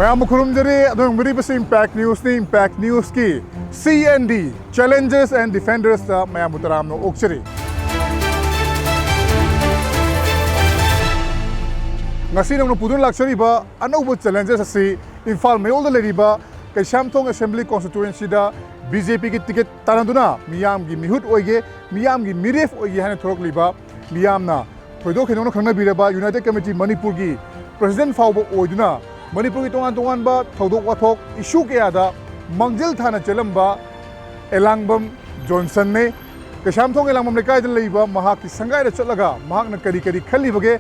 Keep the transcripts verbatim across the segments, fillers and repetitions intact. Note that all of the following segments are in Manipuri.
ꯃꯌꯥꯝꯕꯨ ꯈꯨꯔꯨꯝꯖꯔꯤ꯫ ꯑꯗꯣꯝ ꯌꯦꯡꯕꯤꯔꯤꯕꯁꯤ Impact Newsꯅꯤ꯫ Impact Newsꯀꯤ C and D, Challengers and Defendersꯇ ꯃꯌꯥꯝꯕꯨ ꯇꯔꯥꯝꯅ ꯑꯣꯛꯆꯔꯤ꯫ ꯉꯁꯤ ꯅꯧꯅ ꯄꯨꯗꯨꯅ ꯂꯥꯛꯆꯔꯤꯕ ꯑꯅꯧꯕ challenges ꯑꯁꯤ ꯏꯝꯐꯥꯜ ꯃꯌꯣꯜꯗ ꯂꯩꯔꯤꯕ ꯀꯩꯁꯥꯝꯊꯣꯡ Assembly Constituencyꯗ BJPꯒꯤ ticket ꯇꯥꯟꯅꯗꯨꯅ ꯃꯤꯌꯥꯝꯒꯤ ꯃꯤꯍꯨꯠ ꯑꯣꯏꯒꯦ, ꯃꯤꯌꯥꯝꯒꯤ ꯃꯤꯔꯦꯞ ꯑꯣꯏꯒꯦ ꯍꯥꯏꯅ ꯊꯣꯔꯛꯂꯤꯕ, ꯃꯤꯌꯥꯝꯅ ꯊꯣꯏꯗꯣꯛ ꯍꯦꯟꯗꯣꯛꯅ ꯈꯪꯅꯕꯤꯔꯕ United Committee ꯃꯅꯤꯄꯨꯔꯒꯤ president ꯐꯥꯎꯕ ꯑꯣꯏꯗꯨꯅ ꯃꯅꯤꯄꯨꯔꯒꯤ ꯇꯣꯉꯥꯟ ꯇꯣꯉꯥꯟꯕ ꯊꯧꯗꯣꯛ ꯋꯥꯊꯣꯛ issue ꯀꯌꯥꯗ ꯃꯥꯡꯖꯤꯜ ꯊꯥꯅ ꯆꯦꯜꯂꯝꯕ ꯑꯦꯂꯥꯡꯕꯝ ꯖꯣꯟꯁꯟꯅꯤ꯫ ꯀꯩꯁꯥꯝꯊꯣꯡ ꯑꯦꯂꯥꯡꯕꯝ ꯂꯩꯀꯥꯏꯗ ꯂꯩꯕ ꯃꯍꯥꯛꯀꯤ ꯁꯪꯒꯥꯏꯗ ꯆꯠꯂꯒ ꯃꯍꯥꯛꯅ ꯀꯔꯤ ꯀꯔꯤ ꯈꯜꯂꯤꯕꯒꯦ,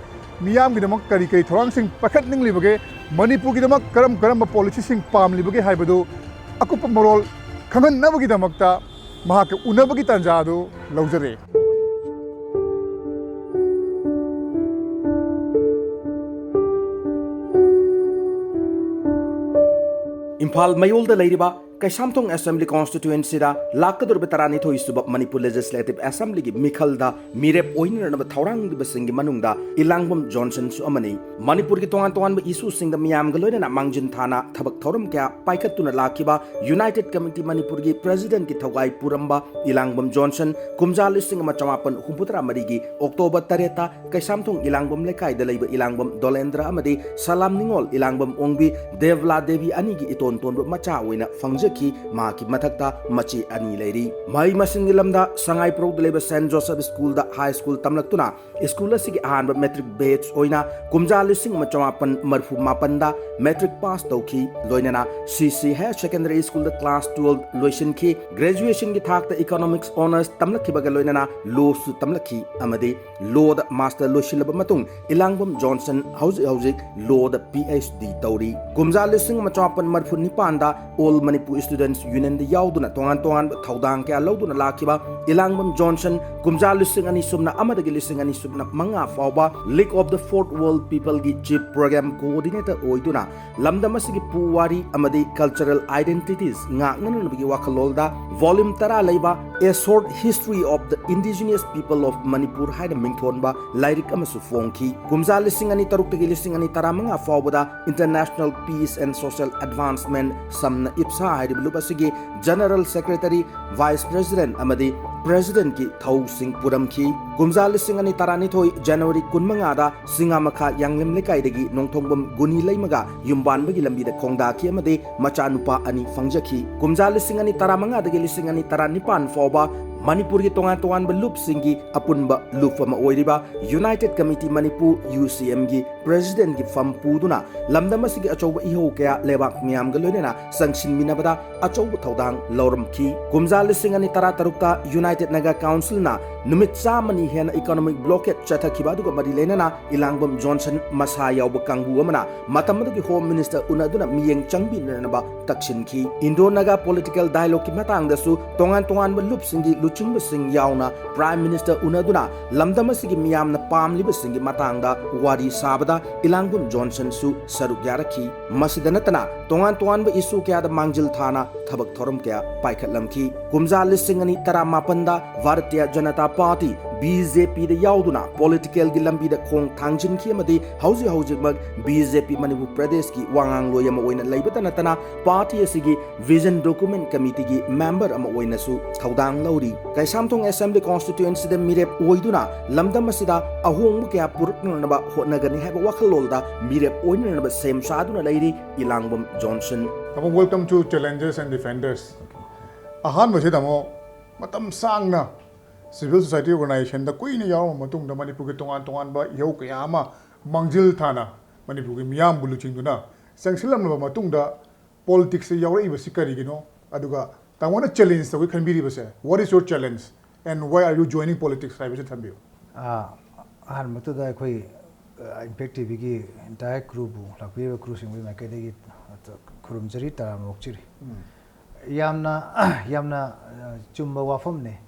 ꯃꯤꯌꯥꯝꯒꯤꯗꯃꯛ ꯀꯔꯤ ꯀꯔꯤ ꯊꯧꯔꯥꯡꯁꯤꯡ ꯄꯥꯏꯈꯠꯅꯤꯡꯂꯤꯕꯒꯦ, ꯃꯅꯤꯄꯨꯔꯒꯤꯗꯃꯛ ꯀꯔꯝ ꯀꯔꯝꯕ policyꯁꯤꯡ ꯄꯥꯝꯂꯤꯕꯒꯦ ꯍꯥꯏꯕꯗꯨ ꯑꯀꯨꯞꯄ ꯃꯔꯣꯜ ꯈꯪꯍꯟꯅꯕꯒꯤꯗꯃꯛꯇ ꯃꯍꯥꯛꯀ ꯎꯅꯕꯒꯤ ꯇꯥꯟꯖꯥ ꯑꯗꯨ ꯂꯧꯖꯔꯦ꯫ ꯏꯝꯐꯥꯜ ꯃꯌꯣꯜꯗ ꯂꯩꯔꯤꯕ ꯀꯩꯁꯥꯝꯊꯣꯡ Assembly Constituencyꯗ ꯂꯥꯛꯀꯗꯧꯔꯤꯕ ꯇꯔꯥꯅꯤꯊꯣꯏ ꯁꯨꯕ ꯃꯅꯤꯄꯨꯔ Legislative Assemblyꯒꯤ ꯃꯤꯈꯜꯗ ꯃꯤꯔꯦꯞ ꯑꯣꯏꯅꯅꯕ ꯊꯧꯔꯥꯡꯂꯤꯕꯁꯤꯡꯒꯤ ꯃꯅꯨꯡꯗ ꯏꯂꯥꯡꯕꯝ ꯖꯣꯟꯁꯟꯁꯨ ꯑꯃꯅꯤ꯫ ꯃꯅꯤꯄꯨꯔꯒꯤ ꯇꯣꯉꯥꯟ ꯇꯣꯉꯥꯟꯕ issueꯁꯤꯡꯗ ꯃꯤꯌꯥꯝꯒ ꯂꯣꯏꯅꯅ ꯃꯥꯡꯖꯤꯟ ꯊꯥꯅ ꯊꯕꯛ ꯊꯧꯔꯝ ꯀꯌꯥ ꯄꯥꯏꯈꯠꯇꯨꯅ ꯂꯥꯛꯈꯤꯕ United Committee ꯃꯅꯤꯄꯨꯔꯒꯤ presidentꯀꯤ ꯊꯧꯒꯥꯏ ꯄꯨꯔꯝꯕ ꯏꯂꯥꯡꯕꯝ ꯖꯣꯟꯁꯟ ꯀꯨꯝꯖꯥ ꯂꯤꯁꯤꯡ ꯑꯃ ꯆꯃꯥꯄꯟ ꯍꯨꯝꯐꯨꯇꯔꯥ ꯃꯔꯤꯒꯤ October ꯇꯔꯦꯠꯇ ꯀꯩꯁꯥꯝꯊꯣꯡ ꯏꯂꯥꯡꯕꯝ ꯂꯩꯀꯥꯏꯗ ꯂꯩꯕ ꯏꯂꯥꯡꯕꯝ ꯗꯣꯂꯦꯟꯗ꯭ꯔ ꯑꯃꯗꯤ ꯁꯂꯥꯝ ꯅꯤꯉꯣꯜ ꯏꯂꯥꯡꯕꯝ ꯑꯣꯡꯕꯤ, ꯗꯦꯕꯂꯥ ꯗꯦꯕꯤ ꯑꯅꯤꯒꯤ ꯏꯇꯣꯟ ꯇꯣꯟꯕ ꯃꯆꯥ ꯑꯣꯏꯅ ꯐꯪꯖꯈꯤ꯫ ꯃꯍꯥꯛꯀꯤ ꯃꯊꯛꯇ ꯃꯆꯦ ꯑꯅꯤ ꯂꯩꯔꯤ꯫ ꯃꯍꯩ ꯃꯁꯤꯡꯒꯤ ꯂꯝꯗ ꯁꯉꯥꯏ ꯄ꯭ꯔꯧꯗ ꯂꯩꯕ Saint Joseph Schoolꯗ high school ꯇꯝꯂꯛꯇꯨꯅ school ꯑꯁꯤꯒꯤ ꯑꯍꯥꯟꯕ matric batch ꯑꯣꯏꯅ ꯀꯨꯝꯖꯥ ꯂꯤꯁꯤꯡ ꯑꯃ ꯆꯃꯥꯄꯟ ꯃꯔꯤꯐꯨ ꯃꯥꯄꯟꯗ matric pass ꯇꯧꯈꯤ꯫ ꯂꯣꯏꯅꯅ C C Higher Secondary Schoolꯗ class twelve ꯂꯣꯏꯁꯤꯟꯈꯤ꯫ Graduationꯒꯤ ꯊꯥꯛꯇ Economics Honours ꯇꯝꯂꯛꯈꯤꯕꯒ ꯂꯣꯏꯅꯅ lawꯁꯨ ꯇꯝꯂꯛꯈꯤ ꯑꯃꯗꯤ lawꯗ master ꯂꯣꯏꯁꯤꯜꯂꯕ ꯃꯇꯨꯡ ꯏꯂꯥꯡꯕꯝ ꯖꯣꯟꯁꯟ ꯍꯧꯖꯤꯛ ꯍꯧꯖꯤꯛ lawꯗ P H D ꯇꯧꯔꯤ꯫ ꯀꯨꯝꯖꯥ ꯂꯤꯁꯤꯡ ꯑꯃ ꯆꯃꯥꯄꯟ ꯃꯔꯤꯐꯨ ꯅꯤꯄꯥꯟꯗ All Manipur Students Union ꯗ ꯌꯥꯎꯗꯨꯅ ꯇꯣꯉꯥꯟ ꯇꯣꯉꯥꯟꯕ ꯊꯧꯗꯥꯡ ꯀꯌꯥ ꯂꯧꯗꯨꯅ ꯂꯥꯛꯈꯤꯕ ꯏꯂꯥꯡꯕꯝ ꯖꯣꯟꯁꯟ, ꯀꯨꯝꯖꯥ ꯂꯤꯁꯤꯡ ꯑꯅꯤ ꯁꯨꯞꯅ ꯑꯃꯗꯒꯤ ꯂꯤꯁꯤꯡ ꯑꯅꯤ ꯁꯨꯞꯅ ꯃꯉꯥ ꯐꯥꯎꯕ League of the Fourth World People ꯒꯤ Chief Program Coordinator ꯑꯣꯏꯗꯨꯅ ꯂꯝꯗꯝ ꯑꯁꯤꯒꯤ ꯄꯨꯋꯥꯔꯤ ꯑꯃꯗꯤ cultural identities ꯉꯥꯛꯅꯅꯕꯒꯤ ꯋꯥꯈꯜꯂꯣꯟꯗ volume ꯇꯔꯥ ꯂꯩꯕ A Short History of the Indigenous People of Manipur ꯍꯥꯏꯅ ꯃꯤꯡꯊꯣꯟꯕ ꯂꯥꯏꯔꯤꯛ ꯑꯃꯁꯨ ꯐꯣꯡꯈꯤ꯫ ꯀꯨꯝꯖꯥ ꯂꯤꯁꯤꯡ ꯑꯅꯤ ꯇꯔꯨꯛꯇꯒꯤ ꯂꯤꯁꯤꯡ ꯑꯅꯤ ꯇꯔꯥꯃꯉꯥ ꯐꯥꯎꯕꯗ International Peace and Social Advancement, ꯁꯝꯅ ꯏꯞꯁꯥ ꯍꯥꯏꯔꯤꯕ ꯂꯨꯞ ꯑꯁꯤꯒꯤ General Secretary, Vice President ꯑꯃꯗꯤ President ꯀꯤ ꯊꯧꯁꯤꯡ ꯄꯨꯔꯝꯈꯤ꯫ ꯀꯨꯝꯖꯥ ꯂꯤꯁꯤꯡ ꯑꯅꯤ ꯇꯔꯥꯅꯤꯊꯣꯏ January ꯀꯨꯟꯃꯉꯥꯗ ꯁꯤꯡꯉꯥꯃꯈꯥ ꯌꯥꯡꯂꯦꯝ ꯂꯩꯀꯥꯏꯗꯒꯤ ꯅꯣꯡꯊꯣꯡꯕꯝ ꯒꯨꯅꯤ ꯂꯩꯃꯒ ꯌꯨꯝꯕꯥꯟꯕꯒꯤ ꯂꯝꯕꯤꯗ ꯈꯣꯡꯗꯥꯈꯤ ꯑꯃꯗꯤ ꯃꯆꯥꯅꯨꯄꯥ ꯑꯅꯤ ꯐꯪꯖꯈꯤ꯫ ꯀꯨꯝꯖꯥ ꯂꯤꯁꯤꯡ ꯑꯅꯤ ꯇꯔꯥꯃꯉꯥꯗꯒꯤ ꯂꯤꯁꯤꯡ ꯑꯅꯤ ꯇꯔꯥꯅꯤꯄꯥꯟ ꯐꯥꯎꯕ ꯃꯅꯤꯄꯨꯔꯒꯤ ꯇꯣꯉꯥꯟ ꯇꯣꯉꯥꯟꯕ ꯂꯨꯞꯁꯤꯡꯒꯤ ꯑꯄꯨꯟꯕ ꯂꯨꯞ ꯑꯃ ꯑꯣꯏꯔꯤꯕ United Committee Manipur, U C M ꯒꯤ President ꯀꯤ ꯐꯝ ꯄꯨꯗꯨꯅ ꯂꯝꯗꯝ ꯑꯁꯤꯒꯤ ꯑꯆꯧꯕ ꯏꯍꯧ ꯀꯌꯥ ꯂꯩꯕꯥꯛ ꯃꯤꯌꯥꯝꯒ ꯂꯣꯏꯅꯅ ꯆꯪꯁꯤꯟꯃꯤꯟꯅꯕꯗ ꯑꯆꯧꯕ ꯊꯧꯗꯥꯡ ꯂꯧꯔꯝꯈꯤ꯫ ꯀꯨꯝꯖꯥ ꯂꯤꯁꯤꯡ ꯑꯅꯤ ꯇꯔꯥꯇꯔꯨꯛꯇ United Naga Council ꯅ ꯅꯨꯃꯤꯠ ꯆꯥꯝꯃꯅꯤ ꯍꯦꯟꯅ economic blockade ꯆꯠꯊꯈꯤꯕ ꯑꯗꯨꯒ ꯃꯔꯤ ꯂꯩꯅꯅ ꯏꯂꯥꯡꯕꯝ ꯖꯣꯟꯁꯟ ꯃꯁꯥ ꯌꯥꯎꯕ ꯀꯥꯡꯕꯨ ꯑꯃꯅ ꯃꯇꯝ ꯑꯗꯨꯒꯤ Home Minister ꯎꯅꯗꯨꯅ ꯃꯤꯠꯌꯦꯡ ꯆꯪꯕꯤꯅꯅꯕ ꯇꯛꯁꯤꯟꯈꯤ꯫ Indo-Naga political dialogue ꯀꯤ ꯃꯇꯥꯡꯗꯁꯨ ꯇꯣꯉꯥꯟ ꯇꯣꯉꯥꯟꯕ ꯂꯨꯞꯁꯤꯡꯒꯤ ꯂꯨꯆꯤꯡꯕꯁꯤꯡ ꯌꯥꯎꯅ Prime Minister ꯎꯅꯗꯨꯅ ꯂꯝꯗꯝ ꯑꯁꯤꯒꯤ ꯃꯤꯌꯥꯝꯅ ꯄꯥꯝꯂꯤꯕꯁꯤꯡꯒꯤ ꯃꯇꯥꯡꯗ ꯋꯥꯔꯤ ꯁꯥꯕꯗ ꯏꯂꯥꯡꯕꯝ ꯖꯣꯟꯁꯟꯁꯨ ꯁꯔꯨꯛ ꯌꯥꯔꯛꯈꯤ꯫ ꯃꯁꯤꯗ ꯅꯠꯇꯅ ꯇꯣꯉꯥꯟ ꯇꯣꯉꯥꯟꯕ issue ꯀꯌꯥꯗ ꯃꯥꯡꯖꯤꯜ ꯊꯥꯅ ꯊꯕꯛ ꯊꯧꯔꯝ ꯀꯌꯥ ꯄꯥꯏꯈꯠꯂꯝꯈꯤ꯫ ꯀꯨꯝꯖꯥ ꯂꯤꯁꯤꯡ ꯑꯅꯤ ꯇꯔꯥꯃꯥꯄꯟꯗ Bharatiya Janata Party, B J P ꯗ ꯌꯥꯎꯗꯨꯅ political ꯒꯤ ꯂꯝꯕꯤꯗ ꯈꯣꯡ ꯊꯥꯡꯖꯤꯟꯈꯤ ꯑꯃꯗꯤ ꯍꯧꯖꯤꯛ ꯍꯧꯖꯤꯛꯃꯛ B J P ꯃꯅꯤꯄꯨꯔ ꯄ꯭ꯔꯗꯦꯁꯀꯤ ꯋꯥꯉꯥꯡꯂꯣꯏ ꯑꯃ ꯑꯣꯏꯅ ꯂꯩꯕꯇ ꯅꯠꯇꯅ party ꯑꯁꯤꯒꯤ Vision Document Committee ꯒꯤ member ꯑꯃ ꯑꯣꯏꯅꯁꯨ ꯊꯧꯗꯥꯡ ꯂꯧꯔꯤ꯫ ꯀꯩꯁꯥꯝꯊꯣꯡ Assembly Constituency ꯗ ꯃꯤꯔꯦꯞ ꯑꯣꯏꯗꯨꯅ ꯂꯝꯗꯝ ꯑꯁꯤꯗ ꯑꯍꯣꯡꯕ ꯀꯌꯥ ꯄꯨꯔꯛꯅꯅꯕ ꯍꯣꯠꯅꯒꯅꯤ ꯍꯥꯏꯕ ꯋꯥꯈꯜꯂꯣꯟꯗ ꯃꯤꯔꯦꯞ ꯑꯣꯏꯅꯅꯕ ꯁꯦꯝ ꯁꯥꯗꯨꯅ ꯂꯩꯔꯤ ꯏꯂꯥꯡꯕꯝ ꯖꯣꯟꯁꯟ꯫ ꯇꯥꯃꯣ, welcome to Challengers and Defenders. ꯑꯍꯥꯟꯕꯁꯤꯗ ꯑꯃꯨꯛ ꯃꯇꯝ ꯁꯥꯡꯅ civil society organization ꯗ ꯀꯨꯏꯅ ꯌꯥꯎꯔꯕ ꯃꯇꯨꯡꯗ ꯃꯅꯤꯄꯨꯔꯒꯤ ꯇꯣꯉꯥꯟ ꯇꯣꯉꯥꯟꯕ ꯏꯍꯧ ꯀꯌꯥ ꯑꯃ ꯃꯥꯡꯖꯤꯜ ꯊꯥꯅ ꯃꯅꯤꯄꯨꯔꯒꯤ ꯃꯤꯌꯥꯝꯕꯨ ꯂꯨꯆꯤꯡꯗꯨꯅ ꯆꯪꯁꯤꯜꯂꯝꯂꯕ ꯃꯇꯨꯡꯗ politics ꯇ ꯌꯥꯎꯔꯛꯏꯕꯁꯤ ꯀꯔꯤꯒꯤꯅꯣ? ꯑꯗꯨꯒ ꯇꯥꯃꯣꯅ challenge ꯇꯧꯒꯦ ꯈꯟꯕꯤꯔꯤꯕꯁꯦ, what is your challenge and why are you joining politics ꯍꯥꯏꯕꯁꯤ ꯊꯝꯕꯤꯌꯨ꯫ ꯑꯥ, ꯑꯍꯥꯟꯕꯃꯛꯇꯗ ꯑꯩꯈꯣꯏ, ꯑ, Impact T V ꯒꯤ entire crew ꯕꯨ, ꯂꯥꯛꯄꯤꯔꯤꯕ crew ꯁꯤꯡꯒꯤ ꯃꯥꯏꯀꯩꯗꯒꯤ ꯈꯨꯔꯨꯝꯖꯔꯤ, ꯇꯔꯥꯝꯅ ꯑꯣꯛꯆꯔꯤ꯫ ꯎꯝ꯫ ꯌꯥꯝꯅ ꯌꯥꯝꯅ ꯑ, ꯆꯨꯝꯕ ꯋꯥꯐꯝꯅꯦ꯫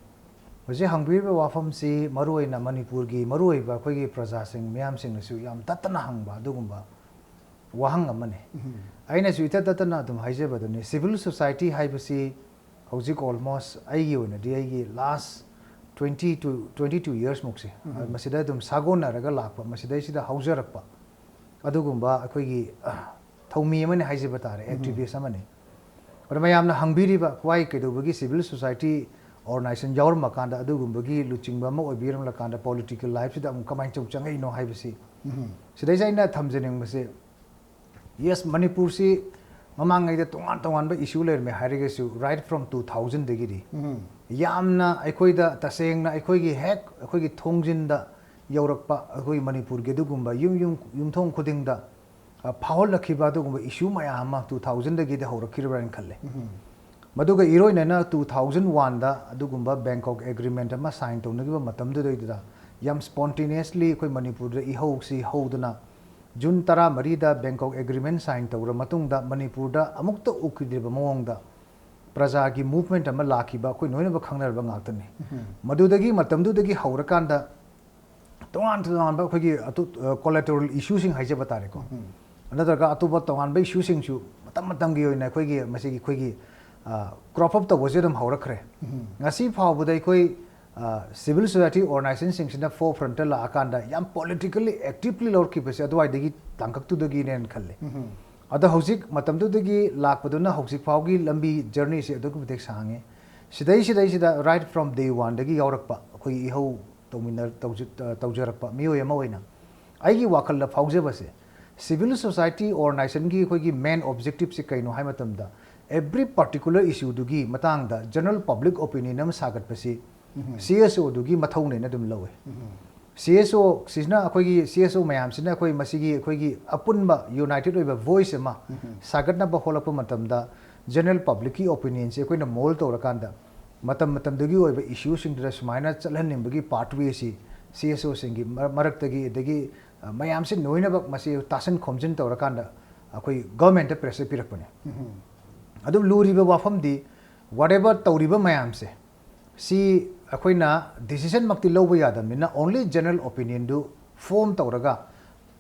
ꯍꯧꯖꯤꯛ ꯍꯪꯕꯤꯔꯤꯕ ꯋꯥꯐꯝꯁꯤ ꯃꯔꯨꯑꯣꯏꯅ ꯃꯅꯤꯄꯨꯔꯒꯤ ꯃꯔꯨꯑꯣꯏꯕ ꯑꯩꯈꯣꯏꯒꯤ ꯄ꯭ꯔꯖꯥꯁꯤꯡ ꯃꯤꯌꯥꯝꯁꯤꯡꯅꯁꯨ ꯌꯥꯝ ꯇꯠꯇꯅ ꯍꯪꯕ ꯑꯗꯨꯒꯨꯝꯕ ꯋꯥꯍꯪ ꯑꯃꯅꯤ꯫ ꯑꯩꯅꯁꯨ ꯏꯇꯠ ꯇꯠꯇꯅ ꯑꯗꯨꯝ ꯍꯥꯏꯖꯕꯗꯨꯅꯤ, civil society ꯍꯥꯏꯕꯁꯤ ꯍꯧꯖꯤꯛ almost ꯑꯩꯒꯤ ꯑꯣꯏꯅꯗꯤ ꯑꯩꯒꯤ last twenty to twenty two years ꯃꯨꯛꯁꯦ ꯃꯁꯤꯗ ꯑꯗꯨꯝ ꯁꯥꯒꯣꯟꯅꯔꯒ ꯂꯥꯛꯄ, ꯃꯁꯤꯗꯩꯁꯤꯗ ꯍꯧꯖꯔꯛꯄ ꯑꯗꯨꯒꯨꯝꯕ ꯑꯩꯈꯣꯏꯒꯤ ꯑ, ꯊꯧꯃꯤ ꯑꯃꯅꯤ ꯍꯥꯏꯖꯕ ꯇꯥꯔꯦ, activist ꯑꯃꯅꯤ꯫ ꯑꯗꯣ ꯃꯌꯥꯝꯅ ꯍꯪꯕꯤꯔꯤꯕ ꯋꯥꯏ ꯀꯩꯗꯧꯕꯒꯤ civil society organization ꯌꯥꯎꯔꯝꯃꯀꯥꯟꯗ ꯑꯗꯨꯒꯨꯝꯕꯒꯤ ꯂꯨꯆꯤꯡꯕ ꯑꯃ ꯑꯣꯏꯕꯤꯔꯝꯂꯀꯥꯟꯗ political lifeꯁꯤꯗ ꯑꯃꯨꯛ ꯀꯃꯥꯏꯅ ꯆꯪꯉꯛꯏꯅꯣ ꯍꯥꯏꯕꯁꯤ ꯁꯤꯗꯩꯁꯤꯗ ꯑꯩꯅ ꯊꯝꯖꯅꯤꯡꯕꯁꯦ, yes, ꯃꯅꯤꯄꯨꯔꯁꯤ ꯃꯃꯥꯡꯉꯩꯗ ꯇꯣꯉꯥꯟ ꯇꯣꯉꯥꯟꯕ issue ꯂꯩꯔꯝꯃꯦ ꯍꯥꯏꯔꯒꯁꯨ, right from two thousandꯗꯒꯤꯗꯤ ꯌꯥꯝꯅ ꯑꯩꯈꯣꯏꯗ ꯇꯁꯦꯡꯅ ꯑꯩꯈꯣꯏꯒꯤ ꯍꯦꯛ ꯑꯩꯈꯣꯏꯒꯤ ꯊꯣꯡꯖꯤꯟꯗ ꯌꯧꯔꯛꯄ ꯑꯩꯈꯣꯏꯒꯤ ꯃꯅꯤꯄꯨꯔꯒꯤ ꯑꯗꯨꯒꯨꯝꯕ ꯌꯨꯝ ꯌꯨꯝ ꯌꯨꯝꯊꯣꯡ ꯈꯨꯗꯤꯡꯗ ꯑ, ꯐꯥꯎꯍꯜꯂꯛꯈꯤꯕ ꯑꯗꯨꯒꯨꯝꯕ issue ꯃꯌꯥꯝ ꯑꯃ two thousandꯗꯒꯤꯗꯤ ꯍꯧꯔꯛꯈꯤꯕ꯭ꯔꯥꯅ ꯈꯜꯂꯦ꯫ ꯃꯗꯨꯒ ꯏꯔꯣꯏꯅꯅ two thousand oneꯗ ꯑꯗꯨꯒꯨꯝꯕ Bangkok Agreement ꯑꯃ sign ꯇꯧꯅꯈꯤꯕ ꯃꯇꯝꯗꯨꯗꯩꯗꯨꯗ ꯌꯥꯝ spontaneously ꯑꯩꯈꯣꯏ ꯃꯅꯤꯄꯨꯔꯗ ꯏꯍꯧꯁꯤ ꯍꯧꯗꯨꯅ June ꯇꯔꯥꯃꯔꯤꯗ Bangkok Agreement sign ꯇꯧꯔ ꯃꯇꯨꯡꯗ ꯃꯅꯤꯄꯨꯔꯗ ꯑꯃꯨꯛꯇ ꯎꯈꯤꯗ꯭ꯔꯤꯕ ꯃꯑꯣꯡꯗ ꯄ꯭ꯔꯖꯥꯒꯤ movement ꯑꯃ ꯂꯥꯛꯈꯤꯕ ꯑꯩꯈꯣꯏ ꯂꯣꯏꯅꯃꯛ ꯈꯪꯅꯔꯕ ꯉꯥꯛꯇꯅꯤ꯫ ꯃꯗꯨꯗꯒꯤ ꯃꯇꯝꯗꯨꯗꯒꯤ ꯍꯧꯔꯀꯥꯟꯗ ꯇꯣꯉꯥꯟ ꯇꯣꯉꯥꯟꯕ ꯑꯩꯈꯣꯏꯒꯤ ꯑꯇꯣꯞ-, ꯑ, collateral issueꯁꯤꯡ ꯍꯥꯏꯖꯕ ꯇꯥꯔꯦꯀꯣ, ꯅꯠꯇ꯭ꯔꯒ ꯑꯇꯣꯞꯄ ꯇꯣꯉꯥꯟꯕ issueꯁꯤꯡꯁꯨ ꯃꯇꯝ ꯃꯇꯝꯒꯤ ꯑꯣꯏꯅ ꯑꯩꯈꯣꯏꯒꯤ ꯃꯁꯤꯒꯤ ꯑꯩꯈꯣꯏꯒꯤ crop up ꯇꯧꯕꯁꯦ ꯑꯗꯨꯝ ꯍꯧꯔꯛꯈ꯭ꯔꯦ꯫ ꯉꯁꯤ ꯐꯥꯎꯕꯗ ꯑꯩꯈꯣꯏ civil society organizationꯁꯤꯡꯁꯤꯅ forefrontꯇ ꯂꯥꯛꯑꯀꯥꯟꯗ ꯌꯥꯝ politically actively ꯂꯧꯔꯛꯈꯤꯕꯁꯦ ꯑꯗꯨꯋꯥꯏꯗꯒꯤ ꯇꯥꯡꯀꯛꯇꯨꯗꯒꯤꯅꯦꯅ ꯈꯜꯂꯦ꯫ ꯑꯗꯣ ꯍꯧꯖꯤꯛ ꯃꯇꯝꯗꯨꯗꯒꯤ ꯂꯥꯛꯄꯗꯨꯅ ꯍꯧꯖꯤꯛ ꯐꯥꯎꯒꯤ ꯂꯝꯕꯤ journeyꯁꯦ ꯑꯗꯨꯛꯀꯤ ꯃꯇꯤꯛ ꯁꯥꯡꯉꯦ꯫ ꯁꯤꯗꯩ ꯁꯤꯗꯩꯁꯤꯗ right from day oneꯗꯒꯤ ꯌꯥꯎꯔꯛꯄ ꯑꯩꯈꯣꯏꯒꯤ ꯏꯍꯧ ꯇꯧꯃꯤꯟꯅ-, ꯇꯧꯖ-, ꯑ, ꯇꯧꯖꯔꯛꯄ ꯃꯤꯑꯣꯏ ꯑꯃ ꯑꯣꯏꯅ ꯑꯩꯒꯤ ꯋꯥꯈꯜꯗ ꯐꯥꯎꯖꯕꯁꯦ, civil society organizationꯒꯤ ꯑꯩꯈꯣꯏꯒꯤ main objectiveꯁꯦ ꯀꯩꯅꯣ ꯍꯥꯏ ꯃꯇꯝꯗ, every particular issueꯗꯨꯒꯤ ꯃꯇꯥꯡꯗ general public opinion ꯑꯃ ꯁꯥꯒꯠꯄꯁꯤ CSOꯗꯨꯒꯤ ꯃꯊꯧꯅꯦꯅ ꯑꯗꯨꯝ ꯂꯧꯋꯦ꯫ CSO ꯁꯤꯅ ꯑꯩꯈꯣꯏꯒꯤ CSO ꯃꯌꯥꯝꯁꯤꯅ ꯑꯩꯈꯣꯏ ꯃꯁꯤꯒꯤ ꯑꯩꯈꯣꯏꯒꯤ ꯑꯄꯨꯟꯕ united ꯑꯣꯏꯕ voice ꯑꯃ ꯁꯥꯒꯠꯅꯕ ꯍꯣꯠꯂꯛꯄ ꯃꯇꯝꯗ general publicꯀꯤ opinionꯁꯦ ꯑꯩꯈꯣꯏꯅ mould ꯇꯧꯔꯀꯥꯟꯗ ꯃꯇꯝ ꯃꯇꯝꯗꯨꯒꯤ ꯑꯣꯏꯕ issueꯁꯤꯡꯗꯨꯗ ꯁꯨꯃꯥꯏꯅ ꯆꯠꯍꯟꯅꯤꯡꯕꯒꯤ pathwayꯁꯤ CSOꯁꯤꯡꯒꯤ ꯃꯔ-, ꯃꯔꯛꯇꯒꯤ ꯑꯗꯒꯤ, ꯑ, ꯃꯌꯥꯝꯁꯤ ꯂꯣꯏꯅꯃꯛ ꯃꯁꯤ ꯇꯥꯁꯤꯟ ꯈꯣꯝꯖꯤꯟ ꯇꯧꯔꯀꯥꯟꯗ ꯑꯩꯈꯣꯏ governmentꯇ pressure ꯄꯤꯔꯛꯄꯅꯦ꯫ ꯑꯗꯨ ꯂꯨꯔꯤꯕ ꯋꯥꯐꯝꯗꯤ, whatever ꯇꯧꯔꯤꯕ ꯃꯌꯥꯝꯁꯦ, ꯁꯤ ꯑꯩꯈꯣꯏꯅ decision ꯃꯛꯇꯤ ꯂꯧꯕ ꯌꯥꯗꯕꯅꯤꯅ, only general opinion ꯗꯨ form ꯇꯧꯔꯒ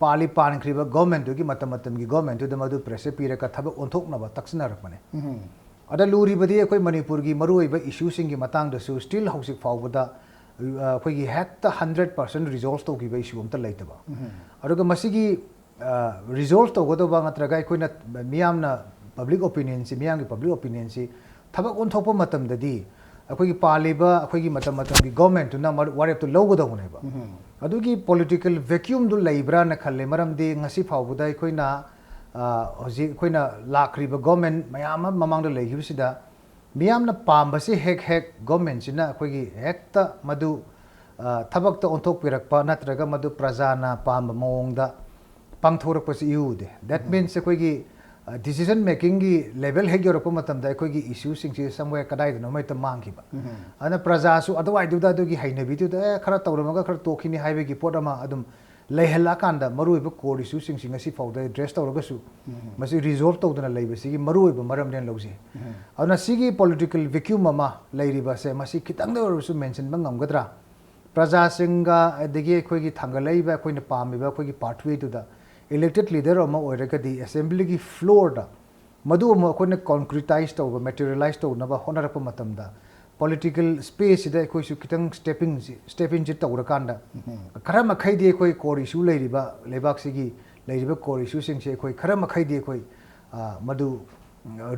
ꯄꯥꯜꯂꯤ ꯄꯥꯟꯈ꯭ꯔꯤꯕ government ꯇꯨꯒꯤ ꯃꯇꯝ ꯃꯇꯝꯒꯤ government ꯇꯨꯗ ꯃꯗꯨ pressure ꯄꯤꯔꯒ ꯊꯕꯛ ꯑꯣꯟꯊꯣꯛꯅꯕ ꯇꯛꯁꯤꯟꯅꯔꯛꯄꯅꯦ꯫ ꯑꯗ ꯂꯨꯔꯤꯕꯗꯤ ꯑꯩꯈꯣꯏ ꯃꯅꯤꯄꯨꯔꯒꯤ ꯃꯔꯨꯑꯣꯏꯕ issue ꯁꯤꯡꯒꯤ ꯃꯇꯥꯡꯗꯁꯨ still ꯍꯧꯖꯤꯛ ꯐꯥꯎꯕꯗ, ꯑ, ꯑꯩꯈꯣꯏꯒꯤ ꯍꯦꯛꯇ hundred percent resolve ꯇꯧꯈꯤꯕ issue ꯑꯝꯇ ꯂꯩꯇꯕ꯫ ꯑꯗꯨꯒ ꯃꯁꯤꯒꯤ, ꯑ, resolve ꯇꯧꯒꯗꯧꯕ ꯅꯠꯇ꯭ꯔꯒ ꯑꯩꯈꯣꯏꯅ ꯃꯤꯌꯥꯝꯅ, public opinion ꯁꯤ, ꯃꯤꯌꯥꯝꯒꯤ public opinion ꯁꯤ ꯊꯕꯛ ꯑꯣꯟꯊꯣꯛꯄ ꯃꯇꯝꯗꯗꯤ ꯑꯩꯈꯣꯏꯒꯤ ꯄꯥꯜꯂꯤꯕ ꯑꯩꯈꯣꯏꯒꯤ ꯃꯇꯝ ꯃꯇꯝꯒꯤ government ꯇꯨꯅ ꯃꯔ-, ꯋꯥꯔꯦꯞꯇꯨ ꯂꯧꯒꯗꯧꯕꯅꯦꯕ꯫ ꯑꯗꯨꯒꯤ political vacuum ꯗꯨ ꯂꯩꯕ꯭ꯔꯥꯅ ꯈꯜꯂꯦ, ꯃꯔꯝꯗꯤ ꯉꯁꯤ ꯐꯥꯎꯕꯗ ꯑꯩꯈꯣꯏꯅ, ꯑ, ꯍꯧꯖꯤꯛ ꯑꯩꯈꯣꯏꯅ ꯂꯥꯛꯈ꯭ꯔꯤꯕ government ꯃꯌꯥꯝ ꯑꯃ ꯃꯃꯥꯡꯗ ꯂꯩꯈꯤꯕꯁꯤꯗ ꯃꯤꯌꯥꯝꯅ ꯄꯥꯝꯕꯁꯤ ꯍꯦꯛ ꯍꯦꯛ government ꯁꯤꯅ ꯑꯩꯈꯣꯏꯒꯤ ꯍꯦꯛꯇ ꯃꯗꯨ, ꯑ, ꯊꯕꯛꯇ ꯑꯣꯟꯊꯣꯛꯄꯤꯔꯛꯄ ꯅꯠꯇ꯭ꯔꯒ ꯃꯗꯨ ꯄ꯭ꯔꯖꯥꯅ ꯄꯥꯝꯕ ꯃꯑꯣꯡꯗ ꯄꯥꯡꯊꯣꯔꯛꯄꯁꯤ ꯏꯎ ꯎꯗꯦ꯫ That means ꯑꯩꯈꯣꯏꯒꯤ, ꯑ, decision making ꯒꯤ level ꯍꯦꯛ ꯌꯧꯔꯛꯄ ꯃꯇꯝꯗ ꯑꯩꯈꯣꯏꯒꯤ issue ꯁꯤꯡꯁꯤ somewhere ꯀꯗꯥꯏꯗꯅꯣ ꯍꯦꯛꯇ ꯃꯥꯡꯈꯤꯕ꯫ ꯑꯗꯨꯅ ꯄ꯭ꯔꯖꯥꯁꯨ ꯑꯗꯨꯋꯥꯏꯗꯨꯗ ꯑꯗꯨꯒꯤ ꯍꯩꯅꯕꯤꯗꯨꯗ, "ꯑꯦ, ꯈꯔ ꯇꯧꯔꯝꯃꯒ ꯈꯔ ꯇꯣꯛꯈꯤꯅꯤ" ꯍꯥꯏꯕꯒꯤ ꯄꯣꯠ ꯑꯃ ꯑꯗꯨꯝ ꯂꯩꯍꯜꯂꯛꯑꯀꯥꯟꯗ ꯃꯔꯨꯑꯣꯏꯕ core issue ꯁꯤꯡꯁꯤ ꯉꯁꯤ ꯐꯥꯎꯗ address ꯇꯧꯔꯒꯁꯨ ꯃꯁꯤ resolve ꯇꯧꯗꯅ ꯂꯩꯕꯁꯤꯒꯤ ꯃꯔꯨꯑꯣꯏꯕ ꯃꯔꯝꯅꯦꯅ ꯂꯧꯖꯩ꯫ ꯑꯗꯨꯅ ꯁꯤꯒꯤ political vacuum ꯑꯃ ꯂꯩꯔꯤꯕꯁꯦ ꯃꯁꯤ ꯈꯤꯇꯪꯗ ꯑꯣꯏꯔꯕꯁꯨ mention ꯕ ꯉꯝꯒꯗ꯭ꯔꯥ? ꯄ꯭ꯔꯖꯥꯁꯤꯡꯒ ꯑꯗꯒꯤ ꯑꯩꯈꯣꯏꯒꯤ ꯊꯥꯡꯒꯠꯂꯛꯏꯕ ꯑꯩꯈꯣꯏꯅ ꯄꯥꯝꯃꯤꯕ ꯑꯩꯈꯣꯏꯒꯤ pathway ꯗꯨꯗ elected leader ꯑꯃ ꯑꯣꯏꯔꯒꯗꯤ assembly ꯒꯤ floor ꯗ ꯃꯗꯨ ꯑꯃꯨꯛ ꯑꯩꯈꯣꯏꯅ concretize ꯇꯧꯕ, materialize ꯇꯧꯅꯕ ꯍꯣꯠꯅꯔꯛꯄ ꯃꯇꯝꯗ political space ꯁꯤꯗ ꯑꯩꯈꯣꯏꯁꯨ ꯈꯤꯇꯪ stepping ꯁꯤ, step in ꯁꯤ ꯇꯧꯔꯀꯥꯟꯗ ꯈꯔ ꯃꯈꯩꯗꯤ ꯑꯩꯈꯣꯏ core issue ꯂꯩꯔꯤꯕ ꯂꯩꯕꯥꯛꯁꯤꯒꯤ ꯂꯩꯔꯤꯕ core issue ꯁꯤꯡꯁꯦ ꯑꯩꯈꯣꯏ ꯈꯔ ꯃꯈꯩꯗꯤ ꯑꯩꯈꯣꯏ, ꯑ, ꯃꯗꯨ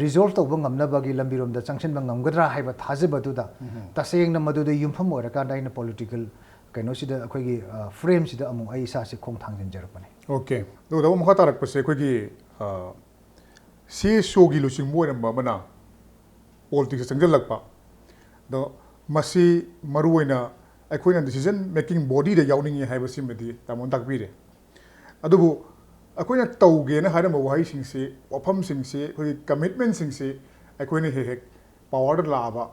resolve ꯇꯧꯕ ꯉꯝꯅꯕꯒꯤ ꯂꯝꯕꯤꯔꯣꯝꯗ ꯆꯪꯁꯤꯟꯕ ꯉꯝꯒꯗ꯭ꯔꯥ ꯍꯥꯏꯕ ꯊꯥꯖꯕꯗꯨꯗ ꯇꯁꯦꯡꯅ ꯃꯗꯨꯗ ꯌꯨꯝꯐꯝ ꯑꯣꯏꯔꯀꯥꯟꯗ ꯑꯩꯅ political ꯀꯩꯅꯣꯁꯤꯗ ꯑꯩꯈꯣꯏꯒꯤ, ꯑ, frame ꯁꯤꯗ ꯑꯃꯨꯛ ꯑꯩ ꯏꯁꯥꯁꯦ ꯈꯣꯡ ꯊꯥꯡꯖꯤꯟꯖꯔꯛꯄꯅꯤ꯫ OK꯫ ꯑꯗꯨꯒ ꯃꯈꯥ ꯇꯥꯔꯛꯄꯁꯦ ꯑꯩꯈꯣꯏꯒꯤ, ꯑ, C S O ꯒꯤ ꯂꯨꯆꯤꯡꯕ ꯑꯣꯏꯔꯝꯕ ꯑꯃꯅ politics ꯇ ꯆꯪꯁꯤꯜꯂꯛꯄ꯫ ꯑꯗꯣ ꯃꯁꯤ ꯃꯔꯨꯑꯣꯏꯅ ꯑꯩꯈꯣꯏꯅ decision making body ꯗ ꯌꯥꯎꯅꯤꯡꯉꯤ ꯍꯥꯏꯕꯁꯤꯃꯗꯤ ꯇꯥꯃꯣꯅ ꯇꯥꯛꯄꯤꯔꯦ꯫ ꯑꯗꯨꯕꯨ ꯑꯩꯈꯣꯏꯅ ꯇꯧꯒꯦꯅ ꯍꯥꯏꯔꯝꯕ ꯋꯥꯍꯩꯁꯤꯡꯁꯤ, ꯋꯥꯐꯝꯁꯤꯡꯁꯤ, ꯑꯩꯈꯣꯏꯒꯤ commitment ꯁꯤꯡꯁꯤ ꯑꯩꯈꯣꯏꯅ ꯍꯦꯛ ꯍꯦꯛ power ꯗ ꯂꯥꯛꯑꯕ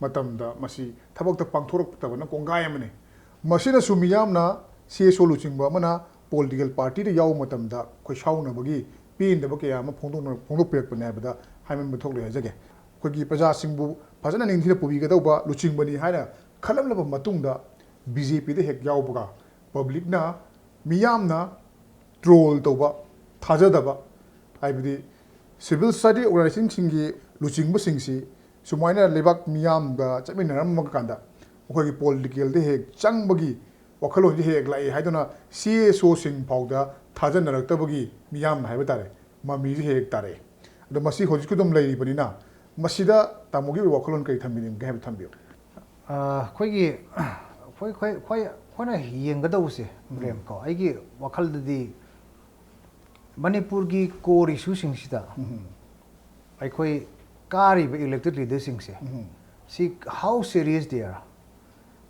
ꯃꯇꯝꯗ ꯃꯁꯤ ꯊꯕꯛꯇ ꯄꯥꯡꯊꯣꯔꯛꯇꯕꯅ ꯀꯣꯡꯒꯥꯏ ꯑꯃꯅꯤ꯫ ꯃꯁꯤꯅꯁꯨ ꯃꯤꯌꯥꯝꯅ, C S O ꯂꯨꯆꯤꯡꯕ ꯑꯃꯅ political party ꯗ ꯌꯥꯎꯕ ꯃꯇꯝꯗ ꯈꯣꯏꯁꯥꯎꯅꯕꯒꯤ ꯄꯦꯟꯗꯕ ꯀꯌꯥ ꯑꯃ ꯐꯣꯡꯗꯣꯛꯅ-, ꯐꯣꯡꯗꯣꯛꯄꯤꯔꯛꯄꯅꯦ ꯍꯥꯏꯕꯗ ꯍꯥꯏꯃꯟꯕ ꯊꯣꯛꯂꯣꯏ ꯍꯥꯏꯖꯒꯦ꯫ ꯑꯩꯈꯣꯏꯒꯤ ꯄ꯭ꯔꯖꯥꯁꯤꯡꯕꯨ ꯐꯖꯅ ꯅꯤꯡꯊꯤꯅ ꯄꯨꯕꯤꯒꯗꯧꯕ ꯂꯨꯆꯤꯡꯕꯅꯤ ꯍꯥꯏꯅ ꯈꯜꯂꯝꯂꯕ ꯃꯇꯨꯡꯗ ꯕꯤ ꯖꯦ ꯄꯤꯗ ꯍꯦꯛ ꯌꯥꯎꯕꯒ ꯄꯕ꯭ꯂꯤꯛꯅ, ꯃꯤꯌꯥꯝꯅ ꯇ꯭ꯔꯣꯜ ꯇꯧꯕ, ꯊꯥꯖꯗꯕ, ꯍꯥꯏꯕꯗꯤ ꯁꯤꯚꯤꯜ ꯁꯣꯁꯥꯏꯇꯤ ꯑꯣꯔꯒꯅꯥꯏꯖꯦꯁꯟꯁꯤꯡꯒꯤ ꯂꯨꯆꯤꯡꯕꯁꯤꯡꯁꯤ ꯁꯨꯃꯥꯏꯅ ꯂꯩꯕꯥꯛ ꯃꯤꯌꯥꯝꯒ ꯆꯠꯃꯤꯟꯅꯔꯝꯃ ꯀꯥꯟꯗ ꯃꯈꯣꯏꯒꯤ ꯄꯣꯂꯤꯇꯤꯀꯦꯜꯗ ꯍꯦꯛ ꯆꯪꯕꯒꯤ ꯋꯥꯈꯜꯂꯣꯟꯁꯦ ꯍꯦꯛ ꯂꯥꯛꯏ ꯍꯥꯏꯗꯨꯅ ꯁꯤ ꯑꯦꯁ ꯑꯣꯁꯤꯡ ꯐꯥꯎꯗ ꯊꯥꯖꯅꯔꯛꯇꯕꯒꯤ ꯃꯤꯌꯥꯝꯅ ꯍꯥꯏꯕ ꯇꯥꯔꯦ, ꯃꯃꯤꯁꯦ ꯍꯦꯛ ꯍꯦꯛ ꯇꯥꯔꯛꯑꯦ꯫ ꯑꯗꯣ ꯃꯁꯤ ꯍꯧꯖꯤꯛꯁꯨ ꯑꯗꯨꯝ ꯂꯩꯔꯤꯕꯅꯤꯅ ꯃꯁꯤꯗ ꯇꯥꯃꯣꯒꯤ ꯑꯣꯏꯕ ꯋꯥꯈꯜꯂꯣꯟ ꯀꯔꯤ ꯊꯝꯕꯤꯅꯤꯡꯒꯦ ꯍꯥꯏꯕ ꯊꯝꯕꯤꯌꯨ꯫ ꯑ, ꯑꯩꯈꯣꯏꯒꯤ, ꯑꯩꯈꯣꯏ, ꯑꯩꯈꯣꯏ, ꯑꯩꯈꯣꯏ, ꯑꯩꯈꯣꯏꯅ ꯌꯦꯡꯒꯗꯧꯕꯁꯦ, ꯎꯝ꯫ ꯄ꯭ꯔꯦꯝ ꯀꯣ, ꯑꯩꯒꯤ ꯋꯥꯈꯜꯗꯗꯤ ꯃꯅꯤꯄꯨꯔꯒꯤ core issue ꯁꯤꯡꯁꯤꯗ ꯎꯝ꯫ ꯑꯩꯈꯣꯏ ꯀꯥꯔꯤꯕ elected leader ꯁꯤꯡꯁꯦ, ꯎꯝ꯫ ꯁꯤ how serious they are?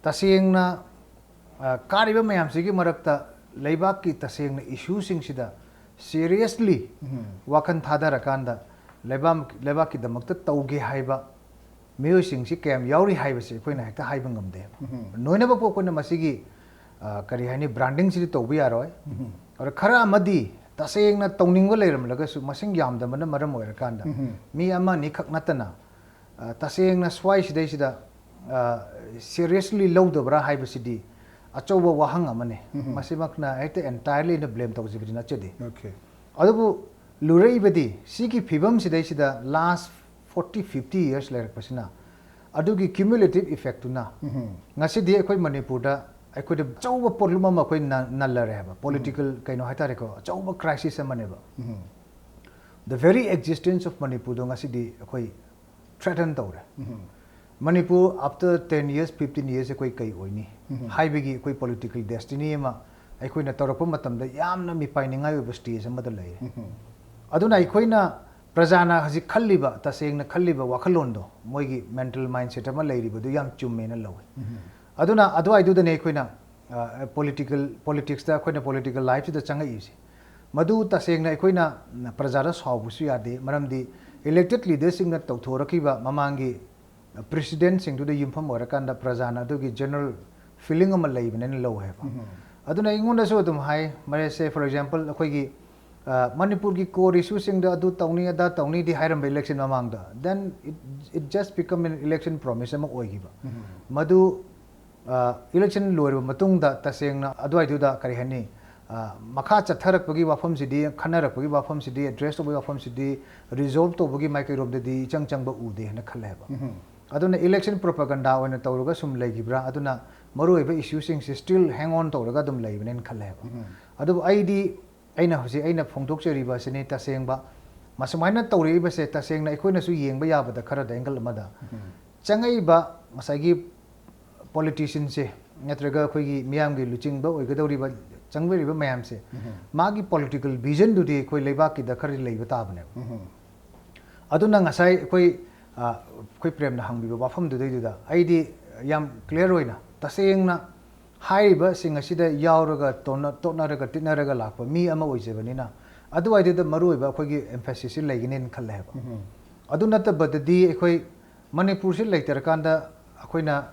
ꯇꯁꯦꯡꯅ, ꯑ, ꯀꯥꯔꯤꯕ ꯃꯌꯥꯝꯁꯤꯒꯤ ꯃꯔꯛꯇ ꯂꯩꯕꯥꯛꯀꯤ ꯇꯁꯦꯡꯅ issue ꯁꯤꯡꯁꯤꯗ seriously ꯎꯝ꯫ ꯋꯥꯈꯜ ꯊꯥꯗꯔꯀꯥꯟꯗ ꯂꯩꯕꯥꯛ, ꯂꯩꯕꯥꯛꯀꯤꯗꯃꯛꯇ ꯇꯧꯒꯦ ꯍꯥꯏꯕ ꯃꯤꯑꯣꯏꯁꯤꯡꯁꯤ ꯀꯌꯥꯝ ꯌꯥꯎꯔꯤ ꯍꯥꯏꯕꯁꯤ ꯑꯩꯈꯣꯏꯅ ꯍꯦꯛꯇ ꯍꯥꯏꯕ ꯉꯝꯗꯦ꯫ ꯎꯝ꯫ ꯂꯣꯏꯅꯃꯛꯄꯨ ꯑꯩꯈꯣꯏꯅ ꯃꯁꯤꯒꯤ, ꯑ, ꯀꯔꯤ ꯍꯥꯏꯅꯤ, branding ꯁꯤꯗꯤ ꯇꯧꯕ ꯌꯥꯔꯣꯏ꯫ ꯎꯝ꯫ ꯑꯗ ꯈꯔ ꯑꯃꯗꯤ ꯇꯁꯦꯡꯅ ꯇꯧꯅꯤꯡꯕ ꯂꯩꯔꯝꯂꯒꯁꯨ ꯃꯁꯤꯡ ꯌꯥꯝꯗꯕꯅ ꯃꯔꯝ ꯑꯣꯏꯔꯀꯥꯟꯗ ꯎꯝ꯫ ꯃꯤ ꯑꯃ ꯑꯅꯤꯈꯛ ꯅꯠꯇꯅ, ꯑ, ꯇꯁꯦꯡꯅ ꯁ꯭ꯋꯥꯏꯁꯤꯗꯩꯁꯤꯗ, ꯑ, seriously ꯂꯧꯗꯕ꯭ꯔꯥ ꯍꯥꯏꯕꯁꯤꯗꯤ ꯑꯆꯧꯕ ꯋꯥꯍꯪ ꯑꯃꯅꯤ꯫ ꯎꯝ꯫ ꯃꯁꯤꯃꯛꯅ ꯍꯦꯛꯇ entirely ꯑꯩꯅ blame ꯇꯧꯖꯕꯗꯤ ꯅꯠꯆꯗꯦ꯫ Okay꯫ ꯑꯗꯨꯕꯨ ꯂꯨꯔꯛꯏꯕꯗꯤ ꯁꯤꯒꯤ ꯐꯤꯕꯝꯁꯤꯗꯩꯁꯤꯗ last forty, fifty years ꯂꯩꯔꯛꯄꯁꯤꯅ ꯑꯗꯨꯒꯤ cumulative effect ꯇꯨꯅ ꯎꯝ꯫ ꯉꯁꯤꯗꯤ ꯑꯩꯈꯣꯏ ꯃꯅꯤꯄꯨꯔꯗ ꯑꯩꯈꯣꯏꯗ ꯑꯆꯧꯕ ꯄꯣꯠꯂꯨꯝ ꯑꯃ ꯑꯩꯈꯣꯏ ꯅ-, ꯅꯜꯂꯔꯦ ꯍꯥꯏꯕ꯫ ꯎꯝ꯫ Political ꯀꯩꯅꯣ ꯍꯥꯏꯇꯥꯔꯦꯀꯣ, ꯑꯆꯧꯕ crisis ꯑꯃꯅꯦꯕ꯫ ꯎꯝ꯫ The very existence of ꯃꯅꯤꯄꯨꯔꯗꯣ ꯉꯁꯤꯗꯤ ꯑꯩꯈꯣꯏ threaten ꯇꯧꯔꯦ꯫ ꯎꯝ꯫ Manipur after ten years, fifteen years ꯑꯩꯈꯣꯏ ꯀꯩ ꯑꯣꯏꯅꯤ ꯎꯝ꯫ ꯍꯥꯏꯕꯒꯤ ꯑꯩꯈꯣꯏ political destiny ꯑꯃ ꯑꯩꯈꯣꯏꯅ ꯇꯧꯔꯛꯄ ꯃꯇꯝꯗ ꯌꯥꯝꯅ ꯃꯤꯄꯥꯏꯅꯤꯡꯉꯥꯏ ꯑꯣꯏꯕ stage ꯑꯃꯗ ꯂꯩꯔꯦ꯫ ꯎꯝ꯫ ꯑꯗꯨꯅ ꯑꯩꯈꯣꯏꯅ ꯄ꯭ꯔꯖꯥꯅ ꯍꯧꯖꯤꯛ ꯈꯜꯂꯤꯕ, ꯇꯁꯦꯡꯅ ꯈꯜꯂꯤꯕ ꯋꯥꯈꯜꯂꯣꯟꯗꯣ, ꯃꯣꯏꯒꯤ mental mindset ꯑꯃ ꯂꯩꯔꯤꯕꯗꯨ ꯌꯥꯝ ꯆꯨꯝꯃꯦꯅ ꯂꯧꯏ꯫ ꯎꯝ꯫ ꯑꯗꯨꯅ ꯑꯗꯨꯋꯥꯏꯗꯨꯗꯅꯦ ꯑꯩꯈꯣꯏꯅ, ꯑ, political, politics ꯇ ꯑꯩꯈꯣꯏꯅ political life ꯁꯤꯗ ꯆꯪꯉꯛꯏꯁꯦ꯫ ꯃꯗꯨ ꯇꯁꯦꯡꯅ ꯑꯩꯈꯣꯏꯅ ꯄ꯭ꯔꯖꯥꯗ ꯁꯥꯎꯕꯁꯨ ꯌꯥꯗꯦ, ꯃꯔꯝꯗꯤ elected leader ꯁꯤꯡꯅ ꯇꯧꯊꯣꯔꯛꯈꯤꯕ ꯃꯃꯥꯡꯒꯤ precedent ꯁꯤꯡꯗꯨꯗ ꯌꯨꯝꯐꯝ ꯑꯣꯏꯔꯀꯥꯟꯗ ꯄ꯭ꯔꯖꯥꯅ ꯑꯗꯨꯒꯤ general feeling ꯑꯃ ꯂꯩꯕꯅꯦꯅ ꯂꯧꯋꯦꯕ꯫ ꯎꯝ꯫ ꯑꯗꯨꯅ ꯑꯩꯉꯣꯟꯗꯁꯨ ꯑꯗꯨꯝ ꯍꯥꯏ, ꯃꯔꯦꯁꯦ, for example, ꯑꯩꯈꯣꯏꯒꯤ, ꯑ, ꯃꯅꯤꯄꯨꯔꯒꯤ core issue ꯁꯤꯡꯗ ꯑꯗꯨ ꯇꯧꯅꯤ, ꯑꯗꯥ ꯇꯧꯅꯤꯗꯤ ꯍꯥꯏꯔꯝꯕ election ꯃꯃꯥꯡꯗ, then it, it just become an election promise ꯑꯃ ꯑꯣꯏꯈꯤꯕ꯫ ꯃꯗꯨ, ꯑ, election ꯂꯣꯏꯔꯕ ꯃꯇꯨꯡꯗ ꯇꯁꯦꯡꯅ ꯑꯗꯨꯋꯥꯏꯗꯨꯗ, ꯀꯔꯤ ꯍꯥꯏꯅꯤ, ꯑ, ꯃꯈꯥ ꯆꯠꯊꯔꯛꯄꯒꯤ ꯋꯥꯐꯝꯁꯤꯗꯤ, ꯈꯟꯅꯔꯛꯄꯒꯤ ꯋꯥꯐꯝꯁꯤꯗꯤ, address ꯇꯧꯕꯒꯤ ꯋꯥꯐꯝꯁꯤꯗꯤ resolve ꯇꯧꯕꯒꯤ ꯃꯥꯏꯀꯩꯔꯣꯝꯗꯗꯤ ꯏꯆꯪ ꯆꯪꯕ ꯎꯗꯦ ꯍꯥꯏꯅ ꯈꯜꯂꯦꯕ꯫ ꯑꯗꯨꯅ election propaganda ꯑꯣꯏꯅ ꯇꯧꯔꯒ ꯁꯨꯝ ꯂꯩꯈꯤꯕ꯭ꯔꯥ? ꯑꯗꯨꯅ ꯃꯔꯨꯑꯣꯏꯕ issue ꯁꯤꯡꯁꯤ still hang on ꯇꯧꯔꯒ ꯑꯗꯨꯝ ꯂꯩꯕꯅꯦꯅ ꯈꯜꯂꯦꯕ꯫ ꯑꯗꯨꯕꯨ ꯑꯩꯗꯤ, ꯑꯩꯅ ꯍꯧꯖꯤꯛ ꯑꯩꯅ ꯐꯣꯡꯗꯣꯛꯆꯔꯤꯕ ꯑꯁꯤꯅꯤ, ꯇꯁꯦꯡꯕ ꯃꯁꯨꯃꯥꯏꯅ ꯇꯧꯔꯛꯏꯕꯁꯦ ꯇꯁꯦꯡꯅ ꯑꯩꯈꯣꯏꯅꯁꯨ ꯌꯦꯡꯕ ꯌꯥꯕꯗ ꯈꯔꯗ angle ꯑꯃꯗ ꯆꯪꯉꯛꯏꯕ ꯉꯁꯥꯏꯒꯤ politician ꯁꯦ ꯅꯠꯇ꯭ꯔꯒ ꯑꯩꯈꯣꯏꯒꯤ ꯃꯤꯌꯥꯝꯒꯤ ꯂꯨꯆꯤꯡꯕ ꯑꯣꯏꯒꯗꯧꯔꯤꯕ, ꯆꯪꯕꯤꯔꯤꯕ ꯃꯌꯥꯝꯁꯦ, ꯃꯥꯒꯤ political vision ꯗꯨꯗꯤ ꯑꯩꯈꯣꯏ ꯂꯩꯕꯥꯛꯀꯤꯗ ꯈꯔ ꯂꯩꯕ ꯇꯥꯕꯅꯦꯕ꯫ ꯑꯗꯨꯅ ꯉꯁꯥꯏ ꯑꯩꯈꯣꯏ, ꯑ, ꯑꯩꯈꯣꯏ ꯄ꯭ꯔꯦꯝꯅ ꯍꯪꯕꯤꯕ ꯋꯥꯐꯝꯗꯨꯗꯩꯗꯨꯗ ꯑꯩꯗꯤ ꯌꯥꯝ clear ꯑꯣꯏꯅ ꯇꯁꯦꯡꯅ ꯍꯥꯏꯔꯤꯕꯁꯤꯡ ꯑꯁꯤꯗ ꯌꯥꯎꯔꯒ ꯇꯣꯠꯅ-, ꯇꯣꯠꯅꯔꯒ ꯇꯤꯠꯅꯔꯒ ꯂꯥꯛꯄ ꯃꯤ ꯑꯃ ꯑꯣꯏꯖꯕꯅꯤꯅ, ꯑꯗꯨꯋꯥꯏꯗꯨꯗ ꯃꯔꯨꯑꯣꯏꯕ ꯑꯩꯈꯣꯏꯒꯤ emphasis ꯁꯤ ꯂꯩꯒꯅꯤꯅ ꯈꯜꯂꯦꯕ꯫ ꯑꯗꯨ ꯅꯠꯇꯕꯗꯗꯤ ꯑꯩꯈꯣꯏ ꯃꯅꯤꯄꯨꯔꯁꯤ ꯂꯩꯇ꯭ꯔꯀꯥꯟꯗ ꯑꯩꯈꯣꯏꯅ, ꯑ,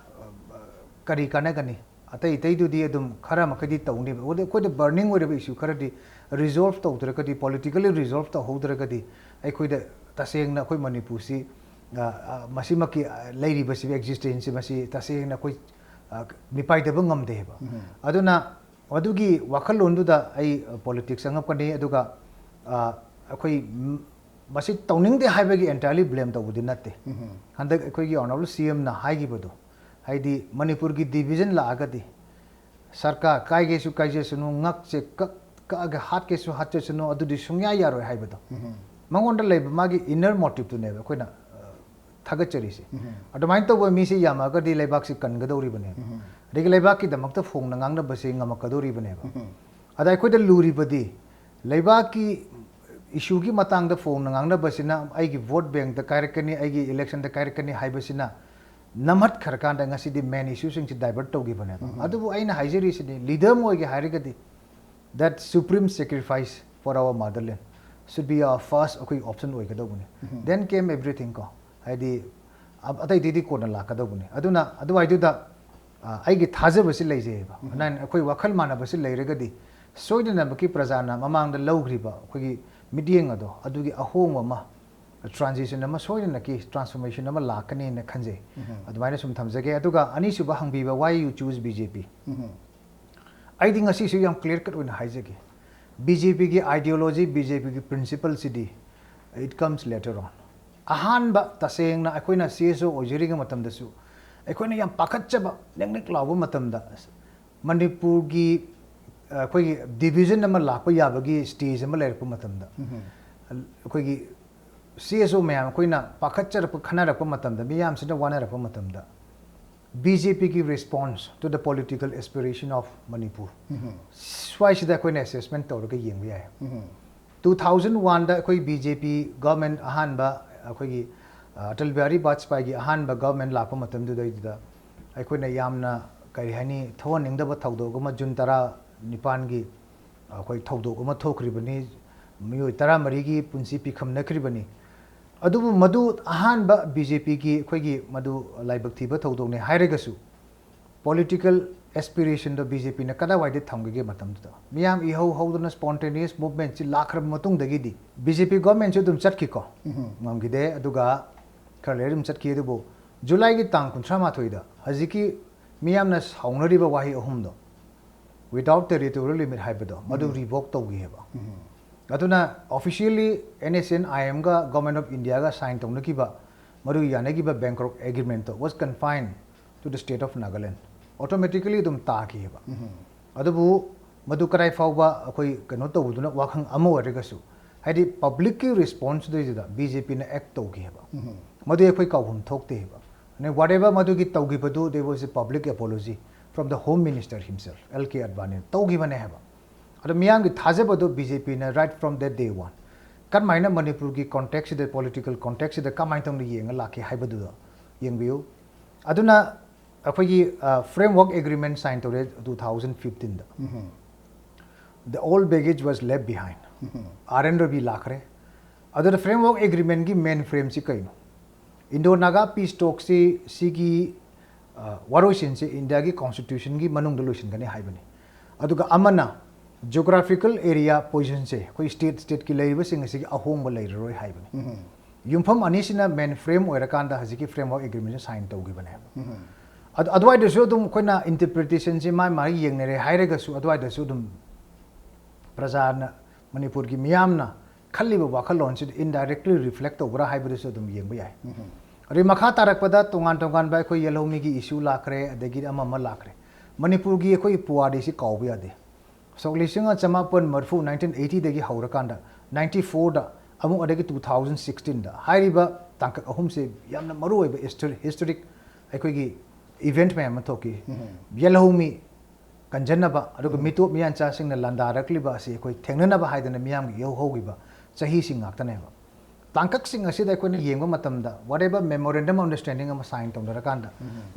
ꯀꯔꯤ ꯀꯥꯟꯅꯒꯅꯤ? ꯑꯇꯩ ꯑꯇꯩꯗꯨꯗꯤ ꯑꯗꯨꯝ ꯈꯔ ꯃꯈꯩꯗꯤ ꯇꯧꯅꯦꯕ꯫ ꯑꯗꯨꯗꯤ ꯑꯩꯈꯣꯏꯗ burning ꯑꯣꯏꯔꯕ issue ꯈꯔꯗꯤ resolve ꯇꯧꯗ꯭ꯔꯒꯗꯤ, politically resolve ꯇꯧꯍꯧꯗ꯭ꯔꯒꯗꯤ, ꯑꯩꯈꯣꯏꯗ ꯇꯁꯦꯡꯅ ꯑꯩꯈꯣꯏ ꯃꯅꯤꯄꯨꯔꯁꯤ, ꯑ, ꯑ, ꯃꯁꯤꯃꯛꯀꯤ, ꯑ, ꯂꯩꯔꯤꯕꯁꯤ, existence ꯁꯤ, ꯃꯁꯤ ꯇꯁꯦꯡꯅ ꯑꯩꯈꯣꯏ, ꯑ, ꯃꯤꯄꯥꯏꯗꯕ ꯉꯝꯗꯦꯕ꯫ ꯑꯗꯨꯅ ꯑꯗꯨꯒꯤ ꯋꯥꯈꯜꯂꯣꯟꯗꯨꯗ ꯑꯩ, ꯑ, politics ꯆꯪꯉꯛꯄꯅꯤ꯫ ꯑꯗꯨꯒ, ꯑ, ꯑꯩꯈꯣꯏ, ꯝ-, ꯃꯁꯤ ꯇꯧꯅꯤꯡꯗꯦ ꯍꯥꯏꯕꯒꯤ entirely blame ꯇꯧꯕꯗꯤ ꯅꯠꯇꯦ꯫ ꯍꯟꯗꯛ ꯑꯩꯈꯣꯏꯒꯤ honourable C M ꯅ ꯍꯥꯏꯈꯤꯕꯗꯣ, ꯍꯥꯏꯗꯤ ꯃꯅꯤꯄꯨꯔꯒꯤ division ꯂꯥꯛꯑꯒꯗꯤ ꯁꯔꯀꯥꯔ ꯀꯥꯏꯒꯦꯁꯨ ꯀꯥꯏꯖꯁꯅꯨ, ꯉꯛꯁꯦ ꯀꯛ-, ꯀꯛꯑꯒ ꯍꯥꯠꯀꯦꯁꯨ ꯍꯥꯠꯆꯁꯅꯨ, ꯑꯗꯨꯗꯤ ꯁꯨꯡꯌꯥ ꯌꯥꯔꯣꯏ ꯍꯥꯏꯕꯗꯣ꯫ ꯃꯉꯣꯟꯗ ꯂꯩꯕ ꯃꯥꯒꯤ inner motive ꯇꯨꯅꯦꯕ ꯑꯩꯈꯣꯏꯅ, ꯑ, ꯊꯥꯒꯠꯆꯔꯤꯁꯦ꯫ ꯑꯗꯨꯃꯥꯏꯅ ꯇꯧꯕ ꯃꯤꯁꯦ ꯌꯥꯝꯃꯛꯑꯒꯗꯤ ꯂꯩꯕꯥꯛꯁꯤ ꯀꯟꯒꯗꯧꯔꯤꯕꯅꯦꯕ꯫ ꯑꯗꯒꯤ ꯂꯩꯕꯥꯛꯀꯤꯗꯃꯛꯇ ꯐꯣꯡꯅ ꯉꯥꯡꯅꯕꯁꯦ ꯉꯝꯃꯛꯀꯗꯧꯔꯤꯕꯅꯦꯕ꯫ ꯑꯗ ꯑꯩꯈꯣꯏꯗ ꯂꯨꯔꯤꯕꯗꯤ ꯂꯩꯕꯥꯛꯀꯤ issue ꯒꯤ ꯃꯇꯥꯡꯗ ꯐꯣꯡꯅ ꯉꯥꯡꯅꯕꯁꯤꯅ ꯑꯩꯒꯤ vote bank ꯇ ꯀꯥꯏꯔꯛꯀꯅꯤ, ꯑꯩꯒꯤ election ꯗ ꯀꯥꯏꯔꯛꯀꯅꯤ ꯍꯥꯏꯕꯁꯤꯅ ꯅꯝꯍꯠꯈ꯭ꯔꯀꯥꯟꯗ ꯉꯁꯤꯗꯤ main issue ꯁꯤꯡꯁꯤ divert ꯇꯧꯈꯤꯕꯅꯦꯕ꯫ ꯑꯗꯨꯕꯨ ꯑꯩꯅ ꯍꯥꯏꯖꯔꯤꯁꯤꯗꯤ, leader ꯑꯃ ꯑꯣꯏꯒꯦ ꯍꯥꯏꯔꯒꯗꯤ that supreme sacrifice for our motherland should be our first ꯑꯩꯈꯣꯏꯒꯤ option ꯑꯣꯏꯒꯗꯧꯕꯅꯤ꯫ Then came everything ꯀꯣ, ꯍꯥꯏꯗꯤ ꯑ-, ꯑꯇꯩꯗꯩꯗꯤ ꯀꯣꯟꯅ ꯂꯥꯛꯀꯗꯧꯕꯅꯤ꯫ ꯑꯗꯨꯅ ꯑꯗꯨꯋꯥꯏꯗꯨꯗ, ꯑ, ꯑꯩꯒꯤ ꯊꯥꯖꯕꯁꯤ ꯂꯩꯖꯩꯑꯕ꯫ ꯅꯥꯏꯟ-, ꯑꯩꯈꯣꯏ ꯋꯥꯈꯜ ꯃꯥꯟꯅꯕꯁꯤ ꯂꯩꯔꯒꯗꯤ ꯁꯣꯏꯗꯅꯃꯛꯀꯤ ꯄ꯭ꯔꯖꯥꯅ ꯃꯃꯥꯡꯗ ꯂꯧꯈ꯭ꯔꯤꯕ ꯑꯩꯈꯣꯏꯒꯤ ꯃꯤꯠꯌꯦꯡ ꯑꯗꯣ, ꯑꯗꯨꯒꯤ ꯑꯍꯣꯡꯕ ꯑꯃ, transition ꯑꯃ, ꯁꯣꯏꯗꯅꯀꯤ transformation ꯑꯃ ꯂꯥꯛꯀꯅꯤꯅ ꯈꯟꯖꯩ꯫ ꯑꯗꯨꯃꯥꯏꯅ ꯁꯨꯝ ꯊꯝꯖꯒꯦ꯫ ꯑꯗꯨꯒ ꯑꯅꯤꯁꯨꯕ ꯍꯪꯕꯤꯕ, "Why you choose B J P?" ꯑꯩꯗꯤ ꯉꯁꯤꯁꯨ ꯌꯥꯝ clear cut ꯑꯣꯏꯅ ꯍꯥꯏꯖꯒꯦ, B J P ꯒꯤ ideology, B J P ꯒꯤ principle CD it comes later on. ꯑꯍꯥꯟꯕ ꯇꯁꯦꯡꯅ ꯑꯩꯈꯣꯏꯅ C S O ꯑꯣꯏꯖꯔꯤꯉꯩ ꯃꯇꯝꯗꯁꯨ ꯑꯩꯈꯣꯏꯅ ꯌꯥꯝ ꯄꯥꯈꯠꯆꯕ, ꯅꯤꯛ ꯅꯤꯛ ꯂꯥꯎꯕ ꯃꯇꯝꯗ, ꯃꯅꯤꯄꯨꯔꯒꯤ, ꯑ, ꯑꯩꯈꯣꯏꯒꯤ division ꯑꯃ ꯂꯥꯛꯄ ꯌꯥꯕꯒꯤ stage ꯑꯃ ꯂꯩꯔꯛꯄ ꯃꯇꯝꯗ, ꯑꯩꯈꯣꯏꯒꯤ C S O ꯃꯌꯥꯝ ꯑꯩꯈꯣꯏꯅ ꯄꯥꯈꯠꯆꯔꯛꯄ, ꯈꯟꯅꯔꯛꯄ ꯃꯇꯝꯗ, ꯃꯤꯌꯥꯝꯁꯤꯅ ꯋꯥꯅꯔꯛꯄ ꯃꯇꯝꯗ, B J P ꯒꯤ response to the political aspiration of Manipur, ꯁ꯭ꯋꯥꯏꯁꯤꯗ ꯑꯩꯈꯣꯏꯅ assessment ꯇꯧꯔꯒ ꯌꯦꯡꯕ ꯌꯥꯏ꯫ Two thousand one ꯗ ꯑꯩꯈꯣꯏ B J P government ꯑꯍꯥꯟꯕ, ꯑꯩꯈꯣꯏꯒꯤ, ꯑ, ꯑꯇꯜ ꯕꯤꯍꯥꯔꯤ ꯕꯥꯖꯄꯥꯏꯒꯤ ꯑꯍꯥꯟꯕ government ꯂꯥꯛꯄ ꯃꯇꯝꯗꯨꯗꯩꯗꯨꯗ ꯑꯩꯈꯣꯏꯅ ꯌꯥꯝꯅ, ꯀꯔꯤ ꯍꯥꯏꯅꯤ, ꯊꯣꯛꯍꯟꯅꯤꯡꯗꯕ ꯊꯧꯗꯣꯛ ꯑꯃ, ꯖꯨꯟ ꯇꯔꯥ ꯅꯤꯄꯥꯟꯒꯤ ꯑꯩꯈꯣꯏ ꯊꯧꯗꯣꯛ ꯑꯃ ꯊꯣꯛꯈ꯭ꯔꯤꯕꯅꯤ, ꯃꯤꯑꯣꯏ ꯇꯔꯥꯃꯔꯤꯒꯤ ꯄꯨꯟꯁꯤ ꯄꯤꯈꯝꯅꯈ꯭ꯔꯤꯕꯅꯤ꯫ ꯑꯗꯨꯕꯨ ꯃꯗꯨ ꯑꯍꯥꯟꯕ B J P ꯒꯤ ꯑꯩꯈꯣꯏꯒꯤ ꯃꯗꯨ ꯂꯥꯏꯕꯛ ꯊꯤꯕ ꯊꯧꯗꯣꯛꯅꯤ ꯍꯥꯏꯔꯒꯁꯨ, political aspiration ꯗꯣ B J P ꯅ ꯀꯗꯥꯏꯋꯥꯏꯗ ꯊꯝꯒꯦ ꯃꯇꯝꯗꯨꯗ? ꯃꯤꯌꯥꯝ ꯏꯍꯧ ꯍꯧꯗꯅ spontaneous movement ꯁꯤ ꯂꯥꯛꯈ꯭ꯔꯕ ꯃꯇꯨꯡꯗꯒꯤꯗꯤ B J P government ꯁꯨ ꯑꯗꯨꯝ ꯆꯠꯈꯤꯀꯣ, ꯉꯝꯈꯤꯗꯦ, ꯑꯗꯨꯒ ꯈꯔ ꯂꯩꯔ ꯑꯗꯨꯝ ꯆꯠꯈꯤ꯫ ꯑꯗꯨꯕꯨ ꯖꯨꯂꯥꯏꯒꯤ ꯇꯥꯡ ꯀꯨꯟꯊ꯭ꯔꯥ ꯃꯥꯊꯣꯏꯗ ꯍꯧꯖꯤꯛꯀꯤ ꯃꯤꯌꯥꯝꯅ ꯁꯥꯎꯅꯔꯤꯕ ꯋꯥꯍꯩ ꯑꯍꯨꯝꯗꯣ, without territorial limit ꯍꯥꯏꯕꯗꯣ, ꯃꯗꯨ revoke ꯇꯧꯈꯤꯑꯕ꯫ ꯑꯗꯨꯅ officially N S C N I M ꯒ Government of India ꯒ sign ꯇꯧꯅꯈꯤꯕ ꯃꯗꯨꯒꯤ ꯌꯥꯅꯈꯤꯕ Bangkok Agreement to was confined to the state of Nagaland, automatically ꯑꯗꯨꯝ ꯇꯥꯈꯤꯑꯕ꯫ ꯑꯗꯨꯕꯨ ꯃꯗꯨ ꯀꯗꯥꯏ ꯐꯥꯎꯕ ꯑꯩꯈꯣꯏ ꯀꯩꯅꯣ ꯇꯧꯕꯗꯨꯅ ꯋꯥꯈꯜ ꯑꯃ ꯑꯣꯏꯔꯒꯁꯨ, ꯍꯥꯏꯗꯤ public ꯀꯤ response ꯗꯨꯗꯩꯗꯨꯗ B J P ꯅ act ꯇꯧꯈꯤꯑꯕ꯫ ꯃꯗꯨ ꯑꯩꯈꯣꯏ ꯀꯥꯎꯐꯝ ꯊꯣꯛꯇꯦꯕ꯫ And whatever ꯃꯗꯨꯒꯤ ꯇꯧꯈꯤꯕꯗꯨ, there was a public apology from the Home Minister himself, L K Advani ꯅ ꯇꯧꯈꯤꯕꯅꯦ ꯍꯥꯏꯕ꯫ ꯑꯗꯣ ꯃꯤꯌꯥꯝꯒꯤ ꯊꯥꯖꯕꯗꯣ B J P ꯅ right from that day one ꯀꯃꯥꯏꯅ ꯃꯅꯤꯄꯨꯔꯒꯤ context ꯁꯤꯗ, political context ꯁꯤꯗ ꯀꯃꯥꯏꯅ ꯇꯧꯅ ꯌꯦꯡꯉ ꯂꯥꯛꯈꯤ ꯍꯥꯏꯕꯗꯨꯗ ꯌꯦꯡꯕꯤꯌꯨ꯫ ꯑꯗꯨꯅ ꯑꯩꯈꯣꯏꯒꯤ, ꯑ, framework agreement sign ꯇꯧꯔꯦ two thousand fifteen the. The old baggage was left behind. R N Ravi ꯂꯥꯛꯈ꯭ꯔꯦ꯫ ꯑꯗꯨꯗ framework agreement ꯀꯤ main frame ꯁꯤ ꯀꯩꯅꯣ? Indo Naga peace talk ꯁꯤ, ꯁꯤꯒꯤ, ꯑ, ꯋꯥꯔꯣꯏꯁꯤꯟꯁꯤ India ꯒꯤ constitution ꯒꯤ ꯃꯅꯨꯡꯗ ꯂꯣꯏꯁꯤꯟꯒꯅꯤ ꯍꯥꯏꯕꯅꯤ꯫ ꯑꯗꯨꯒ ꯑꯃꯅ Geographical area position ꯁꯦ ꯑꯩꯈꯣꯏ state state ꯀꯤ ꯂꯩꯔꯤꯕꯁꯤꯡ ꯑꯁꯤꯒꯤ ꯑꯍꯣꯡꯕ ꯂꯩꯔꯔꯣꯏ ꯍꯥꯏꯕꯅꯤ꯫ ꯌꯨꯝꯐꯝ ꯑꯅꯤꯁꯤꯅ main frame ꯑꯣꯏꯔꯀꯥꯟꯗ ꯍꯧꯖꯤꯛꯀꯤ framework agreement ꯁꯦ sign ꯇꯧꯈꯤꯕꯅꯦꯕ꯫ ꯑꯗꯨ ꯑꯗꯨꯋꯥꯏꯗꯁꯨ ꯑꯗꯨꯝ ꯑꯩꯈꯣꯏꯅ interpretation ꯁꯦ ꯃꯥꯏ ꯃꯥꯏ ꯌꯦꯡꯅꯔꯦ ꯍꯥꯏꯔꯒꯁꯨ ꯑꯗꯨꯋꯥꯏꯗꯁꯨ ꯑꯗꯨꯝ ꯄ꯭ꯔꯖꯥꯅ, ꯃꯅꯤꯄꯨꯔꯒꯤ ꯃꯤꯌꯥꯝꯅ ꯈꯜꯂꯤꯕ ꯋꯥꯈꯜꯂꯣꯟꯁꯤꯗ indirectly reflect ꯇꯧꯕ꯭ꯔꯥ ꯍꯥꯏꯕꯗꯨꯁꯨ ꯑꯗꯨꯝ ꯌꯦꯡꯕ ꯌꯥꯏ꯫ ꯑꯗꯩ ꯃꯈꯥ ꯇꯥꯔꯛꯄꯗ ꯇꯣꯉꯥꯟ ꯇꯣꯉꯥꯟꯕ ꯑꯩꯈꯣꯏ ꯌꯦꯜꯍꯧꯃꯤꯒꯤ issue ꯂꯥꯛꯈ꯭ꯔꯦ, ꯑꯗꯒꯤꯗꯤ ꯑꯃ ꯑꯃ ꯂꯥꯛꯈ꯭ꯔꯦ꯫ ꯃꯅꯤꯄꯨꯔꯒꯤ ꯑꯩꯈꯣꯏꯒꯤ ꯄꯨꯋꯥꯔꯤꯁꯤ ꯀꯥꯎꯕ ꯌꯥꯗꯦ꯫ ꯁꯣꯛ ꯂꯤꯁꯤꯡ ꯑꯃ ꯆꯃꯥꯄꯟ ꯃꯔꯤꯐꯨ, nineteen eighty ꯗꯒꯤ ꯍꯧꯔꯀꯥꯟꯗ ninety four ꯗ ꯑꯃꯨꯛ, ꯑꯗꯒꯤ two thousand sixteen ꯗ ꯍꯥꯏꯔꯤꯕ ꯇꯥꯡꯀꯛ ꯑꯍꯨꯝꯁꯦ ꯌꯥꯝꯅ ꯃꯔꯨ ꯑꯣꯏꯕ history, historic ꯑꯩꯈꯣꯏꯒꯤ event ꯃꯌꯥꯝ ꯑꯃ ꯊꯣꯛꯈꯤ꯫ ꯌꯦꯜꯍꯧꯃꯤ ꯀꯟꯖꯟꯅꯕ, ꯑꯗꯨꯒ ꯃꯤꯇꯣꯞ ꯃꯤꯌꯥꯟꯆꯥꯁꯤꯡꯅ ꯂꯥꯟꯗꯥꯔꯛꯂꯤꯕ ꯑꯁꯤ ꯑꯩꯈꯣꯏ ꯊꯦꯡꯅꯅꯕ ꯍꯥꯏꯗꯅ ꯃꯤꯌꯥꯝꯒꯤ ꯏꯍꯧ ꯍꯧꯈꯤꯕ ꯆꯍꯤꯁꯤꯡ ꯉꯥꯛꯇꯅꯦꯕ꯫ ꯇꯥꯡꯀꯛꯁꯤꯡ ꯑꯁꯤꯗ ꯑꯩꯈꯣꯏꯅ ꯌꯦꯡꯕ ꯃꯇꯝꯗ, whatever memorandum of understanding ꯑꯃ sign ꯇꯧꯅꯔꯀꯥꯟꯗ,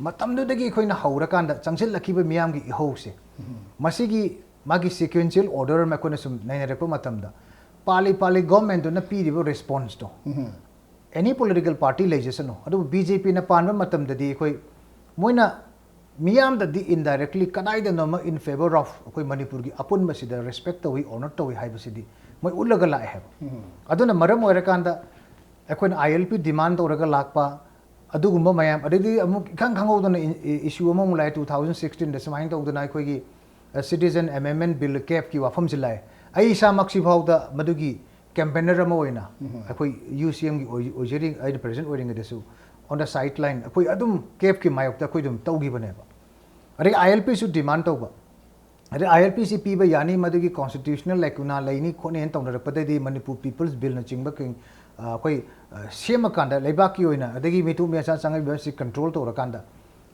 ꯃꯇꯝꯗꯨꯗꯒꯤ ꯑꯩꯈꯣꯏꯅ ꯍꯧꯔꯀꯥꯟꯗ ꯆꯪꯁꯤꯜꯂꯛꯈꯤꯕ ꯃꯤꯌꯥꯝꯒꯤ ꯏꯍꯧꯁꯦ, ꯃꯁꯤꯒꯤ ꯃꯥꯒꯤ sequential order ꯑꯃ ꯑꯩꯈꯣꯏꯅ ꯁꯨꯝ ꯅꯩꯅꯔꯛꯄ ꯃꯇꯝꯗ, ꯄꯥꯜꯂꯤ ꯄꯥꯜꯂꯤ government ꯇꯨꯅ ꯄꯤꯔꯤꯕ response ꯇꯣ, any political party ꯂꯩꯖꯁꯅꯨ, ꯑꯗꯨꯕꯨ BJP ꯅ ꯄꯥꯟꯕ ꯃꯇꯝꯗꯗꯤ ꯑꯩꯈꯣꯏ, ꯃꯣꯏꯅ ꯃꯤꯌꯥꯝꯗꯗꯤ indirectly ꯀꯗꯥꯏꯗꯅꯣꯃ in favour of ꯑꯩꯈꯣꯏ ꯃꯅꯤꯄꯨꯔꯒꯤ ꯑꯄꯨꯟꯕꯁꯤꯗ respect ꯇꯧꯏ, honour ꯇꯧꯏ ꯍꯥꯏꯕꯁꯤꯗꯤ ꯃꯣꯏ ꯎꯠꯂꯒ ꯂꯥꯛꯑꯦ ꯍꯥꯏꯕ꯫ ꯑꯗꯨꯅ ꯃꯔꯝ ꯑꯣꯏꯔꯀꯥꯟꯗ ꯑꯩꯈꯣꯏꯅ ILP demand ꯇꯧꯔꯒ ꯂꯥꯛꯄ, ꯑꯗꯨꯒꯨꯝꯕ ꯃꯌꯥꯝ, ꯑꯗꯩꯗꯤ ꯑꯃꯨꯛ ꯏꯈꯪ ꯈꯪꯍꯧꯗꯅ ꯏꯟ-, ꯏ-, issue ꯑꯃꯃꯨꯛ ꯂꯥꯛꯑꯦ, two thousand sixteen ꯗ ꯁꯨꯃꯥꯏꯅ ꯇꯧꯗꯅ ꯑꯩꯈꯣꯏꯒꯤ, ꯑ, Citizen Amendment Bill CAB ꯀꯤ ꯋꯥꯐꯝꯁꯤ ꯂꯥꯛꯑꯦ꯫ ꯑꯩ ꯏꯁꯥꯃꯛꯁꯤ ꯐꯥꯎꯗ ꯃꯗꯨꯒꯤ campaigner ꯑꯃ ꯑꯣꯏꯅ, ꯑꯩꯈꯣꯏ UCM ꯒꯤ ꯑꯣꯏ-, ꯑꯣꯏꯖꯔꯤ-, ꯑꯩꯅ president ꯑꯣꯏꯔꯤꯉꯩꯗꯁꯨ on the sideline ꯑꯩꯈꯣꯏ ꯑꯗꯨꯝ CAB ꯀꯤ ꯃꯥꯌꯣꯛꯇ ꯑꯩꯈꯣꯏ ꯑꯗꯨꯝ ꯇꯧꯈꯤꯕꯅꯦꯕ꯫ ꯑꯗꯩ ILP ꯁꯨ demand ꯇꯧꯕ, ꯑꯗꯩ ILP ꯁꯤ ꯄꯤꯕ ꯌꯥꯅꯤ, ꯃꯗꯨꯒꯤ constitutional lacuna ꯂꯩꯅꯤ ꯈꯣꯠꯅꯤ ꯍꯥꯏꯅ ꯇꯧꯅꯔꯛꯄꯗꯩꯗꯤ ꯃꯅꯤꯄꯨꯔ People's Bill ꯅꯆꯤꯡꯕ ꯀꯩ-, ꯑ, ꯑꯩꯈꯣꯏ, ꯑ, ꯁꯦꯝꯃꯀꯥꯟꯗ ꯂꯩꯕꯥꯛꯀꯤ ꯑꯣꯏꯅ, ꯑꯗꯒꯤ ꯃꯤꯇꯣꯞ ꯃꯤꯌꯥꯟꯆꯥ ꯆꯪꯉꯛꯏꯕ ꯑꯁꯤ control ꯇꯧꯔꯀꯥꯟꯗ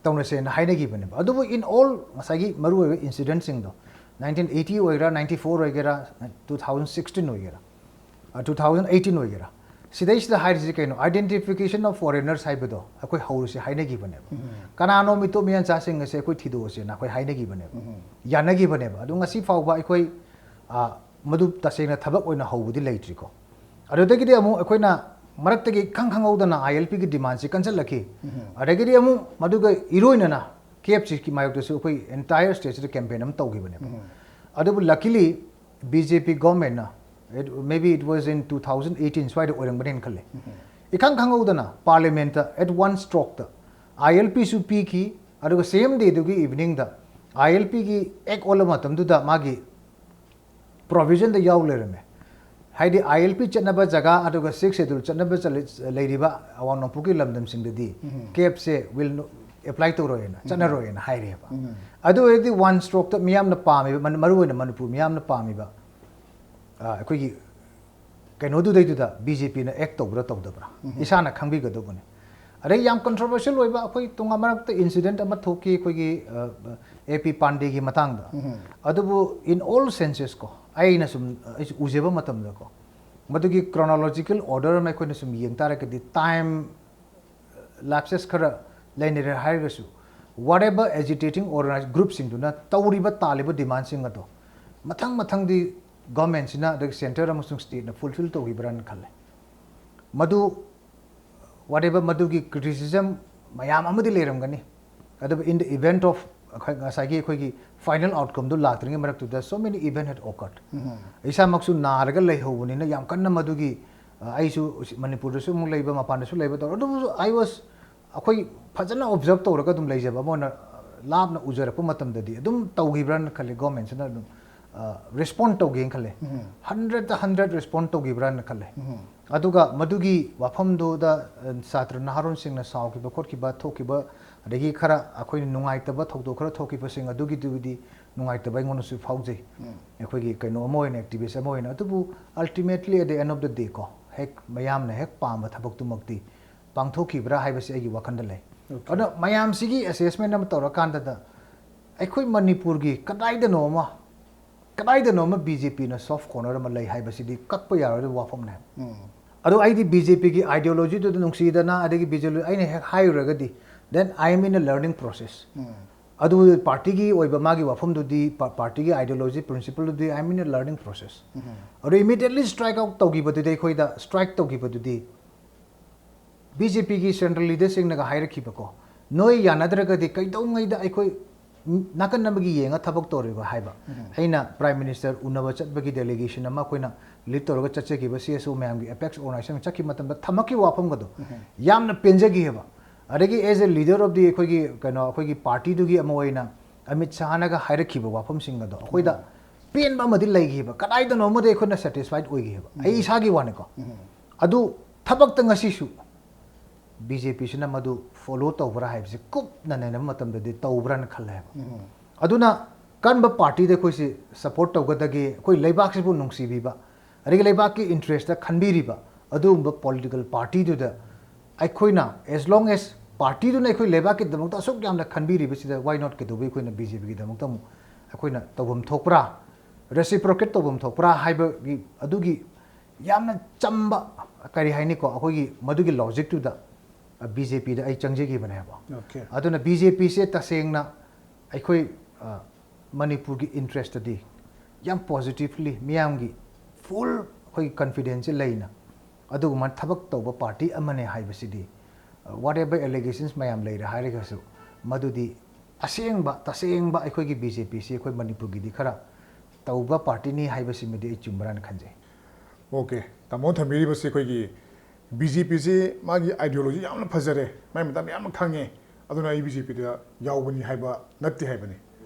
ꯇꯧꯅꯁꯦꯅ ꯍꯥꯏꯅꯈꯤꯕꯅꯦꯕ꯫ ꯑꯗꯨꯕꯨ in all ꯉꯁꯥꯏꯒꯤ ꯃꯔꯨꯑꯣꯏꯕ incident ꯁꯤꯡꯗꯣ, nineteen eighty ꯑꯣꯏꯒꯦꯔꯥ, ninety four ꯑꯣꯏꯒꯦꯔꯥ, two thousand sixteen ꯑꯣꯏꯒꯦꯔꯥ, ꯑ, two thousand eighteen ꯑꯣꯏꯒꯦꯔꯥ, ꯁꯤꯗꯩꯁꯤꯗ ꯍꯥꯏꯔꯤꯁꯤ ꯀꯩꯅꯣ? Identification of foreigners ꯍꯥꯏꯕꯗꯣ ꯑꯩꯈꯣꯏ ꯍꯧꯔꯁꯤ ꯍꯥꯏꯅꯈꯤꯕꯅꯦꯕ꯫ ꯀꯅꯥꯅꯣ ꯃꯤꯇꯣꯞ ꯃꯤꯌꯥꯟꯆꯥꯁꯤꯡ ꯑꯁꯦ ꯑꯩꯈꯣꯏ ꯊꯤꯗꯣꯛꯑꯁꯦꯅ ꯑꯩꯈꯣꯏ ꯍꯥꯏꯅꯈꯤꯕꯅꯦꯕ꯫ ꯌꯥꯅꯈꯤꯕꯅꯦꯕ꯫ ꯑꯗꯨ ꯉꯁꯤ ꯐꯥꯎꯕ ꯑꯩꯈꯣꯏ, ꯑ, ꯃꯗꯨ ꯇꯁꯦꯡꯅ ꯊꯕꯛ ꯑꯣꯏꯅ ꯍꯧꯕꯗꯤ ꯂꯩꯇ꯭ꯔꯤꯀꯣ꯫ ꯑꯗꯨꯗꯒꯤꯗꯤ ꯑꯃꯨꯛ ꯑꯩꯈꯣꯏꯅ ꯃꯔꯛꯇꯒꯤ ꯈꯪ ꯈꯪꯍꯧꯗꯅ ILP ꯒꯤ demand ꯁꯤ ꯀꯟꯁꯤꯜꯂꯛꯈꯤ꯫ ꯑꯗꯒꯤꯗꯤ ꯑꯃꯨꯛ ꯃꯗꯨꯒ ꯏꯔꯣꯏꯅꯅ CAB ꯁꯤꯒꯤ ꯃꯥꯌꯣꯛꯇꯁꯨ ꯑꯩꯈꯣꯏ entire state ꯁꯤꯗ campaign ꯑꯃ ꯇꯧꯈꯤꯕꯅꯦꯕ꯫ ꯑꯗꯨꯕꯨ luckily B J P government ꯅ, maybe it was in two thousand eighteen ꯁ꯭ꯋꯥꯏꯗ ꯑꯣꯏꯔꯝꯒꯅꯦꯅ ꯈꯜꯂꯦ, ꯏꯈꯪ ꯈꯪꯍꯧꯗꯅ Parliament ꯇ at one stroke ꯇ I L P ꯁꯨ ꯄꯤꯈꯤ꯫ ꯑꯗꯨꯒ same day ꯗꯨꯒꯤ evening the I L P ꯒꯤ act ꯑꯣꯜꯂꯕ ꯃꯇꯝꯗꯨꯗ ꯃꯥꯒꯤ provision ꯗ ꯌꯥꯎ ꯂꯩꯔꯝꯃꯦ꯫ ꯍꯥꯏꯗꯤ I L P ꯆꯠꯅꯕ ꯖꯒꯥ ꯑꯗꯨꯒ Sixth Schedule ꯆꯠꯅꯕ ꯆꯠꯂꯤ-, ꯂꯩꯔꯤꯕ ꯑꯋꯥꯡ ꯅꯣꯡꯄꯣꯛꯀꯤ ꯂꯝꯗꯝꯁꯤꯡꯗꯗꯤ CAF ꯁꯦ will apply ꯇꯧꯔꯣꯏꯅ, ꯆꯠꯅꯔꯣꯏꯅ ꯍꯥꯏꯔꯦꯕ꯫ ꯑꯗꯨ ꯑꯣꯏꯔꯗꯤ one stroke ꯇ ꯃꯤꯌꯥꯝꯅ ꯄꯥꯝꯃꯤꯕ, ꯃꯅꯤ-, ꯃꯔꯨꯑꯣꯏꯅ ꯃꯅꯤꯄꯨꯔ ꯃꯤꯌꯥꯝꯅ ꯄꯥꯝꯃꯤꯕ, ꯑ, ꯑꯩꯈꯣꯏꯒꯤ ꯀꯩꯅꯣꯗꯨꯗꯩꯗꯨꯗ B J P ꯅ act ꯇꯧꯕ꯭ꯔꯥ ꯇꯧꯗꯕ꯭ꯔꯥ ꯏꯁꯥꯅ ꯈꯪꯕꯤꯒꯗꯧꯕꯅꯤ꯫ ꯑꯗꯩ ꯌꯥꯝ controversial ꯑꯣꯏꯕ, ꯑꯩꯈꯣꯏ ꯇꯣꯉꯥꯟ ꯃꯔꯛꯇ incident ꯑꯃ ꯊꯣꯛꯈꯤ, ꯑꯩꯈꯣꯏꯒꯤ, ꯑ, A P ꯄꯥꯟꯗꯦꯒꯤ ꯃꯇꯥꯡꯗ꯫ ꯑꯗꯨꯕꯨ in all senses ꯀꯣ, ꯑꯩꯅ ꯁꯨꯝ, ꯑꯩꯁꯨ ꯎꯖꯕ ꯃꯇꯝꯗꯀꯣ, ꯃꯗꯨꯒꯤ chronological order ꯑꯃ ꯑꯩꯈꯣꯏꯅ ꯁꯨꯝ ꯌꯦꯡ ꯇꯥꯔꯒꯗꯤ, time lapses ꯈꯔ ꯂꯩꯅꯔꯦ ꯍꯥꯏꯔꯒꯁꯨ, whatever agitating organized group ꯁꯤꯡꯗꯨꯅ ꯇꯧꯔꯤꯕ, ꯇꯥꯜꯂꯤꯕ demand ꯁꯤꯡ ꯑꯗꯣ ꯃꯊꯪ ꯃꯊꯪꯗꯤ government ꯁꯤꯅ, ꯑꯗꯒꯤ centre ꯑꯃꯁꯨꯡ state ꯅ fulfil ꯇꯧꯈꯤꯕ꯭ꯔꯥꯅ ꯈꯜꯂꯦ꯫ ꯃꯗꯨ, whatever, ꯃꯗꯨꯒꯤ criticism ꯃꯌꯥꯝ ꯑꯃꯗꯤ ꯂꯩꯔꯝꯒꯅꯤ, ꯑꯗꯨꯕꯨ in the event of ꯑꯩꯈꯣꯏ ꯉꯁꯥꯏꯒꯤ ꯑꯩꯈꯣꯏꯒꯤ final outcome ꯗꯨ ꯂꯥꯛꯇ꯭ꯔꯤꯉꯩ ꯃꯔꯛꯇꯨꯗ so many event had occurred꯫ ꯏꯁꯥꯃꯛꯁꯨ ꯅꯥꯔꯒ ꯂꯩꯍꯧꯕꯅꯤꯅ ꯌꯥꯝ ꯀꯟꯅ ꯃꯗꯨꯒꯤ, ꯑ, ꯑꯩꯁꯨ ꯃꯅꯤꯄꯨꯔꯗꯁꯨ ꯑꯃꯨꯛ ꯂꯩꯕ, ꯃꯄꯥꯟꯗꯁꯨ ꯂꯩꯕ ꯇꯧꯔꯦ꯫ ꯑꯗꯨꯕꯨ I was, ꯑꯩꯈꯣꯏ ꯐꯖꯅ observe ꯇꯧꯔꯒ ꯑꯗꯨꯝ ꯂꯩꯖꯕ ꯑꯃ ꯑꯣꯏꯅ, ꯂꯥꯞꯅ ꯎꯖꯔꯛꯄ ꯃꯇꯝꯗꯗꯤ ꯑꯗꯨꯝ ꯇꯧꯈꯤꯕ꯭ꯔꯥꯅ ꯈꯜꯂꯤ, government ꯁꯤꯅ ꯑꯗꯨꯝ, ꯑ, respond ꯇꯧꯒꯦꯅ ꯈꯜꯂꯦ꯫ Hundred ꯇ hundred respond ꯇꯧꯈꯤꯕ꯭ꯔꯥꯅ ꯈꯜꯂꯦ꯫ ꯑꯗꯨꯒ ꯃꯗꯨꯒꯤ ꯋꯥꯐꯝꯗꯨꯗ, ꯑ, ꯁꯥꯇ꯭ꯔ ꯅꯍꯥꯔꯣꯟꯁꯤꯡꯅ ꯁꯥꯎꯈꯤꯕ ꯈꯣꯠꯈꯤꯕ ꯊꯣꯛꯈꯤꯕ, ꯑꯗꯒꯤ ꯈꯔ ꯑꯩꯈꯣꯏꯅ ꯅꯨꯡꯉꯥꯏꯇꯕ ꯊꯧꯗꯣꯛ ꯈꯔ ꯊꯣꯛꯈꯤꯕꯁꯤꯡ ꯑꯗꯨꯒꯤꯗꯨꯕꯨꯗꯤ ꯅꯨꯡꯉꯥꯏꯇꯕ ꯑꯩꯉꯣꯟꯗꯁꯨ ꯐꯥꯎꯖꯩ, ꯑꯩꯈꯣꯏꯒꯤ ꯀꯩꯅꯣ ꯑꯃ ꯑꯣꯏꯅ, activist ꯑꯃ ꯑꯣꯏꯅ꯫ ꯑꯗꯨꯕꯨ ultimately at the end of the day ꯀꯣ, ꯍꯦꯛ ꯃꯌꯥꯝꯅ ꯍꯦꯛ ꯄꯥꯝꯕ ꯊꯕꯛꯇꯨꯃꯛꯇꯤ ꯄꯥꯡꯊꯣꯛꯈꯤꯕ꯭ꯔꯥ ꯍꯥꯏꯕꯁꯤ ꯑꯩꯒꯤ ꯋꯥꯈꯜꯗ ꯂꯩ꯫ ꯑꯗꯣ ꯃꯌꯥꯝꯁꯤꯒꯤ assessment ꯑꯃ ꯇꯧꯔꯀꯥꯟꯗꯗ ꯑꯩꯈꯣꯏ ꯃꯅꯤꯄꯨꯔꯒꯤ ꯀꯗꯥꯏꯗꯅꯣ ꯑꯃ, ꯀꯗꯥꯏꯗꯅꯣ ꯑꯃ B J P ꯅ soft corner ꯑꯃ ꯂꯩ ꯍꯥꯏꯕꯁꯤꯗꯤ ꯀꯛꯄ ꯌꯥꯔꯣꯏꯗꯕ ꯋꯥꯐꯝꯅꯦ꯫ ꯑꯗꯣ ꯑꯩꯗꯤ B J P ꯒꯤ ideology ꯗꯨꯗ ꯅꯨꯡꯁꯤꯗꯅ, ꯑꯗꯒꯤ B J P ꯑꯩꯅ ꯍꯦꯛ ꯍꯥꯏꯔꯨꯔꯒꯗꯤ, then I am in a learning process꯫ ꯑꯗꯨ party ꯒꯤ ꯑꯣꯏꯕ ꯃꯥꯒꯤ ꯋꯥꯐꯝꯗꯨꯗꯤ, pa-, party ꯒꯤ ideology, principle ꯗꯨꯗꯤ, I am in a learning process꯫ ꯑꯗꯨ immediately strike out ꯇꯧꯈꯤꯕꯗꯨꯗꯤ, ꯑꯩꯈꯣꯏꯗ strike ꯇꯧꯈꯤꯕꯗꯨꯗꯤ, B J P ꯒꯤ central leader ꯁꯤꯡꯅꯒ ꯍꯥꯏꯔꯛꯈꯤꯕꯀꯣ, "ꯅꯣꯏ ꯌꯥꯅꯗ꯭ꯔꯒꯗꯤ ꯀꯩꯗꯧꯉꯩꯗ ꯑꯩꯈꯣꯏ ꯅꯥꯀꯟ ꯑꯃꯒꯤ ꯌꯦꯡꯉ ꯊꯕꯛ ꯇꯧꯔꯤꯕ ꯍꯥꯏꯕ꯫ ꯑꯩꯅ Prime Minister ꯎꯅꯕ ꯆꯠꯄꯒꯤ delegation ꯑꯃ ꯑꯩꯈꯣꯏꯅ lead ꯇꯧꯔꯒ ꯆꯠꯆꯈꯤꯕ C S O ꯃꯌꯥꯝꯒꯤ apex organization ꯆꯠꯈꯤꯕ ꯃꯇꯝꯗ ꯊꯝꯃꯛꯈꯤꯕ ꯋꯥꯐꯝꯒꯗꯣ ꯌꯥꯝꯅ ꯄꯦꯟꯖꯈꯤꯑꯕ꯫ ꯑꯗꯒꯤ as a leader of the ꯑꯩꯈꯣꯏꯒꯤ ꯀꯩꯅꯣ ꯑꯩꯈꯣꯏꯒꯤ partyꯗꯨꯒꯤ ꯑꯃ ꯑꯣꯏꯅ ꯑꯃꯤꯠ ꯁꯥꯍꯅꯒ ꯍꯥꯏꯔꯛꯈꯤꯕ ꯋꯥꯐꯝꯁꯤꯡ ꯑꯗꯣ ꯑꯩꯈꯣꯏꯗ ꯄꯦꯟꯕ ꯑꯃꯗꯤ ꯂꯩꯈꯤꯕ꯫ ꯀꯗꯥꯏꯗꯅꯣ ꯑꯃꯗꯤ ꯑꯩꯈꯣꯏꯅ satisfied ꯑꯣꯏꯈꯤꯕ, ꯑꯩ ꯏꯁꯥꯒꯤ ꯋꯥꯅꯤꯀꯣ꯫ ꯑꯗꯨ ꯊꯕꯛꯇ ꯉꯁꯤꯁꯨ B J Pꯁꯤꯅ ꯃꯗꯨ follow ꯇꯧꯕ꯭ꯔꯥ ꯍꯥꯏꯕꯁꯤ ꯀꯨꯞꯅ ꯅꯩꯅꯕ ꯃꯇꯝꯗꯗꯤ ꯇꯧꯕ꯭ꯔꯥꯅ ꯈꯜꯂꯦ ꯍꯥꯏꯕ꯫ ꯑꯗꯨꯅ ꯀꯔꯝꯕ partyꯗ ꯑꯩꯈꯣꯏꯁꯤ support ꯇꯧꯒꯗꯒꯦ? ꯑꯩꯈꯣꯏ ꯂꯩꯕꯥꯛꯁꯤꯕꯨ ꯅꯨꯡꯁꯤꯕꯤꯕ, ꯑꯗꯒꯤ ꯂꯩꯕꯥꯛꯀꯤ interestꯇ ꯈꯟꯕꯤꯔꯤꯕ ꯑꯗꯨꯒꯨꯝꯕ political partyꯗꯨꯗ ꯑꯩꯈꯣꯏꯅ, as long as partyꯗꯨꯅ ꯑꯩꯈꯣꯏ ꯂꯩꯕꯥꯛꯀꯤꯗꯃꯛꯇ ꯑꯁꯨꯛ ꯌꯥꯝꯅ ꯈꯟꯕꯤꯔꯤꯕꯁꯤꯗ, why not ꯀꯩꯗꯧꯕꯩ ꯑꯩꯈꯣꯏꯅ B J Pꯒꯤꯗꯃꯛꯇ ꯑꯃꯨꯛ ꯑꯩꯈꯣꯏꯅ ꯇꯧꯐꯝ ꯊꯣꯛꯄ꯭ꯔꯥ, reciprocate ꯇꯧꯐꯝ ꯊꯣꯛꯄ꯭ꯔꯥ ꯍꯥꯏꯕꯒꯤ, ꯑꯗꯨꯒꯤ ꯌꯥꯝꯅ ꯆꯝꯕ, ꯀꯔꯤ ꯍꯥꯏꯅꯤꯀꯣ, ꯑꯩꯈꯣꯏꯒꯤ ꯃꯗꯨꯒꯤ logicꯇꯨꯗ B J Pꯗ ꯑꯩ ꯆꯪꯖꯈꯤꯕꯅꯦꯕ꯫ Okay. ꯑꯗꯨꯅ B J Pꯁꯦ ꯇꯁꯦꯡꯅ ꯑꯩꯈꯣꯏ, ꯑ, ꯃꯅꯤꯄꯨꯔꯒꯤ interestꯇꯗꯤ ꯌꯥꯝ positively ꯃꯤꯌꯥꯝꯒꯤ full ꯑꯩꯈꯣꯏꯒꯤ confidenceꯁꯦ ꯂꯩꯅ ꯑꯗꯨꯒꯨꯝꯕ ꯊꯕꯛ ꯇꯧꯕ party ꯑꯃꯅꯦ ꯍꯥꯏꯕꯁꯤꯗꯤ, ꯑ, whatever allegations ꯃꯌꯥꯝ ꯂꯩꯔꯦ ꯍꯥꯏꯔꯒꯁꯨ, ꯃꯗꯨꯗꯤ ꯑꯁꯦꯡꯕ, ꯇꯁꯦꯡꯕ ꯑꯩꯈꯣꯏꯒꯤ B J Pꯁꯤ ꯑꯩꯈꯣꯏ ꯃꯅꯤꯄꯨꯔꯒꯤꯗꯤ ꯈꯔ ꯇꯧꯕ partyꯅꯤ ꯍꯥꯏꯕꯁꯤꯃꯗꯤ ꯑꯩ ꯆꯨꯝꯕ꯭ꯔꯥꯅ ꯈꯟꯖꯩ꯫ Okay, ꯇꯥꯃꯣꯅ ꯊꯝꯕꯤꯔꯤꯕꯁꯤ ꯑꯩꯈꯣꯏꯒꯤ B J Pꯁꯤ ꯃꯥꯒꯤ ideology ꯌꯥꯝꯅ ꯐꯖꯔꯦ, ꯃꯥꯒꯤ ꯃꯇꯝ ꯌꯥꯝꯅ ꯈꯪꯉꯦ, ꯑꯗꯨꯅ ꯑꯩ B J Pꯗ ꯌꯥꯎꯕꯅꯤ ꯍꯥꯏꯕ ꯅꯠꯇꯦ ꯍꯥꯏꯕꯅꯤ꯫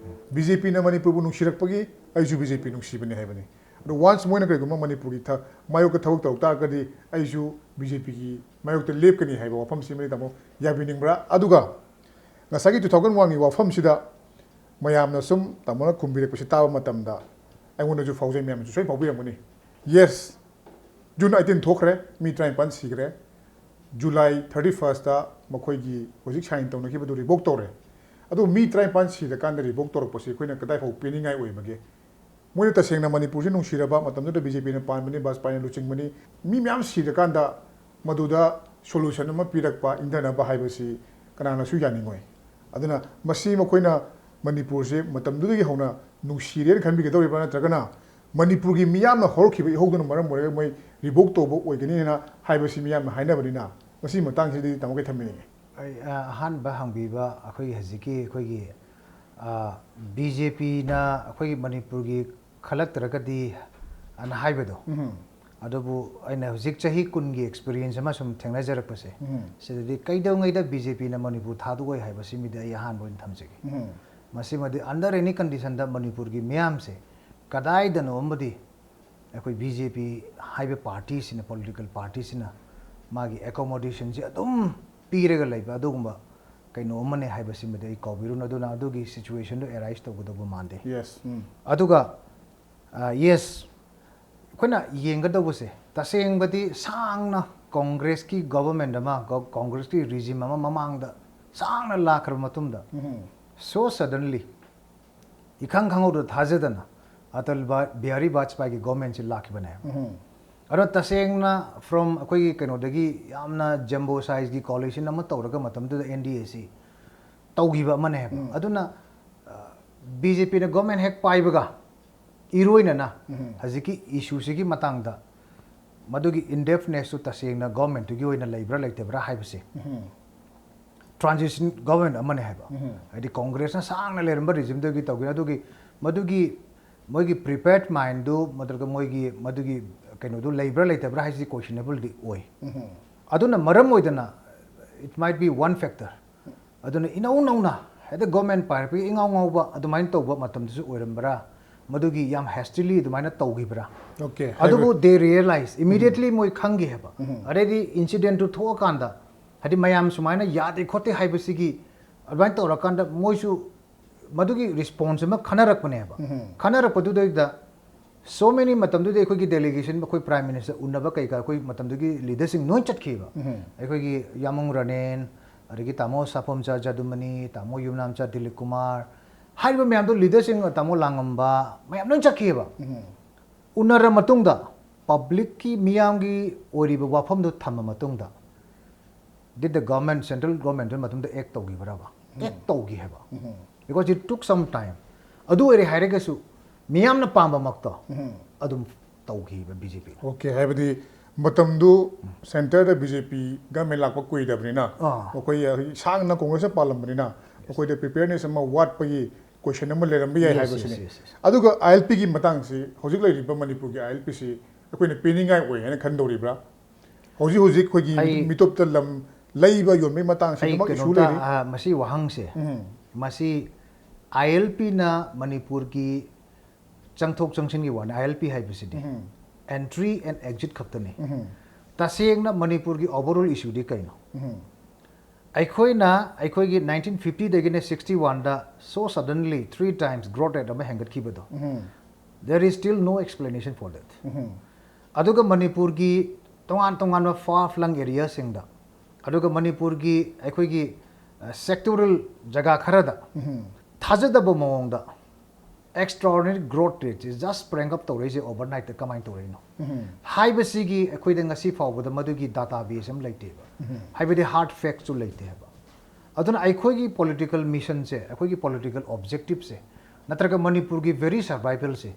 B J Pꯅ ꯃꯅꯤꯄꯨꯔꯕꯨ ꯅꯨꯡꯁꯤꯔꯛꯄꯒꯤ ꯑꯩꯁꯨ B J P ꯅꯨꯡꯁꯤꯕꯅꯤ ꯍꯥꯏꯕꯅꯤ꯫ ꯑꯗꯣ once ꯃꯣꯏꯅ ꯀꯔꯤꯒꯨꯝꯕ ꯃꯅꯤꯄꯨꯔꯒꯤ ꯊ-, ꯃꯥꯌꯣꯛꯇ ꯊꯕꯛ ꯇꯧꯔꯛ ꯇꯥꯔꯒꯗꯤ ꯑꯩꯁꯨ B J Pꯒꯤ ꯃꯥꯌꯣꯛꯇ ꯂꯦꯞꯀꯅꯤ ꯍꯥꯏꯕ ꯋꯥꯐꯝꯁꯤꯃꯗꯤ ꯇꯥꯃꯣ ꯌꯥꯕꯤꯅꯤꯡꯕ꯭ꯔꯥ? ꯑꯗꯨꯒ ꯉꯁꯥꯏꯒꯤ two thousand oneꯒꯤ ꯋꯥꯐꯝꯁꯤꯗ ꯃꯌꯥꯝꯅ ꯁꯨꯝ ꯇꯥꯃꯣꯅ ꯈꯨꯝꯕꯤꯔꯛꯄꯁꯤ ꯇꯥꯕ ꯃꯇꯝꯗ ꯑꯩꯉꯣꯟꯗꯁꯨ ꯐꯥꯎꯖꯩ, ꯃꯌꯥꯝꯅꯁꯨ ꯁꯣꯏ ꯐꯥꯎꯕꯤꯔꯝꯒꯅꯤ꯫ Yes, June eighteen ꯊꯣꯛꯈ꯭ꯔꯦ, ꯃꯤ ꯇꯔꯥꯅꯤꯄꯥꯟ ꯁꯤꯈ꯭ꯔꯦ꯫ July thirty firstꯇ ꯃꯈꯣꯏꯒꯤ ꯍꯧꯖꯤꯛ sign ꯇꯧꯅꯈꯤꯕꯗꯨ revoke ꯇꯧꯔꯦ꯫ ꯑꯗꯨ ꯃꯤ ꯇꯔꯥꯅꯤꯄꯥꯟ ꯁꯤꯔꯀꯥꯟꯗ revoke ꯇꯧꯔꯛꯄꯁꯤ ꯑꯩꯈꯣꯏꯅ ꯀꯗꯥꯏꯐꯥꯎ ꯄꯦꯟꯅꯤꯡꯉꯥꯏ ꯑꯣꯏꯕꯒꯦ? ꯃꯣꯏꯅ ꯇꯁꯦꯡꯅ ꯃꯅꯤꯄꯨꯔꯁꯤ ꯅꯨꯡꯁꯤꯔꯕ, ꯃꯇꯝꯗꯨꯗ B J Pꯅ ꯄꯥꯟꯕꯅꯤ, ꯕꯥꯖꯄꯥꯏꯅ ꯂꯨꯆꯤꯡꯕꯅꯤ, ꯃꯤ ꯃꯌꯥꯝ ꯁꯤꯔꯀꯥꯟꯗ ꯃꯗꯨꯗ solution ꯑꯃ ꯄꯤꯔꯛꯄ, ꯏꯪꯊꯅꯕ ꯍꯥꯏꯕꯁꯤ ꯀꯅꯥꯅꯁꯨ ꯌꯥꯅꯤꯡꯉꯣꯏ꯫ ꯑꯗꯨꯅ ꯃꯁꯤ ꯃꯈꯣꯏꯅ ꯃꯅꯤꯄꯨꯔꯁꯦ ꯃꯇꯝꯗꯨꯗꯒꯤ ꯍꯧꯅ ꯅꯨꯡꯁꯤꯔꯦꯅ ꯈꯟꯕꯤꯒꯗꯧꯔꯤꯕ꯭ꯔꯥ, ꯅꯠꯇ꯭ꯔꯒꯅ ꯃꯅꯤꯄꯨꯔꯒꯤ ꯃꯤꯌꯥꯝꯅ ꯍꯧꯔꯛꯈꯤꯕ ꯏꯍꯧꯗꯨꯅ ꯃꯔꯝ ꯑꯣꯏꯔꯒ ꯃꯣꯏ revoke ꯇꯧꯕ ꯑꯣꯏꯒꯅꯤꯅ ꯍꯥꯏꯕꯁꯤ ꯃꯤꯌꯥꯝꯅ ꯍꯥꯏꯅꯕꯅꯤꯅ, ꯃꯁꯤꯒꯤ ꯃꯇꯥꯡꯁꯤꯗꯤ ꯇꯥꯃꯣ ꯀꯩ ꯊꯝꯕꯤꯅꯤꯡꯉꯤ? ꯑꯩ, ꯑ, ꯑꯍꯥꯟꯕ ꯍꯪꯕꯤꯕ ꯑꯩꯈꯣꯏꯒꯤ ꯍꯧꯖꯤꯛꯀꯤ ꯑꯩꯈꯣꯏꯒꯤ, ꯕꯤ ꯖꯦ ꯄꯤꯅ ꯑꯩꯈꯣꯏꯒꯤ ꯃꯅꯤꯄꯨꯔꯒꯤ ꯈꯜꯂꯛꯇ꯭ꯔꯒꯗꯤ ꯑꯅ ꯍꯥꯏꯕꯗꯣ, ꯑꯗꯨꯕꯨ ꯑꯩꯅ ꯍꯧꯖꯤꯛ ꯆꯍꯤ ꯀꯨꯟꯒꯤ ꯑꯦꯛꯁꯄꯤꯔꯤꯌꯦꯟꯁ ꯑꯃ ꯁꯨꯝ ꯊꯦꯡꯅꯖꯔꯛꯄꯁꯦ, ꯁꯤꯗꯗꯤ ꯀꯩꯗꯧꯉꯩꯗ ꯕꯤ ꯖꯦ ꯄꯤꯅ ꯃꯅꯤꯄꯨꯔ ꯊꯥꯗꯣꯛꯑꯣꯏ ꯍꯥꯏꯕꯁꯤꯃꯗꯤ ꯑꯩ ꯑꯍꯥꯟꯕ ꯑꯣꯏꯅ ꯊꯝꯖꯒꯦ꯫ ꯃꯁꯤꯃꯗꯤ under any conditionꯗ ꯃꯅꯤꯄꯨꯔꯒꯤ ꯃꯤꯌꯥꯝꯁꯦ ꯀꯗꯥꯏꯗꯅꯣ ꯑꯃꯗꯤ ꯑꯩꯈꯣꯏ ꯕꯤ ꯖꯦ ꯄꯤ ꯍꯥꯏꯕ ꯄꯥꯔꯇꯤꯁꯤꯅ, ꯄꯣꯂꯤꯇꯤꯀꯦꯜ ꯄꯥꯔꯇꯤꯁꯤꯅ ꯃꯥꯒꯤ ꯑꯦꯀꯣꯃꯣꯗꯦꯁꯟꯁꯤ ꯑꯗꯨꯝ ꯄꯤꯔꯒ ꯂꯩꯕ ꯑꯗꯨꯒꯨꯝꯕ ꯀꯩꯅꯣ ꯑꯃꯅꯦ ꯍꯥꯏꯕꯁꯤꯃꯗꯤ ꯑꯩ ꯀꯥꯎꯕꯤꯔꯨꯅꯨ꯫ ꯑꯗꯨꯅ ꯑꯗꯨꯒꯤ ꯁꯤꯆꯨꯋꯦꯁꯟꯗꯣ ꯑꯦꯔꯥꯏꯁ ꯇꯧꯒꯗꯧꯕ ꯃꯥꯟꯗꯦ꯫ ꯌꯦꯁ꯫ ꯑꯗꯨꯒ ꯌꯦꯁ, ꯑꯩꯈꯣꯏꯅ ꯌꯦꯡꯒꯗꯧꯕꯁꯦ ꯇꯁꯦꯡꯕꯗꯤ ꯁꯥꯡꯅ ꯀꯣꯡꯒ꯭ꯔꯦꯁꯀꯤ ꯒꯣꯕꯔꯃꯦꯟꯠ ꯑꯃ, ꯀꯣꯡꯒ꯭ꯔꯦꯁꯀꯤ ꯔꯤꯖꯤꯝ ꯑꯃ ꯃꯃꯥꯡꯗ ꯁꯥꯡꯅ ꯂꯥꯛꯈ꯭ꯔꯕ ꯃꯇꯨꯡꯗ, so suddenly, ꯏꯈꯪ ꯈꯪꯍꯧꯗ ꯊꯥꯖꯗꯅ ꯑꯇꯜ ꯕꯤꯍꯥꯔꯤ ꯕꯥꯖꯄꯥꯏꯒꯤ ꯒꯣꯕꯔꯃꯦꯟꯠꯁꯤ ꯂꯥꯛꯈꯤꯕꯅꯦꯕ꯫ ꯑꯗꯣ ꯇꯁꯦꯡꯅ from ꯑꯩꯈꯣꯏꯒꯤ ꯀꯩꯅꯣꯗꯒꯤ ꯌꯥꯝꯅ ꯖꯝꯕꯣ ꯁꯥꯏꯖꯀꯤ ꯀꯣꯂꯤꯁꯟ ꯑꯃ ꯇꯧꯔꯒ ꯃꯇꯝꯗꯨꯗ ꯑꯦꯟ ꯗꯤ ꯑꯦꯁꯤ ꯇꯧꯈꯤꯕ ꯑꯃꯅꯦꯕ꯫ ꯑꯗꯨꯅ ꯕꯤ ꯖꯦ ꯄꯤꯅ ꯒꯣꯕꯔꯃꯦꯟꯠ ꯍꯦꯛ ꯄꯥꯏꯕꯒ ꯏꯔꯣꯏꯅꯅ ꯍꯧꯖꯤꯛꯀꯤ ꯏꯁꯨꯁꯤꯒꯤ ꯃꯇꯥꯡꯗ ꯃꯗꯨꯒꯤ ꯏꯟꯗꯦꯞꯅꯦꯁꯇꯨ ꯇꯁꯦꯡꯅ ꯒꯣꯕꯔꯃꯦꯟꯠꯇꯨꯒꯤ ꯑꯣꯏꯅ ꯂꯩꯕ꯭ꯔꯥ ꯂꯩꯇꯕ꯭ꯔꯥ ꯍꯥꯏꯕꯁꯦ ꯇ꯭ꯔꯥꯟꯖꯤꯁꯟ ꯒꯣꯕꯔꯃꯦꯟꯠ ꯑꯃꯅꯦ ꯍꯥꯏꯕ꯫ ꯍꯥꯏꯗꯤ ꯀꯣꯡꯒ꯭ꯔꯦꯁꯅ ꯁꯥꯡꯅ ꯂꯩꯔꯝꯕ ꯔꯤꯖꯤꯝꯗꯒꯤ ꯇꯧꯈꯤꯕ ꯑꯗꯨꯒꯤ ꯃꯗꯨꯒꯤ ꯃꯣꯏꯒꯤ ꯄ꯭ꯔꯤꯄꯦꯌꯔꯠ ꯃꯥꯏꯟꯗꯨ ꯅꯠꯇ꯭ꯔꯒ ꯃꯣꯏꯒꯤ ꯃꯗꯨꯒꯤ ꯀꯩꯅꯣꯗꯨ ꯂꯩꯕ꯭ꯔꯥ ꯂꯩꯇꯕ꯭ꯔꯥ ꯍꯥꯏꯁꯤꯗꯤ ꯀꯣꯏꯁꯟꯅꯦꯕꯜꯗꯤ ꯑꯣꯏ꯫ ꯑꯗꯨꯅ ꯃꯔꯝ ꯑꯣꯏꯗꯅ it might be one factor꯫ ꯑꯗꯨꯅ ꯏꯅꯧ ꯅꯧꯅ ꯍꯦꯛꯇ ꯒꯣꯕꯔꯃꯦꯟꯠ ꯄꯥꯏꯔꯛꯄꯒꯤ ꯏꯉꯥꯎ ꯉꯥꯎꯕ ꯑꯗꯨꯃꯥꯏꯅ ꯇꯧꯕ ꯃꯇꯝꯗꯁꯨ ꯑꯣꯏꯔꯝꯕ꯭ꯔꯥ, ꯃꯗꯨꯒꯤ ꯌꯥꯝ ꯍꯦꯁꯇꯤꯂꯤ ꯑꯗꯨꯃꯥꯏꯅ ꯇꯧꯈꯤꯕ꯭ꯔꯥ? Okay, ꯑꯗꯨꯕꯨ they realize, immediately ꯃꯣꯏ ꯈꯪꯈꯤ ꯍꯥꯏꯕ꯫ ꯑꯗꯩꯗꯤ ꯏꯟꯁꯤꯗꯦꯟꯠꯇꯨ ꯊꯣꯛꯑꯀꯥꯟꯗ ꯍꯥꯏꯗꯤ ꯃꯌꯥꯝ ꯁꯨꯃꯥꯏꯅ ꯌꯥꯗꯦ ꯈꯣꯠꯇꯦ ꯍꯥꯏꯕꯁꯤꯒꯤ ꯑꯗꯨꯃꯥꯏꯅ ꯇꯧꯔꯀꯥꯟꯗ ꯃꯣꯏꯁꯨ ꯃꯗꯨꯒꯤ ꯔꯤꯁꯄꯣꯟꯁ ꯑꯃ ꯈꯟꯅꯔꯛꯄꯅꯦꯕ꯫ ꯈꯟꯅꯔꯛꯄꯗꯨꯗꯩꯗ so many ꯃꯇꯝꯗꯨꯗꯤ ꯑꯩꯈꯣꯏꯒꯤ ꯗꯦꯂꯤꯒꯦꯁꯟ, ꯑꯩꯈꯣꯏ ꯄ꯭ꯔꯥꯏꯝ ꯃꯤꯅꯤꯁꯇꯔ ꯎꯅꯕ ꯀꯩꯀꯥ ꯑꯩꯈꯣꯏ ꯃꯇꯝꯗꯨꯒꯤ ꯂꯤꯗꯔꯁꯤꯡ ꯂꯣꯏ ꯆꯠꯈꯤꯕ꯫ ꯑꯩꯈꯣꯏꯒꯤ ꯌꯥꯃꯣꯡ ꯔꯅꯦꯟ, ꯑꯗꯒꯤ ꯇꯥꯃꯣ ꯁꯥꯐꯣꯝꯆꯥ ꯖꯥꯗꯨꯃꯅꯤ, ꯇꯥꯃꯣ ꯌꯨꯝꯅꯥꯝꯆꯥ ꯗꯤꯂꯤꯞ ꯀꯨꯃꯥꯔ, ꯍꯥꯏꯔꯤꯕ ꯃꯌꯥꯝꯗꯣ ꯂꯤꯗꯔꯁꯤꯡ, ꯇꯥꯃꯣ ꯂꯥꯡꯉꯝꯕ, ꯃꯌꯥꯝ ꯂꯣꯏ ꯆꯠꯈꯤꯕ꯫ ꯎꯅꯔ ꯃꯇꯨꯡꯗ ꯄꯕ꯭ꯂꯤꯛꯀꯤ ꯃꯤꯌꯥꯝꯒꯤ ꯑꯣꯏꯔꯤꯕ ꯋꯥꯐꯝꯗꯣ ꯊꯝꯃ ꯃꯇꯨꯡꯗ did the government, central government ꯃꯇꯨꯡꯗ ꯑꯦꯛ ꯇꯧꯈꯤꯕ꯭ꯔꯕ? ꯑꯦꯛ ꯇꯧꯈꯤ ꯍꯥꯏꯕ꯫ Because it took some time. ꯑꯗꯨ ꯑꯣꯏꯔꯦ ꯍꯥꯏꯔꯒꯁꯨ ꯃꯤꯌꯥꯝꯅ ꯄꯥꯝꯕꯃꯛꯇꯣ ꯑꯗꯨꯝ ꯇꯧꯈꯤꯕ ꯕꯤ ꯖꯦ ꯄꯤꯅ꯫ Okay, ꯍꯥꯏꯕꯗꯤ ꯃꯇꯝꯗꯨ ꯁꯦꯟꯇꯔꯗ ꯕꯤ ꯖꯦ ꯄꯤ ꯒꯃꯦꯟ ꯂꯥꯛꯄ ꯀꯨꯏꯗꯕꯅꯤꯅ, ꯑꯥ꯫ ꯃꯈꯣꯏ ꯁꯥꯡꯅ ꯀꯣꯡꯒ꯭ꯔꯦꯁꯅ ꯄꯥꯜꯂꯝꯕꯅꯤꯅ, ꯃꯈꯣꯏꯗ preparedness ꯑꯃ ꯋꯥꯠꯄꯒꯤ question ꯑꯃ ꯂꯩꯔꯝꯕ ꯌꯥꯏ Yes, ꯍꯥꯏꯕꯁꯤꯅꯤ꯫ yes, yes, yes. ꯑꯗꯨꯒ I L P ꯒꯤ ꯃꯇꯥꯡꯁꯤ ꯍꯧꯖꯤꯛ ꯂꯩꯔꯤꯕ ꯃꯅꯤꯄꯨꯔꯒꯤ I L P ꯁꯤ ꯑꯩꯈꯣꯏꯅ ꯄꯤꯅꯤꯡꯉꯥꯏ ꯑꯣꯏ ꯍꯥꯏꯅ ꯈꯟꯗꯧꯔꯤꯕ꯭ꯔꯥ? ꯍꯧꯖꯤꯛ ꯍꯧꯖꯤꯛ ꯑꯩꯈꯣꯏꯒꯤ ꯑꯩ- ꯃꯤꯇꯣꯞꯇ ꯂꯝ ꯂꯩꯕ ꯌꯣꯟꯕꯒꯤ ꯃꯇꯥꯡꯁꯤ ꯑꯩ ꯑꯗꯨꯃꯛ issue ꯀꯩꯅꯣꯝꯇ ꯂꯩꯔꯤ꯫ ꯑ, ꯃꯁꯤ ꯋꯥꯍꯪꯁꯦ ꯎꯝ꯫ ꯃꯁꯤ I L P ꯅ ꯃꯅꯤꯄꯨꯔꯒꯤ ꯆꯪꯊꯣꯛ ꯆꯪꯁꯤꯟꯒꯤ ꯋꯥꯅꯤ꯫ I L P ꯍꯥꯏꯕꯁꯤꯗꯤ ꯎꯝ꯫ Entry and Exit ꯈꯛꯇꯅꯤ꯫ ꯎꯝ꯫ ꯇꯁꯦꯡꯅ ꯃꯅꯤꯄꯨꯔꯒꯤ overall issue ꯗꯤ ꯀꯩꯅꯣ? ꯎꯝ꯫ ꯑꯩꯈꯣꯏꯅ ꯑꯩꯈꯣꯏꯒꯤ nineteen fifty ꯗꯒꯤꯅ sixty one ꯗ so suddenly three times growth rate ꯑꯃ ꯍꯦꯟꯒꯠꯈꯤꯕꯗꯣ, ꯎꯝ꯫ there is still no explanation for that. ꯎꯝ꯫ ꯑꯗꯨꯒ ꯃꯅꯤꯄꯨꯔꯒꯤ ꯇꯣꯉꯥꯟ ꯇꯣꯉꯥꯟꯕ far flung area ꯁꯤꯡꯗ, ꯑꯗꯨꯒ ꯃꯅꯤꯄꯨꯔꯒꯤ ꯑꯩꯈꯣꯏꯒꯤ sectoral ꯖꯒꯥ ꯈꯔꯗ ꯎꯝ꯫ ꯊꯥꯖꯗꯕ ꯃꯑꯣꯡꯗ extraordinary growth rate ꯁꯤ just spring up ꯇꯧꯔꯛꯏꯁꯦ overnight ꯇ ꯀꯃꯥꯏꯅ ꯇꯧꯔꯛꯏꯅꯣ ꯎꯝ꯫ ꯍꯥꯏꯕꯁꯤꯒꯤ ꯑꯩꯈꯣꯏꯗ ꯉꯁꯤ ꯐꯥꯎꯕꯗ ꯃꯗꯨꯒꯤ database ꯑꯃ ꯂꯩꯇꯦꯕ꯫ ꯎꯝ꯫ ꯍꯥꯏꯕꯗꯤ hard fact ꯁꯨ ꯂꯩꯇꯦ ꯍꯥꯏꯕ꯫ ꯑꯗꯨꯅ ꯑꯩꯈꯣꯏꯒꯤ political mission ꯁꯦ, ꯑꯩꯈꯣꯏꯒꯤ political objective ꯁꯦ, ꯅꯠꯇ꯭ꯔꯒ ꯃꯅꯤꯄꯨꯔꯒꯤ very survival ꯁꯦ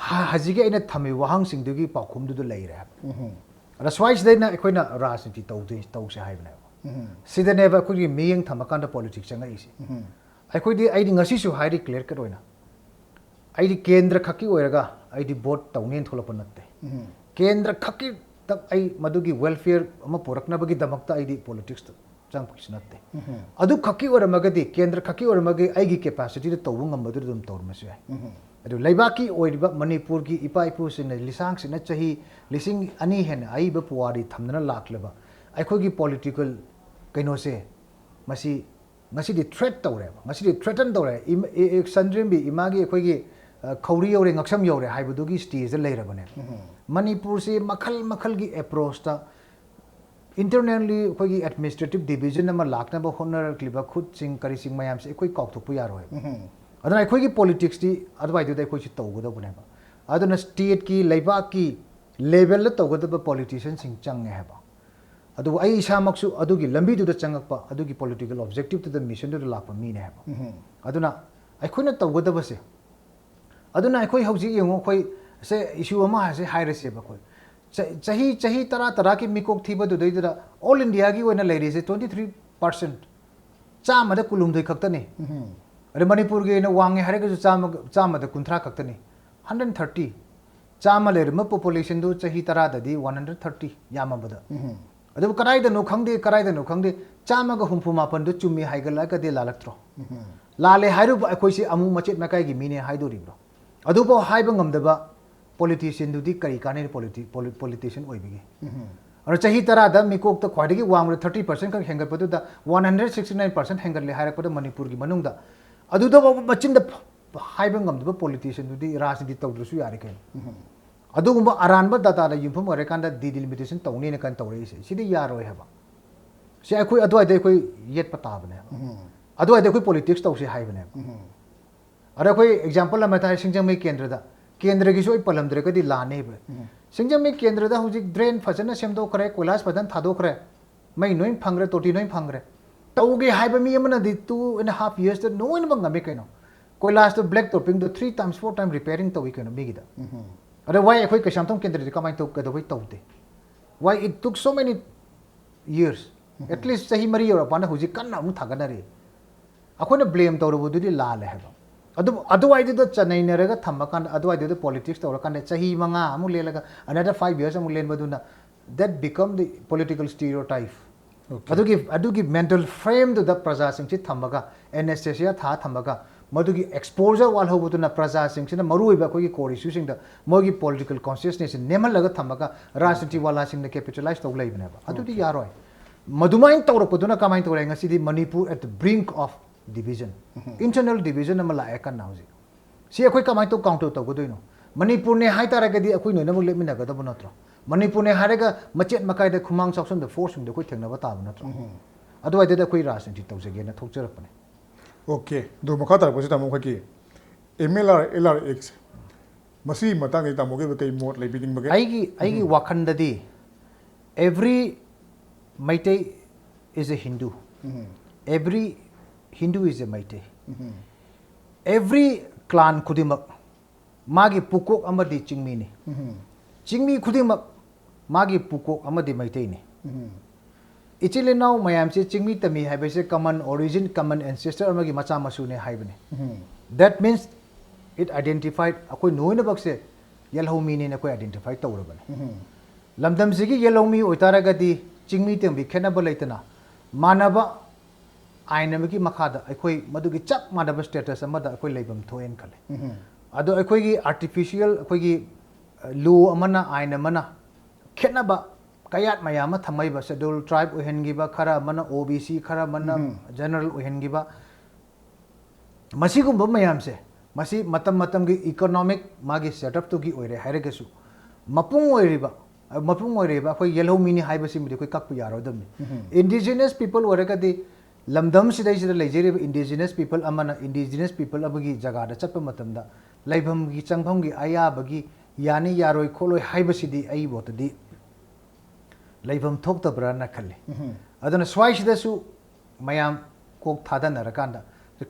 ꯍ-, ꯍꯧꯖꯤꯛꯀꯤ ꯑꯩꯅ ꯊꯝꯃꯤꯕ ꯋꯥꯍꯪꯁꯤꯡꯗꯨꯒꯤ ꯄꯥꯎꯈꯨꯝꯗꯨꯗ ꯂꯩꯔꯦ ꯍꯥꯏꯕ꯫ ꯎꯝ꯫ ꯑꯗ ꯁ꯭ꯋꯥꯏꯁꯤꯗꯩꯅ ꯑꯩꯈꯣꯏꯅ ꯔꯥꯖꯅꯤꯇꯤ ꯇꯧꯗꯣꯏ-, ꯇꯧꯁꯦ ꯍꯥꯏꯕꯅꯦꯕ꯫ ꯎꯝ꯫ ꯁꯤꯗꯅꯦꯕ ꯑꯩꯈꯣꯏꯒꯤ ꯃꯤꯠꯌꯦꯡ ꯊꯝꯃꯀꯥꯟꯗ politics ꯆꯪꯉꯛꯏꯁꯦ꯫ ꯎꯝ꯫ ꯑꯩꯈꯣꯏꯗꯤ, ꯑꯩꯗꯤ ꯉꯁꯤꯁꯨ ꯍꯥꯏꯔꯤ clear cut ꯑꯣꯏꯅ, ꯑꯩꯗꯤ ꯀꯦꯟꯗ꯭ꯔ ꯈꯛꯀꯤ ꯑꯣꯏꯔꯒ ꯑꯩꯗꯤ vote ꯇꯧꯅꯦꯅ ꯊꯣꯛꯂꯛꯄ ꯅꯠꯇꯦ꯫ ꯎꯝ꯫ ꯀꯦꯟꯗ꯭ꯔ ꯈꯛꯀꯤꯗ ꯑꯩ ꯃꯗꯨꯒꯤ welfare ꯑꯃ ꯄꯨꯔꯛꯅꯕꯒꯤꯗꯃꯛꯇ ꯑꯩꯗꯤ politics ꯇ ꯆꯪꯉꯛꯄꯁꯨ ꯅꯠꯇꯦ꯫ ꯎꯝ꯫ ꯑꯗꯨ ꯈꯛꯀꯤ ꯑꯣꯏꯔꯝꯃꯒꯗꯤ, ꯀꯦꯟꯗ꯭ꯔ ꯈꯛꯀꯤ ꯑꯣꯏꯔꯝꯃꯒꯗꯤ ꯑꯩꯒꯤ capacity ꯗ ꯇꯧꯕ ꯉꯝꯕꯗꯨꯗ ꯑꯗꯨꯝ ꯇꯧꯔꯝꯕꯁꯨ ꯌꯥꯏ꯫ ꯎꯝ꯫ ꯑꯗꯨ ꯂꯩꯕꯥꯛꯀꯤ ꯑꯣꯏꯔꯤꯕ ꯃꯅꯤꯄꯨꯔꯒꯤ ꯏꯄꯥ ꯏꯄꯨꯁꯤꯡꯅ ꯂꯤꯁꯥꯡꯁꯤꯠꯅ ꯆꯍꯤ ꯂꯤꯁꯤꯡ ꯑꯅꯤ ꯍꯦꯟꯅ ꯑꯏꯕ ꯄꯨꯋꯥꯔꯤ ꯊꯝꯗꯨꯅ ꯂꯥꯛꯂꯕ ꯑꯩꯈꯣꯏꯒꯤ political ꯀꯩꯅꯣꯁꯦ, ꯃꯁꯤ ꯉꯁꯤꯗꯤ threat ꯇꯧꯔꯦꯕ, ꯉꯁꯤꯗꯤ threaten ꯇꯧꯔꯦ꯫ ꯏꯃ-, ꯑꯦ, ꯑꯦ, ꯁꯟꯗ꯭ꯔꯦꯝꯕꯤ ꯏꯃꯥꯒꯤ ꯑꯩꯈꯣꯏꯒꯤ, ꯑ, ꯈꯧꯔꯤ ꯌꯧꯔꯦ, ꯉꯛꯁꯝ ꯌꯧꯔꯦ ꯍꯥꯏꯕꯗꯨꯒꯤ stage ꯗ ꯂꯩꯔꯕꯅꯦꯕ꯫ ꯎꯝ꯫ ꯃꯅꯤꯄꯨꯔꯁꯤ ꯃꯈꯜ ꯃꯈꯜꯒꯤ approach ꯇ internally ꯑꯩꯈꯣꯏꯒꯤ administrative division ꯑꯃ ꯂꯥꯛꯅꯕ ꯍꯣꯠꯅꯔꯛꯂꯤꯕ ꯈꯨꯠꯁꯤꯡ ꯀꯔꯤꯁꯤꯡ ꯃꯌꯥꯝꯁꯦ ꯑꯩꯈꯣꯏ ꯀꯥꯎꯊꯣꯛꯄ ꯌꯥꯔꯣꯏꯕ꯫ ꯎꯝ꯫ ꯑꯗꯨꯅ ꯑꯩꯈꯣꯏꯒꯤ politics ꯇꯤ ꯑꯗꯨꯋꯥꯏꯗꯨꯗ ꯑꯩꯈꯣꯏꯁꯤ ꯇꯧꯒꯗꯧꯕꯅꯦꯕ꯫ ꯑꯗꯨꯅ state ꯀꯤ, ꯂꯩꯕꯥꯛꯀꯤ level ꯗ ꯇꯧꯒꯗꯕ politician ꯁꯤꯡ ꯆꯪꯉꯦ ꯍꯥꯏꯕ꯫ ꯑꯗꯨꯕꯨ ꯑꯩ ꯏꯁꯥꯃꯛꯁꯨ ꯑꯗꯨꯒꯤ ꯂꯝꯕꯤꯗꯨꯗ ꯆꯪꯉꯛꯄ, ꯑꯗꯨꯒꯤ political objective ꯇꯨꯗ, mission ꯗꯨꯗ ꯂꯥꯛꯄ ꯃꯤꯅꯦ ꯍꯥꯏꯕ꯫ ꯎꯝ꯫ ꯑꯗꯨꯅ ꯑꯩꯈꯣꯏꯅ ꯇꯧꯒꯗꯕꯁꯦ, ꯑꯗꯨꯅ ꯑꯩꯈꯣꯏ ꯍꯧꯖꯤꯛ ꯌꯦꯡꯉꯨ, ꯑꯩꯈꯣꯏ ꯁꯦ issue ꯑꯃ ꯍꯥꯏꯁꯦ ꯍꯥꯏꯔꯁꯦꯕ, ꯑꯩꯈꯣꯏ ꯆ-, ꯆꯍꯤ, ꯆꯍꯤ ꯇꯔꯥ ꯇꯔꯥꯒꯤ ꯃꯤꯀꯣꯛ ꯊꯤꯕꯗꯨꯗꯩꯗꯨꯗ all India ꯒꯤ ꯑꯣꯏꯅ ꯂꯩꯔꯤꯁꯦ twenty three percent꯫ ꯆꯥꯝꯃꯗ ꯀꯨꯟꯍꯨꯝꯗꯣꯏ ꯈꯛꯇꯅꯤ꯫ ꯑꯗ ꯃꯅꯤꯄꯨꯔꯒꯤ ꯑꯣꯏꯅ ꯋꯥꯡꯉꯦ ꯍꯥꯏꯔꯒꯁꯨ ꯆꯥꯝꯃ, ꯆꯥꯝꯃꯗ ꯀꯨꯟꯊ꯭ꯔꯥ ꯈꯛꯇꯅꯤ꯫ Hundred thirty꯫ ꯆꯥꯝꯃ ꯂꯩꯔꯝꯕ populationꯗꯨ ꯆꯍꯤ ꯇꯔꯥꯗꯗꯤ one hundred thirty ꯌꯥꯝꯃꯕꯗ꯫ ꯑꯗꯨꯕꯨ ꯀꯗꯥꯏꯗꯅꯣ ꯈꯪꯗꯦ, ꯀꯗꯥꯏꯗꯅꯣ ꯈꯪꯗꯦ, ꯆꯥꯝꯃꯒ ꯍꯨꯝꯐꯨ ꯃꯥꯄꯟꯗꯨ ꯆꯨꯝꯃꯤ ꯍꯥꯏꯒꯠꯂꯛꯑꯒꯗꯤ ꯂꯥꯜꯂꯛꯇ꯭ꯔꯣ? ꯂꯥꯜꯂꯦ ꯍꯥꯏꯔꯨꯕ ꯑꯩꯈꯣꯏꯁꯤ ꯑꯃꯨꯛ ꯃꯆꯦꯠ ꯃꯀꯥꯏꯒꯤ ꯃꯤꯅꯦ ꯍꯥꯏꯗꯣꯔꯤꯕ꯭ꯔꯣ? ꯑꯗꯨꯐꯥꯎ ꯍꯥꯏꯕ ꯉꯝꯗꯕ politicianꯗꯨꯗꯤ ꯀꯔꯤ ꯀꯥꯟꯅꯩ politi-, poli-, politician ꯑꯣꯏꯕꯒꯤ? ꯑꯗꯣ ꯆꯍꯤ ꯇꯔꯥꯗ ꯃꯤꯀꯣꯛꯇ ꯈ꯭ꯋꯥꯏꯗꯒꯤ ꯋꯥꯡꯕꯗ thirty percent ꯈꯛ ꯍꯦꯟꯒꯠꯄꯗꯨꯗ one hundred sixty nine percent ꯍꯦꯟꯒꯠꯂꯦ ꯍꯥꯏꯔꯛꯄꯗ ꯃꯅꯤꯄꯨꯔꯒꯤ ꯃꯅꯨꯡꯗ ꯑꯗꯨꯗꯐꯥꯎꯕ ꯃꯆꯤꯟꯗ ꯐ-, ꯍꯥꯏꯕ ꯉꯝꯗꯕ politicianꯗꯨꯗꯤ ꯔꯥꯖꯅꯤꯇꯤ ꯇꯧꯗ꯭ꯔꯁꯨ ꯌꯥꯔꯦ ꯀꯩꯅꯣ꯫ ꯑꯗꯨꯒꯨꯝꯕ ꯑꯔꯥꯟꯕ dataꯗ ꯌꯨꯝꯐꯝ ꯑꯣꯏꯔꯀꯥꯟꯗ dedelimitation ꯇꯧꯅꯤꯅ ꯀꯟꯅ ꯇꯧꯔꯛꯏꯁꯦ꯫ ꯁꯤꯗꯤ ꯌꯥꯔꯣꯏ ꯍꯥꯏꯕ꯫ ꯁꯤ ꯑꯩꯈꯣꯏ ꯑꯗꯨꯋꯥꯏꯗ ꯑꯩꯈꯣꯏ ꯌꯦꯠꯄ ꯇꯥꯕꯅꯦꯕ꯫ ꯑꯗꯨꯋꯥꯏꯗ ꯑꯩꯈꯣꯏ politics ꯇꯧꯁꯤ ꯍꯥꯏꯕꯅꯦꯕ꯫ ꯑꯗ ꯑꯩꯈꯣꯏ example ꯑꯃ ꯍꯥꯏ ꯇꯥꯔꯦ, ꯁꯤꯡꯖꯃꯩ ꯀꯦꯟꯗ꯭ꯔꯗ꯫ ꯀꯦꯟꯗ꯭ꯔꯒꯤꯁꯨ ꯑꯩ ꯄꯜꯂꯝꯗ꯭ꯔꯒꯗꯤ ꯂꯥꯟꯅꯦꯕ꯫ ꯁꯤꯡꯖꯃꯩ ꯀꯦꯟꯗ꯭ꯔꯗ ꯍꯧꯖꯤꯛ drain ꯐꯖꯅ ꯁꯦꯝꯗꯣꯛꯈ꯭ꯔꯦ, ꯀꯣꯏꯂꯥꯁ ꯐꯖꯅ ꯊꯥꯗꯣꯛꯈ꯭ꯔꯦ, ꯃꯩ ꯂꯣꯏ ꯐꯪꯈ꯭ꯔꯦ, ꯇꯣꯇꯤ ꯂꯣꯏ ꯐꯪꯈ꯭ꯔꯦ꯫ ꯇꯧꯒꯦ ꯍꯥꯏꯕ ꯃꯤ ꯑꯃꯅꯗꯤ two and a half yearsꯇ ꯂꯣꯏꯅꯃꯛ ꯉꯝꯃꯤ ꯀꯩꯅꯣ꯫ ꯀꯣꯏꯂꯥꯁꯇꯣ black toppingꯗꯣ three times, four times repairing ꯇꯧꯏ ꯀꯩꯅꯣ ꯃꯤꯒꯤꯗ꯫ ꯑꯗ why ꯑꯩꯈꯣꯏ ꯀꯩꯁꯥꯝꯊꯣꯡ ꯀꯦꯟꯗ꯭ꯔꯗꯤ ꯀꯃꯥꯏꯅ ꯇꯧ-, ꯀꯩꯗꯧꯕꯩ ꯇꯧꯗꯦ? Why it took so many years? At least ꯆꯍꯤ ꯃꯔꯤ ꯌꯧꯔꯛꯄꯅ ꯍꯧꯖꯤꯛ ꯀꯟꯅ ꯑꯃꯨꯛ ꯊꯥꯒꯠꯅꯔꯤ꯫ ꯑꯩꯈꯣꯏꯅ blame ꯇꯧꯔꯨꯕꯗꯨꯗꯤ ꯂꯥꯜꯂꯦ ꯍꯥꯏꯕ꯫ ꯑꯗꯨꯕꯨ ꯑꯗꯨꯋꯥꯏꯗꯨꯗ ꯆꯅꯩꯅꯔꯒ ꯊꯝꯃꯀꯥꯟꯗ, ꯑꯗꯨꯋꯥꯏꯗꯨꯗ politics ꯇꯧꯔꯀꯥꯟꯗ ꯆꯍꯤ ꯃꯉꯥ ꯑꯃꯨꯛ ꯂꯦꯜꯂꯒ another five years ꯑꯃꯨꯛ ꯂꯦꯟꯕꯗꯨꯅ, that become the political stereotype꯫ Okay. ꯑꯗꯨꯒꯤ, ꯑꯗꯨꯒꯤ mental frameꯗꯨꯗ ꯄ꯭ꯔꯖꯥꯁꯤꯡꯁꯤ ꯊꯝꯃꯒ, anesthesia ꯊꯥ ꯊꯝꯃꯒ, ꯃꯗꯨꯒꯤ exposure ꯋꯥꯠꯍꯧꯕꯗꯨꯅ ꯄ꯭ꯔꯖꯥꯁꯤꯡꯁꯤꯅ ꯃꯔꯨꯑꯣꯏꯕ ꯑꯩꯈꯣꯏꯒꯤ core issueꯁꯤꯡꯗ ꯃꯣꯏꯒꯤ political consciousnessꯁꯤ ꯅꯦꯝꯍꯜꯂꯒ ꯊꯝꯃꯒ ꯔꯥꯖꯅꯤꯇꯤ ꯋꯥꯂꯥꯁꯤꯡꯅ capitalize ꯇꯧ ꯂꯩꯕꯅꯦꯕ꯫ ꯑꯗꯨꯗꯤ Okay. ꯌꯥꯔꯣꯏ꯫ ꯃꯗꯨꯃꯥꯏꯅ ꯇꯧꯔꯛꯄꯗꯨꯅ ꯀꯃꯥꯏꯅ ꯇꯧꯔꯦ? ꯉꯁꯤꯗꯤ Manipur at the brink of division, internal division ꯑꯃ ꯂꯥꯛꯑꯦ ꯀꯟꯅ ꯍꯧꯖꯤꯛ꯫ ꯁꯤ ꯑꯩꯈꯣꯏ ꯀꯃꯥꯏꯅ ꯇꯧ counter ꯇꯧꯒꯗꯣꯏꯅꯣ? ꯃꯅꯤꯄꯨꯔꯅꯦ ꯍꯥꯏꯇꯥꯔꯒꯗꯤ ꯑꯩꯈꯣꯏ ꯂꯣꯏꯅꯃꯛ ꯂꯦꯞꯃꯤꯟꯅꯒꯗꯕ ꯅꯠꯇ꯭ꯔꯣ? ꯃꯅꯤꯄꯨꯔꯅꯦ ꯍꯥꯏꯔꯒ ꯃꯆꯦꯠ ꯃꯀꯥꯏꯗ ꯈꯨꯃꯥꯡ ꯆꯥꯎꯁꯟꯕ forceꯁꯤꯡꯗꯣ ꯑꯩꯈꯣꯏ ꯊꯦꯡꯅꯕ ꯇꯥꯕ ꯅꯠꯇ꯭ꯔꯣ? ꯑꯗꯨꯋꯥꯏꯗꯨꯗ ꯑꯩꯈꯣꯏ ꯔꯥꯖꯅꯤꯇꯤ ꯇꯧꯖꯒꯦꯅ ꯊꯣꯛꯆꯔꯛꯄꯅꯦ꯫ Okay, ꯑꯗꯨ ꯃꯈꯥ ꯇꯥꯔꯛꯄꯁꯤ ꯇꯥꯃꯣ ꯑꯩꯈꯣꯏꯒꯤ M L R, L R X, ꯃꯁꯤꯒꯤ ꯃꯇꯥꯡꯗ ꯇꯥꯃꯣꯒꯤ ꯑꯣꯏꯕ ꯀꯩ ꯃꯣꯠ ꯂꯩꯕꯤꯅꯤꯡꯕꯒꯦ? ꯑꯩꯒꯤ, ꯑꯩꯒꯤ ꯋꯥꯈꯜꯗꯗꯤ every Meitei is a Hindu. Every Hindu is a Meitei. Every clan ꯈꯨꯗꯤꯡꯃꯛ ꯃꯥꯒꯤ ꯄꯨꯀꯣꯛ ꯑꯃꯗꯤ ꯆꯤꯡꯃꯤꯅꯤ꯫ ꯆꯤꯡꯃꯤ ꯈꯨꯗꯤꯡꯃꯛ ꯃꯥꯒꯤ ꯄꯨꯀꯣꯛ ꯑꯃꯗꯤ ꯃꯩꯇꯩꯅꯤ꯫ ꯏꯆꯤꯜ ꯏꯅꯥꯎ ꯃꯌꯥꯝꯁꯦ ꯆꯤꯡꯃꯤ ꯇꯝꯃꯤ ꯍꯥꯏꯕꯁꯦ common origin, common ancestor ꯑꯃꯒꯤ ꯃꯆꯥ ꯃꯁꯨꯅꯦ ꯍꯥꯏꯕꯅꯤ꯫ That means it identified, ꯑꯩꯈꯣꯏ ꯂꯣꯏꯅꯃꯛꯁꯦ ꯌꯦꯜꯍꯧꯃꯤꯅꯦꯅ ꯑꯩꯈꯣꯏ identify ꯇꯧꯔꯕꯅꯤ꯫ ꯂꯝꯗꯝꯁꯤꯒꯤ ꯌꯦꯜꯍꯧꯃꯤ ꯑꯣꯏꯇꯥꯔꯒꯗꯤ ꯆꯤꯡꯃꯤ ꯇꯝꯕꯤ ꯈꯦꯠꯅꯕ ꯂꯩꯇꯅ ꯃꯥꯟꯅꯕ ꯑꯥꯏꯟ ꯑꯃꯒꯤ ꯃꯈꯥꯗ ꯑꯩꯈꯣꯏ ꯃꯗꯨꯒꯤ ꯆꯞ ꯃꯥꯟꯅꯕ status ꯑꯃꯗ ꯑꯩꯈꯣꯏ ꯂꯩꯐꯝ ꯊꯣꯛꯑꯦꯅ ꯈꯜꯂꯦ꯫ ꯑꯗꯣ ꯑꯩꯈꯣꯏꯒꯤ artificial, ꯑꯩꯈꯣꯏꯒꯤ law ꯑꯃꯅ, ꯑꯥꯏꯟ ꯑꯃꯅ ꯈꯦꯠꯅꯕ ꯀꯌꯥꯠ ꯃꯌꯥꯝ ꯑꯃ ꯊꯝꯃꯛꯏꯕ, schedule tribe ꯑꯣꯏꯍꯟꯈꯤꯕ, ꯈꯔ ꯑꯃꯅ O B C, ꯈꯔ ꯑꯃꯅ general ꯑꯣꯏꯍꯟꯈꯤꯕ, ꯃꯁꯤꯒꯨꯝꯕ ꯃꯌꯥꯝꯁꯦ, ꯃꯁꯤ ꯃꯇꯝ ꯃꯇꯝꯒꯤ economic ꯃꯥꯒꯤ setup ꯇꯨꯒꯤ ꯑꯣꯏꯔꯦ ꯍꯥꯏꯔꯒꯁꯨ, ꯃꯄꯨꯡ ꯑꯣꯏꯔꯤꯕ, ꯃꯄꯨꯡ ꯑꯣꯏꯔꯤꯕ ꯑꯩꯈꯣꯏ ꯌꯦꯜꯍꯧꯃꯤꯅꯤ ꯍꯥꯏꯕꯁꯤꯃꯗꯤ ꯑꯩꯈꯣꯏ ꯀꯛꯄ ꯌꯥꯔꯣꯏꯗꯕꯅꯤ꯫ Indigenous people ꯑꯣꯏꯔꯒꯗꯤ, ꯂꯝꯗꯝꯁꯤꯗꯩꯁꯤꯗ ꯂꯩꯖꯔꯤꯕ indigenous people ꯑꯃꯅ indigenous people ꯑꯃꯒꯤ ꯖꯒꯥꯗ ꯆꯠꯄ ꯃꯇꯝꯗ ꯂꯩꯐꯝꯒꯤ ꯆꯪꯐꯝꯒꯤ ꯑꯌꯥꯕꯒꯤ ꯌꯥꯅꯤ ꯌꯥꯔꯣꯏ ꯈꯣꯠꯂꯣꯏ ꯍꯥꯏꯕꯁꯤꯗꯤ ꯑꯩ ꯃꯣꯠꯇꯗꯤ ꯂꯩꯐꯝ ꯊꯣꯛꯇꯕ꯭ꯔꯥꯅ ꯈꯜꯂꯤ꯫ ꯑꯗꯨꯅ ꯁ꯭ꯋꯥꯏꯁꯤꯗꯁꯨ ꯃꯌꯥꯝ ꯀꯣꯛ ꯊꯥꯗꯅꯔꯀꯥꯟꯗ,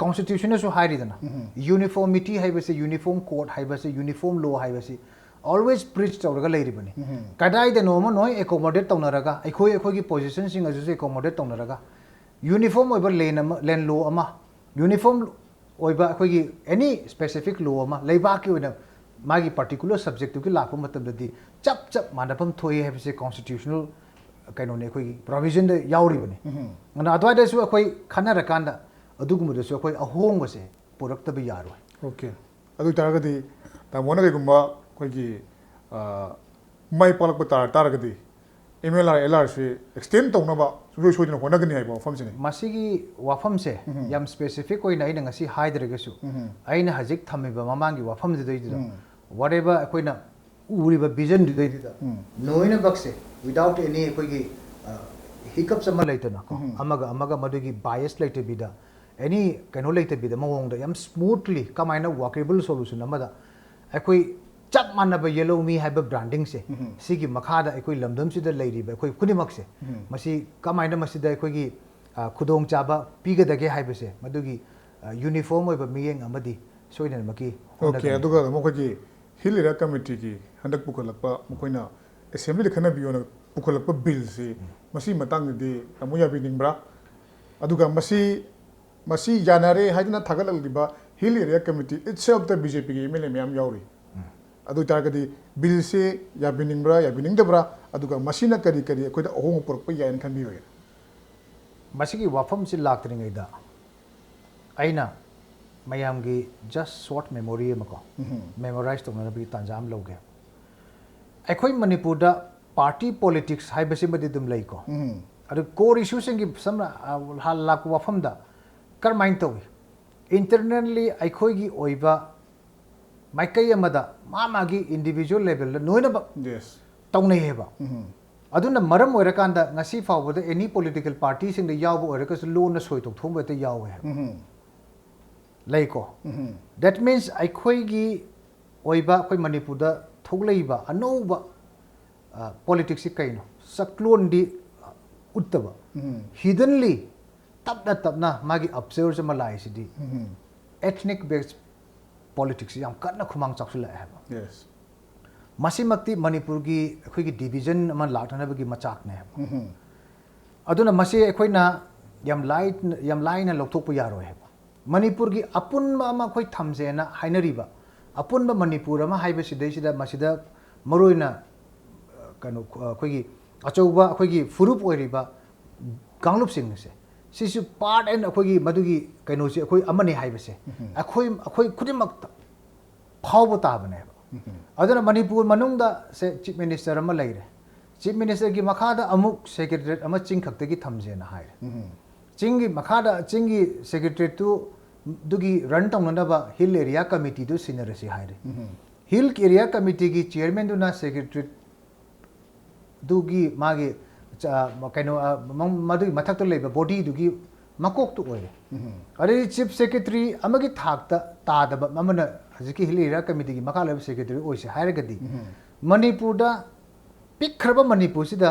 constitution ꯅꯁꯨ ꯍꯥꯏꯔꯤꯗꯅ, uniformity ꯍꯥꯏꯕꯁꯦ, uniform code ꯍꯥꯏꯕꯁꯦ, uniform law ꯍꯥꯏꯕꯁꯤ always preach ꯇꯧꯔꯒ ꯂꯩꯔꯤꯕꯅꯤ꯫ ꯀꯗꯥꯏꯗꯅꯣ ꯑꯃ ꯅꯣꯏ accommodate ꯇꯧꯅꯔꯒ, ꯑꯩꯈꯣꯏ ꯑꯩꯈꯣꯏꯒꯤ position ꯁꯤꯡ ꯑꯗꯨꯁꯨ accommodate ꯇꯧꯅꯔꯒ, uniform ꯑꯣꯏꯕ land ꯑꯃ, land law ꯑꯃ, uniform ꯑꯣꯏꯕ ꯑꯩꯈꯣꯏꯒꯤ any specific law ꯑꯃ ꯂꯩꯕꯥꯛꯀꯤ ꯑꯣꯏꯅ ꯃꯥꯒꯤ particular subject ꯇꯨꯒꯤ ꯂꯥꯛꯄ ꯃꯇꯝꯗꯗꯤ ꯆꯞ ꯆꯞ ꯃꯥꯟꯅꯐꯝ ꯊꯣꯛꯏ ꯍꯥꯏꯕꯁꯦ constitutional ꯀꯩꯅꯣꯅꯦ, ꯑꯩꯈꯣꯏꯒꯤ provision ꯗ ꯌꯥꯎꯔꯤꯕꯅꯤ꯫ ꯑꯗꯨꯅ ꯑꯗꯨꯋꯥꯏꯗꯁꯨ ꯑꯩꯈꯣꯏ ꯈꯟꯅꯔꯀꯥꯟꯗ ꯑꯗꯨꯒꯨꯝꯕꯗꯁꯨ ꯑꯩꯈꯣꯏ ꯑꯍꯣꯡꯕꯁꯦ ꯄꯨꯔꯛꯇꯕ ꯌꯥꯔꯣꯏ꯫ Okay꯫ ꯑꯗꯨ ꯑꯣꯏꯇꯥꯔꯒꯗꯤ ꯇꯥꯃꯣꯅ ꯀꯩꯒꯨꯝꯕ ꯑꯩꯈꯣꯏꯒꯤ ꯃꯥꯏ ꯄꯥꯛꯂꯛꯄ ꯇꯥꯔ ꯇꯥꯔꯒꯗꯤ M L R, L R ꯁꯤ extend ꯇꯧꯅꯕ ꯁꯨꯡꯁꯣꯏ ꯁꯣꯏꯗꯅ ꯍꯣꯠꯅꯒꯅꯤ ꯍꯥꯏꯕ ꯋꯥꯐꯝꯁꯤꯅꯤ꯫ ꯃꯁꯤꯒꯤ ꯋꯥꯐꯝꯁꯦ ꯌꯥꯝ specific ꯑꯣꯏꯅ ꯑꯩꯅ ꯉꯁꯤ ꯍꯥꯏꯗ꯭ꯔꯒꯁꯨ, ꯑꯩꯅ ꯍꯧꯖꯤꯛ ꯊꯝꯃꯤꯕ ꯃꯃꯥꯡꯒꯤ ꯋꯥꯐꯝꯗꯨꯗꯩꯗꯨꯗ, whatever ꯑꯩꯈꯣꯏꯅ ꯎꯔꯤꯕ vision ꯗꯨꯗꯩꯗꯨꯗ, ꯂꯣꯏꯅꯃꯛꯁꯦ without any ꯑꯩꯈꯣꯏꯒꯤ hiccups ꯑꯃ ꯂꯩꯇꯅꯀꯣ, ꯑꯃꯒ ꯑꯃꯒ ꯃꯗꯨꯒꯤ bias ꯂꯩꯇꯕꯤꯗ, any ꯀꯩꯅꯣ ꯂꯩꯇꯕꯤꯗ ꯃꯑꯣꯡꯗ ꯌꯥꯝ smoothly ꯀꯃꯥꯏꯅ workable solution ꯑꯃꯗ ꯑꯩꯈꯣꯏ ꯆꯞ ꯃꯥꯟꯅꯕ ꯌꯦꯜꯍꯧꯃꯤ ꯍꯥꯏꯕ branding ꯁꯦ, ꯁꯤꯒꯤ ꯃꯈꯥꯗ ꯑꯩꯈꯣꯏ ꯂꯝꯗꯝꯁꯤꯗ ꯂꯩꯔꯤꯕ ꯑꯩꯈꯣꯏ ꯈꯨꯗꯤꯡꯃꯛꯁꯦ, ꯃꯁꯤ ꯀꯃꯥꯏꯅ ꯃꯁꯤꯗ ꯑꯩꯈꯣꯏꯒꯤ ꯈꯨꯗꯣꯡꯆꯥꯕ ꯄꯤꯒꯗꯒꯦ ꯍꯥꯏꯕꯁꯦ, ꯃꯗꯨꯒꯤ uniform ꯑꯣꯏꯕ ꯃꯤꯠꯌꯦꯡ ꯑꯃꯗꯤ ꯁꯣꯏꯗꯅꯃꯛꯀꯤ Okay꯫ ꯑꯗꯨꯒ ꯑꯃꯨꯛ ꯑꯩꯈꯣꯏꯒꯤ Hill Area Committee ꯒꯤ ꯍꯟꯗꯛ ꯄꯨꯈꯠꯂꯛꯄ, ꯃꯈꯣꯏꯅ assembly ꯗ ꯈꯟꯅꯕꯤꯌꯣꯅ ꯄꯨꯈꯠꯂꯛꯄ ꯕꯤꯜꯁꯤ, ꯃꯁꯤꯒꯤ ꯃꯇꯥꯡꯗꯗꯤ ꯇꯥꯃꯣ ꯌꯥꯕꯤꯅꯤꯡꯕ꯭ꯔꯥ? ꯑꯗꯨꯒ ꯃꯁꯤ, ꯃꯁꯤ ꯌꯥꯅꯔꯦ ꯍꯥꯏꯗꯨꯅ ꯊꯥꯒꯠꯂꯛꯂꯤꯕ ꯍꯤꯜ ꯑꯦꯔꯤꯌꯥ ꯀꯃꯤꯇꯤ ꯏꯠꯁꯦꯜꯐꯇ ꯕꯤ ꯖꯦ ꯄꯤꯒꯤ ꯑꯦꯝ ꯑꯦꯜ ꯑꯦ ꯃꯌꯥꯝ ꯌꯥꯎꯔꯤ꯫ ꯑꯗꯨ ꯑꯣꯏꯇꯥꯔꯒꯗꯤ ꯕꯤꯜꯁꯦ ꯌꯥꯕꯤꯅꯤꯡꯕ꯭ꯔꯥ, ꯌꯥꯕꯤꯅꯤꯡꯗꯕ꯭ꯔꯥ, ꯑꯗꯨꯒ ꯃꯁꯤꯅ ꯀꯔꯤ ꯀꯔꯤ ꯑꯩꯈꯣꯏꯗ ꯑꯍꯣꯡꯕ ꯄꯨꯔꯛꯄ ꯌꯥꯏꯅ ꯈꯟꯕꯤꯕꯒꯦ? ꯃꯁꯤꯒꯤ ꯋꯥꯐꯝꯁꯤ ꯂꯥꯛꯇ꯭ꯔꯤꯉꯩꯗ ꯑꯩꯅ ꯃꯌꯥꯝꯒꯤ just short memory ꯑꯃꯀꯣ, memorize ꯇꯧꯅꯅꯕꯒꯤ ꯇꯥꯟꯖꯥ ꯑꯃ ꯂꯧꯒꯦ꯫ ꯑꯩꯈꯣꯏ ꯃꯅꯤꯄꯨꯔꯗ party politics ꯍꯥꯏꯕꯁꯤꯃꯗꯤ ꯑꯗꯨꯝ ꯂꯩꯀꯣ꯫ ꯑꯗꯨ core issue ꯁꯤꯡꯒꯤ ꯁꯝꯅ, ꯑ, ꯍꯥꯟꯅ ꯂꯥꯛꯄ ꯋꯥꯐꯝꯗ ꯀꯔꯝꯍꯥꯏꯅ ꯇꯧꯏ? Internally ꯑꯩꯈꯣꯏꯒꯤ ꯑꯣꯏꯕ ꯃꯥꯏꯀꯩ ꯑꯃꯗ ꯃꯥ ꯃꯥꯒꯤ individual level ꯗ ꯂꯣꯏꯅꯃꯛ Yes. ꯇꯧꯅꯩ ꯍꯥꯏꯕ꯫ ꯑꯗꯨꯅ ꯃꯔꯝ ꯑꯣꯏꯔꯀꯥꯟꯗ ꯉꯁꯤ ꯐꯥꯎꯕꯗ any political party ꯁꯤꯡꯗ ꯌꯥꯎꯕ ꯑꯣꯏꯔꯒꯁꯨ ꯂꯣꯟꯅ ꯁꯣꯏ ꯇꯧꯊꯣꯛꯄ ꯍꯦꯛꯇ ꯌꯥꯎꯋꯦ ꯍꯥꯏꯕ꯫ ꯂꯩꯀꯣ꯫ That means ꯑꯩꯈꯣꯏꯒꯤ ꯑꯣꯏꯕ, ꯑꯩꯈꯣꯏ ꯃꯅꯤꯄꯨꯔꯗ ꯊꯣꯛꯂꯛꯏꯕ ꯑꯅꯧꯕ, ꯑ, politics ꯁꯤ ꯀꯩꯅꯣ? ꯆꯛꯂꯣꯟꯗꯤ ꯎꯠꯇꯕ꯫ Hiddenly ꯇꯞꯅ ꯇꯞꯅ ꯃꯥꯒꯤ upsurge ꯑꯃ ꯂꯥꯛꯏꯁꯤꯗꯤ ethnic based politics ꯁꯤ ꯌꯥꯝ ꯀꯟꯅ ꯈꯨꯃꯥꯡ ꯆꯥꯎꯁꯤꯜꯂꯛꯑꯦ ꯍꯥꯏꯕ꯫ Yes. ꯃꯁꯤꯃꯛꯇꯤ ꯃꯅꯤꯄꯨꯔꯒꯤ ꯑꯩꯈꯣꯏꯒꯤ division ꯑꯃ ꯂꯥꯛꯅꯅꯕꯒꯤ ꯃꯆꯥꯛꯅꯦ ꯍꯥꯏꯕ꯫ ꯑꯗꯨꯅ ꯃꯁꯤ ꯑꯩꯈꯣꯏꯅ ꯌꯥꯝ ꯂꯥꯏ-, ꯌꯥꯝ ꯂꯥꯏꯅ ꯂꯧꯊꯣꯛꯄ ꯌꯥꯔꯣꯏ ꯍꯥꯏꯕ꯫ ꯃꯅꯤꯄꯨꯔꯒꯤ ꯑꯄꯨꯟꯕ ꯑꯃ ꯑꯩꯈꯣꯏ ꯊꯝꯁꯦꯅ ꯍꯥꯏꯅꯔꯤꯕ, ꯑꯄꯨꯟꯕ ꯃꯅꯤꯄꯨꯔ ꯑꯃ ꯍꯥꯏꯕꯁꯤꯗꯩꯁꯤꯗ ꯃꯁꯤꯗ ꯃꯔꯨꯑꯣꯏꯅ, ꯑ, ꯀꯩꯅꯣ, ꯑ, ꯑꯩꯈꯣꯏꯒꯤ ꯑꯆꯧꯕ ꯑꯩꯈꯣꯏꯒꯤ ꯐꯨꯔꯨꯞ ꯑꯣꯏꯔꯤꯕ ꯀꯥꯡꯂꯨꯞꯁꯤꯡ ꯑꯁꯦ, ꯁꯤꯁꯨ part and ꯑꯩꯈꯣꯏꯒꯤ ꯃꯗꯨꯒꯤ ꯀꯩꯅꯣꯁꯤ ꯑꯩꯈꯣꯏ ꯑꯃꯅꯤ ꯍꯥꯏꯕꯁꯦ ꯑꯩꯈꯣꯏ, ꯑꯩꯈꯣꯏ ꯈꯨꯗꯤꯡꯃꯛꯇ ꯐꯥꯎꯕ ꯇꯥꯕꯅꯦꯕ꯫ ꯑꯗꯨꯅ ꯃꯅꯤꯄꯨꯔ ꯃꯅꯨꯡꯗ ꯁꯦ chief minister ꯑꯃ ꯂꯩꯔꯦ, chief minister ꯒꯤ ꯃꯈꯥꯗ ꯑꯃꯨꯛ secretariat ꯑꯃ ꯆꯤꯡ ꯈꯛꯇꯒꯤ ꯊꯝꯁꯦꯅ ꯍꯥꯏꯔꯦ꯫ ꯆꯤꯡꯒꯤ ꯃꯈꯥꯗ ꯆꯤꯡꯒꯤ secretariat ꯇꯨ, ꯑꯗꯨꯒꯤ run ꯇꯧꯅꯅꯕ hill area committee ꯗꯨ ꯁꯤꯟꯅꯔꯁꯤ ꯍꯥꯏꯔꯦ꯫ Hill area committee ꯒꯤ chairman ꯗꯨꯅ secretariat ꯗꯨꯒꯤ ꯃꯥꯒꯤ ꯆ-, ꯀꯩꯅꯣ, ꯑ, ꯃ-, ꯃꯗꯨꯒꯤ ꯃꯊꯛꯇ ꯂꯩꯕ body ꯗꯨꯒꯤ ꯃꯀꯣꯛꯇꯨ ꯑꯣꯏꯔꯦ꯫ ꯑꯗꯩ chief secretary ꯑꯃꯒꯤ ꯊꯥꯛꯇ ꯇꯥꯗꯕ ꯑꯃꯅ ꯍꯧꯖꯤꯛꯀꯤ hill area committee ꯒꯤ ꯃꯈꯥ ꯂꯩꯕ secretary ꯑꯣꯏꯁꯦ ꯍꯥꯏꯔꯒꯗꯤ, ꯃꯅꯤꯄꯨꯔꯗ, ꯄꯤꯛꯈ꯭ꯔꯕ ꯃꯅꯤꯄꯨꯔꯁꯤꯗ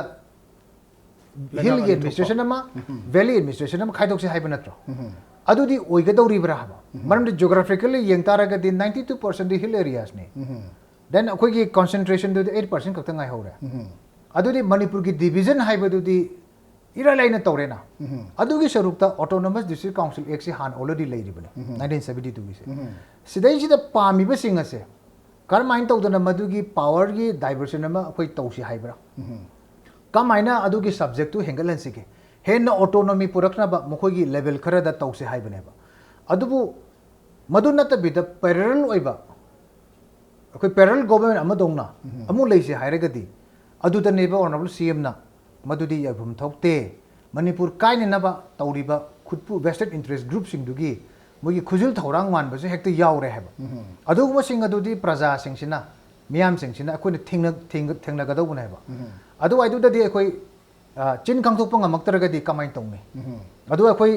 ꯂꯩꯉꯥꯛ hill ꯒꯤ ꯑꯅꯤ administration ꯑꯃ, valley administration ꯑꯃ ꯈꯥꯏꯗꯣꯛꯁꯦ ꯍꯥꯏꯕ ꯅꯠꯇ꯭ꯔꯣ? ꯑꯗꯨꯗꯤ ꯑꯣꯏꯒꯗꯧꯔꯤꯕ꯭ꯔꯥ ꯍꯥꯏꯕ? ꯃꯔꯝꯗꯤ geographically ꯌꯦꯡ ꯇꯥꯔꯒꯗꯤ ninety two percent ꯗꯤ hill areas ꯅꯤ꯫ Then ꯑꯩꯈꯣꯏꯒꯤ concentration ꯗꯨꯗꯤ eight percent ꯈꯛꯇ ꯉꯥꯏꯍꯧꯔꯦ꯫ ꯑꯗꯨꯗꯤ ꯃꯅꯤꯄꯨꯔꯒꯤ ꯗꯤꯕꯤꯖꯟ ꯍꯥꯏꯕꯗꯨꯗꯤ ꯏꯔꯥꯏ ꯂꯥꯏꯅ ꯇꯧꯔꯦꯅ꯫ ꯑꯗꯨꯒꯤ ꯁꯔꯨꯛꯇ Autonomous District Council Act ꯁꯤ ꯍꯥꯟꯅ already ꯂꯩꯔꯤꯕꯅꯤ, nineteen seventy two ꯒꯤꯁꯦ꯫ ꯁꯤꯗꯩꯁꯤꯗ ꯄꯥꯝꯃꯤꯕꯁꯤꯡ ꯑꯁꯦ ꯀꯔꯝꯍꯥꯏꯅ ꯇꯧꯗꯅ ꯃꯗꯨꯒꯤ power ꯒꯤ diversion ꯑꯃ ꯑꯩꯈꯣꯏ ꯇꯧꯁꯤ ꯍꯥꯏꯕ꯭ꯔꯥ? ꯀꯃꯥꯏꯅ ꯑꯗꯨꯒꯤ subject ꯇꯨ ꯍꯦꯟꯒꯠꯍꯟꯁꯤꯒꯦ? ꯍꯦꯟꯅ autonomy ꯄꯨꯔꯛꯅꯕ ꯃꯈꯣꯏꯒꯤ level ꯈꯔꯗ ꯇꯧꯁꯤ ꯍꯥꯏꯕꯅꯦꯕ꯫ ꯑꯗꯨꯕꯨ ꯃꯗꯨ ꯅꯠꯇꯕꯤꯗ parallel ꯑꯣꯏꯕ, ꯑꯩꯈꯣꯏ parallel government ꯑꯃꯗꯧꯅ ꯑꯃꯨꯛ ꯂꯩꯁꯦ ꯍꯥꯏꯔꯒꯗꯤ, ꯑꯗꯨꯗꯅꯦꯕ Honourable C M ꯅ ꯃꯗꯨꯗꯤ ꯌꯥꯐꯝ ꯊꯣꯛꯇꯦ, ꯃꯅꯤꯄꯨꯔ ꯀꯥꯏꯅꯅꯕ ꯇꯧꯔꯤꯕ ꯈꯨꯠꯄꯨ vested interest group ꯁꯤꯡꯗꯨꯒꯤ ꯃꯣꯏꯒꯤ ꯈꯨꯖꯤꯜ ꯊꯧꯔꯥꯡ ꯃꯥꯟꯕꯁꯨ ꯍꯦꯛꯇ ꯌꯥꯎꯔꯦ ꯍꯥꯏꯕ꯫ ꯑꯗꯨꯒꯨꯝꯕꯁꯤꯡ ꯑꯗꯨꯗꯤ ꯄ꯭ꯔꯖꯥꯁꯤꯡꯁꯤꯅ, ꯃꯤꯌꯥꯝꯁꯤꯡꯁꯤꯅ ꯑꯩꯈꯣꯏꯅ ꯊꯦꯡꯅ-, ꯊꯦꯡꯅ-, ꯊꯦꯡꯅꯒꯗꯧꯕꯅꯦꯕ꯫ ꯑꯗꯨꯋꯥꯏꯗꯨꯗꯗꯤ ꯑꯩꯈꯣꯏ, ꯑ, ꯆꯤꯟ ꯈꯪꯗꯣꯛꯄ ꯉꯝꯃꯛꯇ꯭ꯔꯒꯗꯤ ꯀꯃꯥꯏꯅ ꯇꯧꯅꯤ? ꯑꯗꯨ ꯑꯩꯈꯣꯏ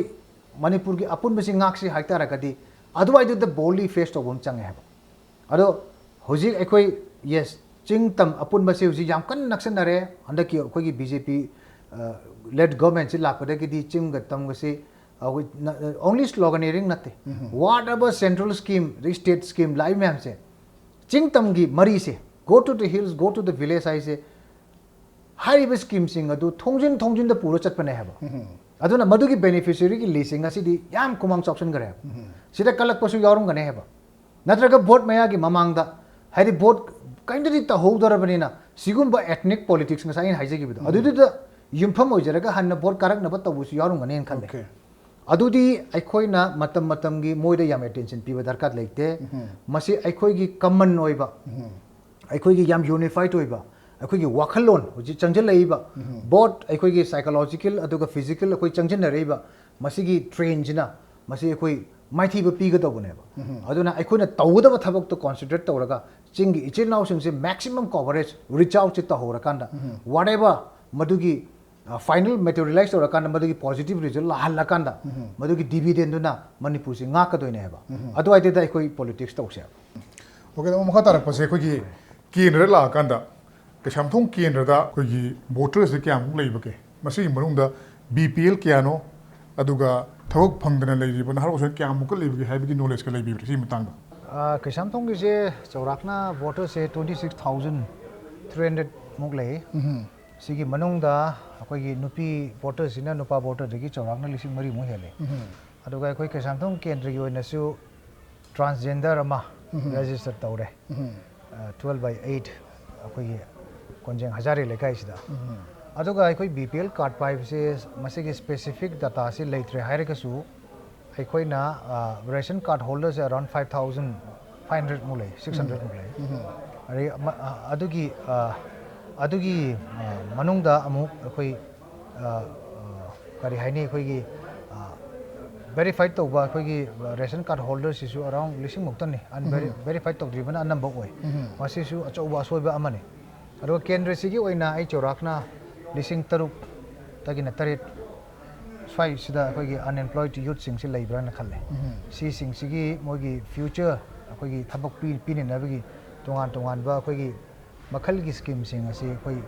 ꯃꯅꯤꯄꯨꯔꯒꯤ ꯑꯄꯨꯟꯕꯁꯤ ꯉꯥꯛꯁꯤ ꯍꯥꯏꯇꯥꯔꯒꯗꯤ ꯑꯗꯨꯋꯥꯏꯗꯨꯗ boldly face ꯇꯧꯕ ꯑꯃ ꯆꯪꯉꯦ ꯍꯥꯏꯕ꯫ ꯑꯗꯣ ꯍꯧꯖꯤꯛ ꯑꯩꯈꯣꯏ, yes, ꯆꯤꯡ ꯇꯝ ꯑꯄꯨꯟꯕꯁꯤ ꯍꯧꯖꯤꯛ ꯌꯥꯝ ꯀꯟꯅ ꯅꯛꯁꯟꯅꯔꯦ꯫ ꯍꯟꯗꯛꯀꯤ ꯑꯩꯈꯣꯏꯒꯤ B J P, ꯑ, led government ꯁꯤ ꯂꯥꯛꯄꯗꯒꯤꯗꯤ ꯆꯤꯡꯒ ꯇꯝꯒꯁꯤ, ꯑ, we-, ꯅ-, only sloganeering ꯅꯠꯇꯦ꯫ Whatever central scheme, state scheme ꯂꯥꯛꯏ ꯃꯌꯥꯝꯁꯦ, ꯆꯤꯡ ꯇꯝꯒꯤ ꯃꯔꯤꯁꯦ, "Go to the hills, go to the village" ꯍꯥꯏꯁꯦ, ꯍꯥꯏꯔꯤꯕ scheme ꯁꯤꯡ ꯑꯗꯨ ꯊꯣꯡꯖꯤꯟ ꯊꯣꯡꯖꯤꯟꯗ ꯄꯨꯔ ꯆꯠꯄꯅꯦ ꯍꯥꯏꯕ꯫ ꯑꯗꯨꯅ ꯃꯗꯨꯒꯤ beneficiary ꯒꯤ list ꯁꯤꯡ ꯉꯁꯤꯗꯤ ꯌꯥꯝ ꯈꯨꯃꯥꯡ ꯆꯥꯎꯁꯟꯈ꯭ꯔꯦ ꯍꯥꯏꯕ꯫ ꯁꯤꯗ ꯀꯜꯂꯛꯄꯁꯨ ꯌꯥꯎꯔꯝꯒꯅꯤ ꯍꯥꯏꯕ꯫ ꯅꯠꯇ꯭ꯔꯒ vote ꯃꯌꯥꯒꯤ ꯃꯃꯥꯡꯗ, ꯍꯥꯏꯗꯤ vote ꯀꯔꯤꯝꯇꯗꯤ ꯇꯧꯍꯧꯗ꯭ꯔꯕꯅꯤꯅ, ꯁꯤꯒꯨꯝꯕ ethnic politics, ꯉꯁꯥꯏ ꯑꯩꯅ ꯍꯥꯏꯖꯈꯤꯕꯗꯣ, ꯑꯗꯨꯗꯨꯗ ꯌꯨꯝꯐꯝ ꯑꯣꯏꯖꯔꯒ ꯍꯟꯅ vote ꯀꯥꯔꯛꯅꯕ ꯇꯧꯕꯁꯨ ꯌꯥꯎꯔꯝꯒꯅꯦꯅ ꯈꯜꯂꯦ꯫ Okay. ꯑꯗꯨꯗꯤ ꯑꯩꯈꯣꯏꯅ ꯃꯇꯝ ꯃꯇꯝꯒꯤ ꯃꯣꯏꯗ ꯌꯥꯝ attention ꯄꯤꯕ ꯗꯔꯀꯥꯔ ꯂꯩꯇꯦ꯫ ꯃꯁꯤ ꯑꯩꯈꯣꯏꯒꯤ common ꯑꯣꯏꯕ, ꯑꯩꯈꯣꯏꯒꯤ ꯌꯥꯝ unified ꯑꯣꯏꯕ, ꯑꯩꯈꯣꯏꯒꯤ ꯋꯥꯈꯜꯂꯣꯟ ꯍꯧꯖꯤꯛ ꯆꯪꯁꯤꯜꯂꯛꯏꯕ, both ꯑꯩꯈꯣꯏꯒꯤ psychological ꯑꯗꯨꯒ physical ꯑꯩꯈꯣꯏ ꯆꯪꯁꯤꯟꯅꯔꯛꯏꯕ, ꯃꯁꯤꯒꯤ trend ꯁꯤꯅ ꯃꯁꯤ ꯑꯩꯈꯣꯏ ꯃꯥꯏꯊꯤꯕ ꯄꯤꯒꯗꯧꯕꯅꯦꯕ꯫ ꯑꯗꯨꯅ ꯑꯩꯈꯣꯏꯅ ꯇꯧꯒꯗꯕ ꯊꯕꯛꯇꯣ concentrate ꯇꯧꯔꯒ ꯆꯤꯡꯒꯤ ꯏꯆꯤꯜ ꯏꯅꯥꯎꯁꯤꯡꯁꯦ maximum coverage, reach out ꯁꯦ ꯇꯧꯍꯧꯔꯀꯥꯟꯗ, whatever ꯃꯗꯨꯒꯤ, ꯑ, final materialize ꯇꯧꯔꯀꯥꯟꯗ ꯃꯗꯨꯒꯤ positive result ꯂꯥꯛꯍꯜꯂꯀꯥꯟꯗ, ꯃꯗꯨꯒꯤ dividend ꯗꯨꯅ ꯃꯅꯤꯄꯨꯔꯁꯤ ꯉꯥꯛꯀꯗꯣꯏꯅꯦ ꯍꯥꯏꯕ꯫ ꯑꯗꯨꯋꯥꯏꯗꯨꯗ ꯑꯩꯈꯣꯏ politics ꯇꯧꯁꯦ ꯍꯥꯏꯕ꯫ Okay, ꯑꯗꯣ ꯃꯈꯥ ꯇꯥꯔꯛꯄꯁꯦ ꯑꯩꯈꯣꯏꯒꯤ ꯀꯦꯟꯗ꯭ꯔꯗ ꯂꯥꯛꯑꯀꯥꯟꯗ, ꯀꯩꯁꯥꯝꯊꯣꯡ ꯀꯦꯟꯗ꯭ꯔꯗ ꯑꯩꯈꯣꯏꯒꯤ voter ꯁꯦ ꯀꯌꯥꯃꯨꯛ ꯂꯩꯕꯒꯦ? ꯃꯁꯤꯒꯤ ꯃꯅꯨꯡꯗ B P L ꯀꯌꯥꯅꯣ? ꯑꯗꯨꯒ ꯊꯕꯛ ꯐꯪꯗꯅ ꯂꯩꯔꯤꯕ ꯅꯍꯥꯔꯣꯜꯁꯤꯡ ꯀꯌꯥꯃꯨꯛꯀ ꯂꯩꯕꯒꯦ ꯍꯥꯏꯕꯒꯤ knowledge ꯀ ꯂꯩꯕꯤꯕ꯭ꯔꯥ ꯁꯤꯒꯤ ꯃꯇꯥꯡꯗ? ꯑ, ꯀꯩꯁꯥꯝꯊꯣꯡꯒꯤꯁꯦ ꯆꯥꯎꯔꯥꯛꯅ voter ꯁꯦ twenty six thousand three hundred ꯃꯨꯛ ꯂꯩ꯫ ꯁꯤꯒꯤ ꯃꯅꯨꯡꯗ ꯑꯩꯈꯣꯏꯒꯤ ꯅꯨꯄꯤ ꯚꯣꯇꯔꯁꯤꯅ ꯅꯨꯄꯥ ꯚꯣꯇꯔꯗꯒꯤ ꯆꯥꯎꯔꯥꯛꯅ ꯂꯤꯁꯤꯡ ꯃꯔꯤꯃꯨꯛ ꯍꯦꯜꯂꯤ꯫ ꯑꯗꯨꯒ ꯑꯩꯈꯣꯏ ꯀꯩꯁꯥꯝꯊꯣꯡ ꯀꯦꯟꯗ꯭ꯔꯒꯤ ꯑꯣꯏꯅꯁꯨ ꯇ꯭ꯔꯥꯟꯁꯖꯦꯟꯗꯔ ꯑꯃ ꯔꯦꯖꯤꯁꯇꯔ ꯇꯧꯔꯦ꯫ ꯇ꯭ꯋꯦꯜꯕ ꯕꯥꯏ ꯑꯩꯠ ꯑꯩꯈꯣꯏꯒꯤ ꯀꯣꯟꯖꯦꯡ ꯍꯖꯥꯔꯤ ꯂꯩꯀꯥꯏꯁꯤꯗ꯫ ꯑꯗꯨꯒ ꯑꯩꯈꯣꯏ ꯕꯤ ꯄꯤ ꯑꯦꯜ ꯀꯥꯔꯗ ꯄꯥꯏꯕꯁꯦ ꯃꯁꯤꯒꯤ ꯁ꯭ꯄꯦꯁꯤꯐꯤꯛ ꯗꯇꯥꯁꯤ ꯂꯩꯇ꯭ꯔꯦ ꯍꯥꯏꯔꯒꯁꯨ, ꯑꯩꯈꯣꯏꯅ ꯔꯦꯁꯟ ꯀꯥꯔꯗ ꯍꯣꯜꯗꯔꯁꯦ ꯑꯔꯥꯎꯟ ꯐꯥꯏꯚ ꯊꯥꯎꯖꯟ ꯐꯥꯏꯚ ꯍꯟꯗ꯭ꯔꯦꯠꯃꯨꯛ ꯂꯩ, ꯁꯤꯛꯁ ꯍꯟꯗ꯭ꯔꯦꯠꯃꯨꯛ ꯂꯩ꯫ ꯑꯗꯩ ꯑꯃ- ꯑ- ꯑꯗꯨꯒꯤ ꯑ, ꯑꯗꯨꯒꯤ ꯑ, ꯃꯅꯨꯡꯗ ꯑꯃꯨꯛ ꯑꯩꯈꯣꯏ ꯑ, ꯑ, ꯀꯔꯤ ꯍꯥꯏꯅꯤ, ꯑꯩꯈꯣꯏꯒꯤ ꯚꯦꯔꯤꯐꯥꯏꯠ ꯇꯧꯕ ꯑꯩꯈꯣꯏꯒꯤ ꯔꯦꯁꯟ ꯀꯥꯔꯗ ꯍꯣꯜꯗꯔꯁꯤꯁꯨ ꯑꯔꯥꯎꯟ ꯂꯤꯁꯤꯡꯃꯨꯛꯇꯅꯤ ꯑꯟ- ꯚꯦꯔꯤꯐꯥꯏꯠ ꯇꯧꯗ꯭ꯔꯤꯕꯅ ꯑꯅꯝꯕ ꯑꯣꯏ꯫ ꯃꯁꯤꯁꯨ ꯑꯆꯧꯕ ꯑꯁꯣꯏꯕ ꯑꯃꯅꯤ꯫ ꯑꯗꯨꯒ ꯀꯦꯟꯗ꯭ꯔꯁꯤꯒꯤ ꯑꯣꯏꯅ ꯑꯩ ꯆꯥꯎꯔꯥꯛꯅ ꯂꯤꯁꯤꯡ ꯇꯔꯨꯛꯇꯒꯤꯅ ꯇꯔꯦꯠ ꯁ꯭ꯋꯥꯏꯁꯤꯗ ꯑꯩꯈꯣꯏꯒꯤ ꯑꯟꯑꯦꯝꯄ꯭ꯂꯣꯏꯗ ꯌꯨꯠꯁꯤꯡꯁꯤ ꯂꯩꯕ꯭ꯔꯥꯅ ꯈꯜꯂꯦ꯫ ꯁꯤꯁꯤꯡꯁꯤꯒꯤ ꯃꯣꯏꯒꯤ ꯐ꯭ꯌꯨꯆꯔ ꯑꯩꯈꯣꯏꯒꯤ ꯊꯕꯛ ꯄꯤ- ꯄꯤꯅꯅꯕꯒꯤ ꯇꯣꯉꯥꯟ ꯇꯣꯉꯥꯟꯕ ꯑꯩꯈꯣꯏꯒꯤ ꯃꯈꯜꯒꯤ ꯁ꯭ꯀꯤꯝꯁꯤꯡ ꯑꯁꯤ ꯑꯩꯈꯣꯏ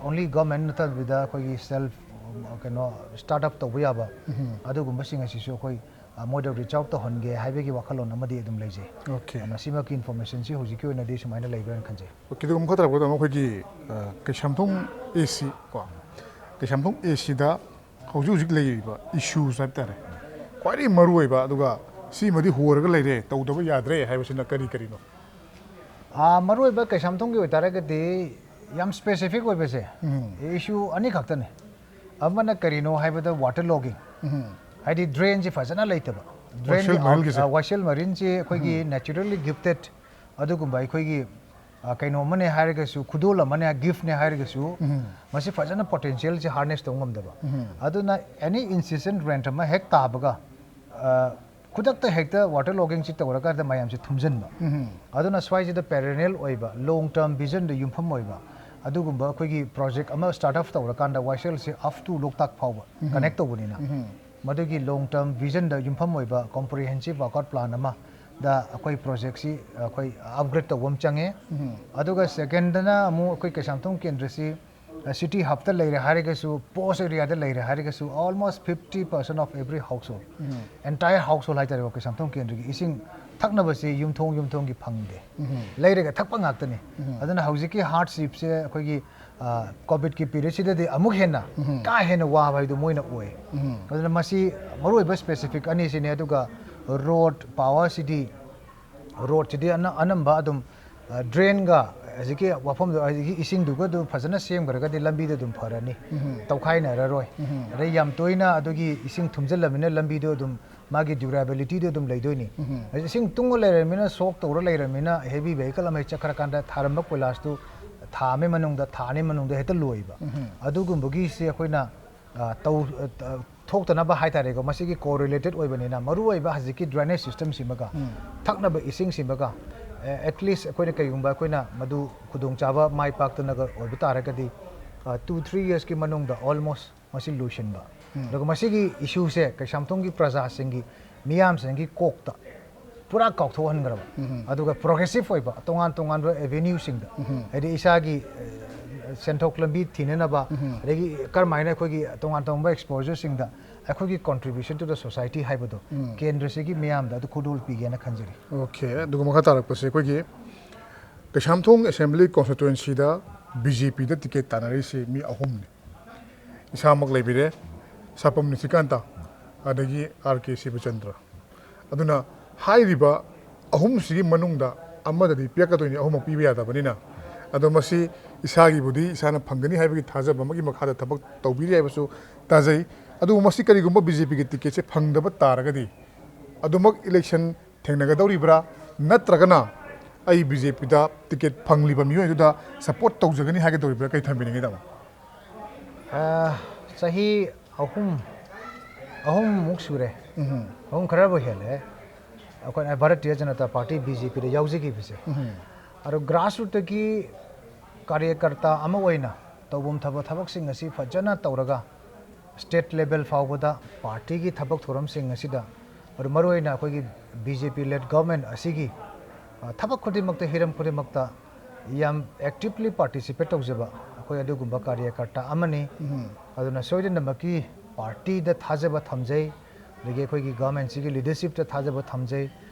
ꯑꯣꯟꯂꯤ ꯒꯚꯔꯟꯃꯦꯟ ꯅꯠꯇꯕꯤꯗ ꯑꯩꯈꯣꯏꯒꯤ ꯁꯦꯜꯐ ꯀꯩꯅꯣ ꯁ꯭ꯇꯥꯔꯠ ꯑꯞ ꯇꯧꯕ ꯌꯥꯕ ꯑꯗꯨꯒꯨꯝꯕꯁꯤꯡ ꯑꯁꯤꯁꯨ ꯑꯩꯈꯣꯏ ꯑ, ꯃꯣꯏꯗ ꯔꯤꯆ ꯑꯥꯎꯠ ꯇꯧꯍꯟꯒꯦ ꯍꯥꯏꯕꯒꯤ ꯋꯥꯈꯜꯂꯣꯟ ꯑꯃꯗꯤ ꯑꯗꯨꯝ ꯂꯩꯖꯩ꯫ ꯑꯣꯀꯦ꯫ ꯃꯁꯤꯃꯛꯀꯤ ꯏꯟꯐꯣꯔꯃꯦꯁꯟꯁꯤ ꯍꯧꯖꯤꯛꯀꯤ ꯑꯣꯏꯅꯗꯤ ꯁꯨꯃꯥꯏꯅ ꯂꯩꯕ꯭ꯔꯥꯅ ꯈꯟꯖꯩ꯫ ꯑꯣꯀꯦ, ꯑꯗꯨꯒ ꯃꯈꯥ ꯇꯥꯔꯛꯄꯗ ꯑꯃꯨꯛ ꯑꯩꯈꯣꯏꯒꯤ ꯑ, ꯀꯩꯁꯥꯝꯊꯣꯡ ꯑꯦ ꯁꯤ ꯀꯣ, ꯀꯩꯁꯥꯝꯊꯣꯡ ꯑꯦ ꯁꯤꯗ ꯍꯧꯖꯤꯛ ꯍꯧꯖꯤꯛ ꯂꯩꯔꯤꯕ ꯏꯁꯨꯁ ꯍꯥꯏꯕ ꯇꯥꯔꯦ, ꯈ꯭ꯋꯥꯏꯗꯒꯤ ꯃꯔꯨꯑꯣꯏꯕ, ꯑꯗꯨꯒ ꯁꯤꯃꯗꯤ ꯍꯣꯔꯒ ꯂꯩꯔꯦ, ꯇꯧꯗꯕ ꯌꯥꯗ꯭ꯔꯦ ꯍꯥꯏꯕꯁꯤꯅ ꯀꯔꯤ ꯀꯔꯤꯅꯣ? ꯑ, ꯃꯔꯨꯑꯣꯏꯕ ꯀꯩꯁꯥꯝꯊꯣꯡꯒꯤ ꯑꯣꯏꯇꯥꯔꯒꯗꯤ ꯌꯥꯝ ꯁ꯭ꯄꯦꯁꯤꯐꯤꯛ ꯑꯣꯏꯕꯁꯦ ꯏꯁꯨ ꯑꯅꯤꯈꯛꯇꯅꯤ꯫ ꯑꯃꯅ ꯀꯔꯤꯅꯣ ꯍꯥꯏꯕꯗ ꯋꯥꯇꯔ ꯂꯣꯒꯤꯡ, ꯍꯥꯏꯗꯤ ꯗ꯭ꯔꯦꯟꯁꯤ ꯐꯖꯅ ꯂꯩꯇꯕ꯫ ꯗ꯭ꯔꯦꯟꯒꯤ ꯋꯥꯏꯁꯦꯜ ꯃꯔꯤꯜꯒꯤꯁꯦ꯫ ꯑ, ꯋꯥꯏꯁꯦꯜ ꯃꯔꯤꯟꯁꯤ ꯑꯩꯈꯣꯏꯒꯤ ꯅꯦꯆꯔꯦꯜꯂꯤ ꯒꯤꯐꯇꯦꯠ ꯑꯗꯨꯒꯨꯝꯕ ꯑꯩꯈꯣꯏꯒꯤ ꯑ, ꯀꯩꯅꯣ ꯑꯃꯅꯦ ꯍꯥꯏꯔꯒꯁꯨ, ꯈꯨꯗꯣꯜ ꯑꯃꯅꯦ, ꯒꯤꯐꯅꯦ ꯍꯥꯏꯔꯒꯁꯨ, ꯃꯁꯤ ꯐꯖꯅ ꯄꯣꯇꯦꯟꯁꯤꯌꯦꯜꯁꯦ ꯍꯥꯔꯅꯦꯁ ꯇꯧꯕ ꯉꯝꯗꯕ꯫ ꯑꯗꯨꯅ ꯑꯦꯅꯤ ꯏꯟꯁꯤꯁꯇꯦꯟ ꯔꯦꯟ ꯑꯃ ꯍꯦꯛ ꯇꯥꯕꯒ ꯑ, ꯈꯨꯗꯛꯇ ꯍꯦꯛꯇ ꯋꯥꯇꯔ ꯂꯣꯒꯤꯡꯁꯤ ꯇꯧꯔꯀꯥꯟꯗ ꯃꯌꯥꯝꯁꯦ ꯊꯨꯝꯖꯤꯟꯕ꯫ ꯑꯗꯨꯅ ꯁ꯭ꯋꯥꯏꯁꯤꯗ ꯄꯦꯔꯦꯅꯦꯜ ꯑꯣꯏꯕ, ꯂꯣꯡ ꯇꯔꯝ ꯚꯤꯖꯟꯗ ꯌꯨꯝꯐꯝ ꯑꯣꯏꯕ ꯑꯗꯨꯒꯨꯝꯕ ꯑꯩꯈꯣꯏꯒꯤ ꯄ꯭ꯔꯣꯖꯦꯛ ꯑꯃ ꯁ꯭ꯇꯥꯔꯠ ꯑꯞ ꯇꯧꯔꯀꯥꯟꯗ ꯋꯥꯏꯁꯦꯜꯁꯦ ꯑꯞ ꯇꯨ ꯂꯣꯛꯇꯥꯛ ꯐꯥꯎꯕ ꯀꯅꯦꯛ ꯇꯧꯕꯅꯤꯅ, ꯃꯗꯨꯒꯤ ꯂꯣꯡ ꯇꯔꯝ ꯚꯤꯖꯟꯗ ꯌꯨꯝꯐꯝ ꯑꯣꯏꯕ ꯀꯣꯝꯄ꯭ꯔꯤꯍꯦꯟꯁꯤꯞ ꯋꯥꯔꯛꯑꯥꯎꯠ ꯄ꯭ꯂꯥꯟ ꯑꯃꯗ ꯑꯩꯈꯣꯏ ꯄ꯭ꯔꯣꯖꯦꯛꯁꯤ ꯑꯩꯈꯣꯏ ꯑꯞꯒ꯭ꯔꯦꯗ ꯇꯧꯕ ꯑꯃ ꯆꯪꯉꯦ꯫ ꯑꯗꯨꯒ ꯁꯦꯀꯦꯟꯗꯅ ꯑꯃꯨꯛ ꯑꯩꯈꯣꯏ ꯀꯩꯁꯥꯝꯊꯣꯡ ꯀꯦꯟꯗ꯭ꯔꯁꯤ ꯁꯤꯇꯤ ꯍꯕꯇ ꯂꯩꯔꯦ ꯍꯥꯏꯔꯒꯁꯨ, ꯄꯣꯁ ꯑꯦꯔꯤꯌꯥꯗ ꯂꯩꯔꯦ ꯍꯥꯏꯔꯒꯁꯨ, almost fifty percent of every household, entire household ꯍꯥꯏꯇꯥꯔꯦꯀꯣ, ꯀꯩꯁꯥꯝꯊꯣꯡ ꯀꯦꯟꯗ꯭ꯔꯒꯤ ꯏꯁꯤꯡ ꯊꯛꯅꯕꯁꯤ ꯌꯨꯝꯊꯣꯡ ꯌꯨꯝꯊꯣꯡꯒꯤ ꯐꯪꯗꯦ꯫ ꯂꯩꯔꯒ ꯊꯛꯄ ꯉꯥꯛꯇꯅꯤ꯫ ꯑꯗꯨꯅ ꯍꯧꯖꯤꯛꯀꯤ ꯍꯥꯔꯗꯁꯤꯞꯁꯦ ꯑꯩꯈꯣꯏꯒꯤ ꯀꯣꯚꯤꯗꯀꯤ ꯄꯤꯔꯤꯌꯗꯁꯤꯗꯗꯤ ꯑꯃꯨꯛ ꯍꯦꯟꯅ ꯀꯥ ꯍꯦꯟꯅ ꯋꯥꯕ ꯍꯥꯏꯗꯨ ꯃꯣꯏꯅ ꯑꯣꯏ꯫ ꯑꯗꯨꯅ ꯃꯁꯤ ꯃꯔꯨꯑꯣꯏꯕ ꯁ꯭ꯄꯦꯁꯤꯐꯤꯛ ꯑꯅꯤꯁꯤꯅꯦ꯫ ꯑꯗꯨꯒ ꯔꯣꯗ ꯄꯥꯋꯔꯁꯤꯗꯤ, ꯔꯣꯗꯁꯤꯗꯤ ꯑꯅ-, ꯑꯅꯝꯕ ꯑꯗꯨꯝ ꯗ꯭ꯔꯦꯟꯒ ꯍꯧꯖꯤꯛꯀꯤ ꯋꯥꯐꯝꯗꯣ, ꯍꯧꯖꯤꯛꯀꯤ ꯏꯁꯤꯡꯗꯨꯒ ꯑꯗꯨ ꯐꯖꯅ ꯁꯦꯝꯈ꯭ꯔꯒꯗꯤ ꯂꯝꯕꯤꯗꯣ ꯑꯗꯨꯝ ꯐꯔꯅꯤ, ꯇꯧꯈꯥꯏꯅꯔꯔꯣꯏ꯫ ꯑꯗꯩ ꯌꯥꯝ ꯇꯣꯏꯅ ꯑꯗꯨꯒꯤ ꯏꯁꯤꯡ ꯊꯨꯝꯖꯤꯜꯂꯝꯅꯤꯅ ꯂꯝꯕꯤꯗꯣ ꯑꯗꯨꯝ ꯃꯥꯒꯤ ꯗ꯭ꯌꯨꯔꯦꯕꯤꯂꯤꯇꯤꯗꯣ ꯑꯗꯨꯝ ꯂꯩꯗꯣꯏꯅꯤ꯫ ꯏꯁꯤꯡ ꯇꯨꯡꯉ ꯂꯩꯔꯃꯤꯅ, ꯁꯣꯛ ꯇꯧꯔ ꯂꯩꯔꯃꯤꯅ, ꯍꯦꯚꯤ ꯚꯦꯍꯤꯀꯜ ꯑꯃ ꯍꯦꯛ ꯆꯠꯈ꯭ꯔꯀꯥꯟꯗ ꯊꯥꯔꯝꯕ ꯀꯣꯏꯂꯥꯁꯇꯨ ꯊꯥ ꯑꯃꯒꯤ ꯃꯅꯨꯡꯗ, ꯊꯥ ꯑꯅꯤ ꯃꯅꯨꯡꯗ ꯍꯦꯛꯇ ꯂꯣꯏꯕ꯫ ꯑꯗꯨꯒꯨꯝꯕꯒꯤꯁꯦ ꯑꯩꯈꯣꯏꯅ, ꯑ, ꯇꯧ-, ꯑ, ꯊꯣꯛꯇꯅꯕ ꯍꯥꯏꯇꯥꯔꯦꯀꯣ, ꯃꯁꯤꯒꯤ ꯀꯣꯔꯤꯂꯦꯇꯦꯠ ꯑꯣꯏꯕꯅꯤꯅ, ꯃꯔꯨꯑꯣꯏꯕ ꯍꯧꯖꯤꯛꯀꯤ ꯗ꯭ꯔꯦꯅꯦꯖ ꯁꯤꯁꯇꯦꯝꯁꯤꯃꯒ, ꯊꯛꯅꯕ ꯏꯁꯤꯡꯁꯤꯃꯒ, ꯑꯦ, ꯑꯦꯠꯂꯤꯁ ꯑꯩꯈꯣꯏꯅ ꯀꯩꯒꯨꯝꯕ ꯑꯩꯈꯣꯏꯅ ꯃꯗꯨ ꯈꯨꯗꯣꯡꯆꯥꯕ ꯃꯥꯏ ꯄꯥꯛꯇꯅꯒ ꯑꯣꯏꯕ ꯇꯥꯔꯒꯗꯤ, ꯑ, ꯇꯨ ꯊ꯭ꯔꯤ ꯌꯔꯁꯀꯤ ꯃꯅꯨꯡꯗ ꯑꯣꯜꯃꯣꯁ ꯃꯁꯤ ꯂꯣꯏꯁꯤꯟꯕ꯫ ꯑꯗꯨꯒ ꯃꯁꯤꯒꯤ ꯏꯁꯨꯁꯦ ꯀꯩꯁꯥꯝꯊꯣꯡꯒꯤ ꯄ꯭ꯔꯖꯥꯁꯤꯡꯒꯤ, ꯃꯤꯌꯥꯝꯁꯤꯡꯒꯤ ꯀꯣꯛꯇ ꯄꯨꯔꯥ ꯀꯥꯎꯊꯣꯛꯍꯟꯈ꯭ꯔꯕ꯫ ꯑꯗꯨꯒ ꯄ꯭ꯔꯣꯒ꯭ꯔꯦꯁꯤꯞ ꯑꯣꯏꯕ ꯇꯣꯉꯥꯟ ꯇꯣꯉꯥꯟꯕ ꯑꯦꯚꯦꯅ꯭ꯌꯨꯁꯤꯡꯗ, ꯍꯥꯏꯗꯤ ꯏꯁꯥꯒꯤ, ꯑ, ꯁꯦꯟꯊꯣꯛ ꯂꯝꯕꯤ ꯊꯤꯅꯅꯕ, ꯑꯗꯒꯤ ꯀꯔꯝꯍꯥꯏꯅ ꯑꯩꯈꯣꯏꯒꯤ ꯇꯣꯉꯥꯟ ꯇꯣꯉꯥꯟꯕ ꯑꯦꯛꯁꯄꯣꯖꯔꯁꯤꯡꯗ ꯑꯩꯈꯣꯏꯒꯤ contribution to the society ꯍꯥꯏꯕꯗꯣ ꯀꯦꯟꯗ꯭ꯔꯁꯤꯒꯤ ꯃꯤꯌꯥꯝꯗ ꯑꯗꯨ ꯈꯨꯗꯣꯜ ꯄꯤꯒꯦꯅ ꯈꯟꯖꯔꯤ꯫ ꯑꯣꯀꯦ, ꯑꯗꯨꯒ ꯃꯈꯥ ꯇꯥꯔꯛꯄꯁꯦ ꯑꯩꯈꯣꯏꯒꯤ ꯀꯩꯁꯥꯝꯊꯣꯡ ꯑꯦꯁꯦꯝꯕ꯭ꯂꯤ ꯀꯣꯟꯁꯇꯤꯇ꯭ꯋꯦꯟꯁꯤꯗ ꯕꯤ ꯖꯦ ꯄꯤꯗ ꯇꯤꯀꯦꯠ ꯇꯥꯟꯅꯔꯤꯁꯤ ꯃꯤ ꯑꯍꯨꯝꯅꯤ꯫ ꯏꯁꯥꯃꯛ ꯂꯩꯕꯤꯔꯦ, ꯁꯥꯄꯝ ꯅꯤꯁꯤꯀꯥꯟꯇ, ꯑꯗꯒꯤ ꯑꯥꯔ ꯀꯦ ꯁꯤꯕꯆꯟꯗ꯭ꯔ꯫ ꯑꯗꯨꯅ ꯍꯥꯏꯔꯤꯕ ꯑꯍꯨꯝꯁꯤꯒꯤ ꯃꯅꯨꯡꯗ ꯑꯃꯗꯗꯤ ꯄꯤꯔꯛꯀꯗꯣꯏꯅꯤ, ꯑꯍꯨꯝꯃꯛ ꯄꯤꯕ ꯌꯥꯗꯕꯅꯤꯅ꯫ ꯑꯗꯣ ꯃꯁꯤ ꯏꯁꯥꯒꯤꯕꯨꯗꯤ ꯏꯁꯥꯅ ꯐꯪꯒꯅꯤ ꯍꯥꯏꯕꯒꯤ ꯊꯥꯖꯕ ꯑꯃꯒꯤ ꯃꯈꯥꯗ ꯊꯕꯛ ꯇꯧꯕꯤꯔꯤ ꯍꯥꯏꯕꯁꯨ ꯇꯥꯖꯩ꯫ ꯑꯗꯨꯕꯨ ꯃꯁꯤ ꯀꯔꯤꯒꯨꯝꯕ ꯕꯤ ꯖꯦ ꯄꯤꯒꯤ ꯇꯤꯀꯦꯠꯁꯦ ꯐꯪꯗꯕ ꯇꯥꯔꯒꯗꯤ ꯑꯗꯨꯃꯛ ꯏꯂꯦꯛꯁꯟ ꯊꯦꯡꯅꯒꯗꯧꯔꯤꯕ꯭ꯔꯥ, ꯅꯠꯇ꯭ꯔꯒꯅ ꯑꯩ ꯕꯤ ꯖꯦ ꯄꯤꯗ ꯇꯤꯀꯦꯠ ꯐꯪꯂꯤꯕ ꯃꯤꯑꯣꯏꯗꯨꯗ ꯁꯄꯣꯔꯠ ꯇꯧꯖꯒꯅꯤ ꯍꯥꯏꯒꯗꯧꯔꯤꯕ꯭ꯔꯥ? ꯀꯩ ꯊꯝꯕꯤꯅꯤꯡꯉꯤ, ꯇꯥꯃꯣ? ꯑ, ꯆꯍꯤ ꯑꯍꯨꯝ, ꯑꯍꯨꯝꯃꯨꯛ ꯁꯨꯔꯦ꯫ ꯑꯍꯨꯝ ꯈꯔꯕꯨ ꯍꯦꯜꯂꯦ ꯑꯩꯈꯣꯏꯅ Bharatiya Janata party, B J ꯄꯤꯗ ꯌꯥꯎꯖꯈꯤꯕꯁꯦ꯫ ꯑꯗꯣ ꯒ꯭ꯔꯥꯁꯔꯨꯠꯇꯒꯤ ꯀꯥꯔꯌꯀꯔꯇꯥ ꯑꯃ ꯑꯣꯏꯅ ꯇꯧꯐꯝ ꯊꯕꯛ, ꯊꯕꯛꯁꯤꯡ ꯑꯁꯤ ꯐꯖꯅ ꯇꯧꯔꯒ ꯁ꯭ꯇꯦꯠ ꯂꯦꯚꯦꯜ ꯐꯥꯎꯕꯗ ꯄꯥꯔꯇꯤꯒꯤ ꯊꯕꯛ ꯊꯧꯔꯝꯁꯤꯡ ꯑꯁꯤꯗ, ꯑꯗꯨ ꯃꯔꯨꯑꯣꯏꯅ ꯑꯩꯈꯣꯏꯒꯤ ꯕꯤ ꯖꯦ ꯄꯤ ꯂꯦꯗ ꯒꯚꯔꯟꯃꯦꯟꯠ ꯑꯁꯤꯒꯤ, ꯑ, ꯊꯕꯛ ꯈꯨꯗꯤꯡꯃꯛꯇ, ꯍꯤꯔꯝ ꯈꯨꯗꯤꯡꯃꯛꯇ ꯌꯥꯝ ꯑꯦꯛꯇꯤꯚꯂꯤ ꯄꯥꯔꯇꯤꯁꯤꯄꯦꯠ ꯇꯧꯖꯕ ꯑꯩꯈꯣꯏ ꯑꯗꯨꯒꯨꯝꯕ ꯀꯥꯔꯌꯀꯔꯇꯥ ꯑꯃꯅꯤ꯫ ꯑꯗꯨꯅ ꯁꯣꯏꯗꯅꯃꯛꯀꯤ ꯄꯥꯔꯇꯤꯗ ꯊꯥꯖꯕ ꯊꯝꯖꯩ, ꯑꯗꯒꯤ ꯑꯩꯈꯣꯏꯒꯤ ꯒꯚꯔꯟꯃꯦꯟꯠꯁꯤꯒꯤ ꯂꯤꯗꯔꯁꯤꯞꯇ ꯊꯥꯖꯕ ꯊꯝꯖꯩ꯫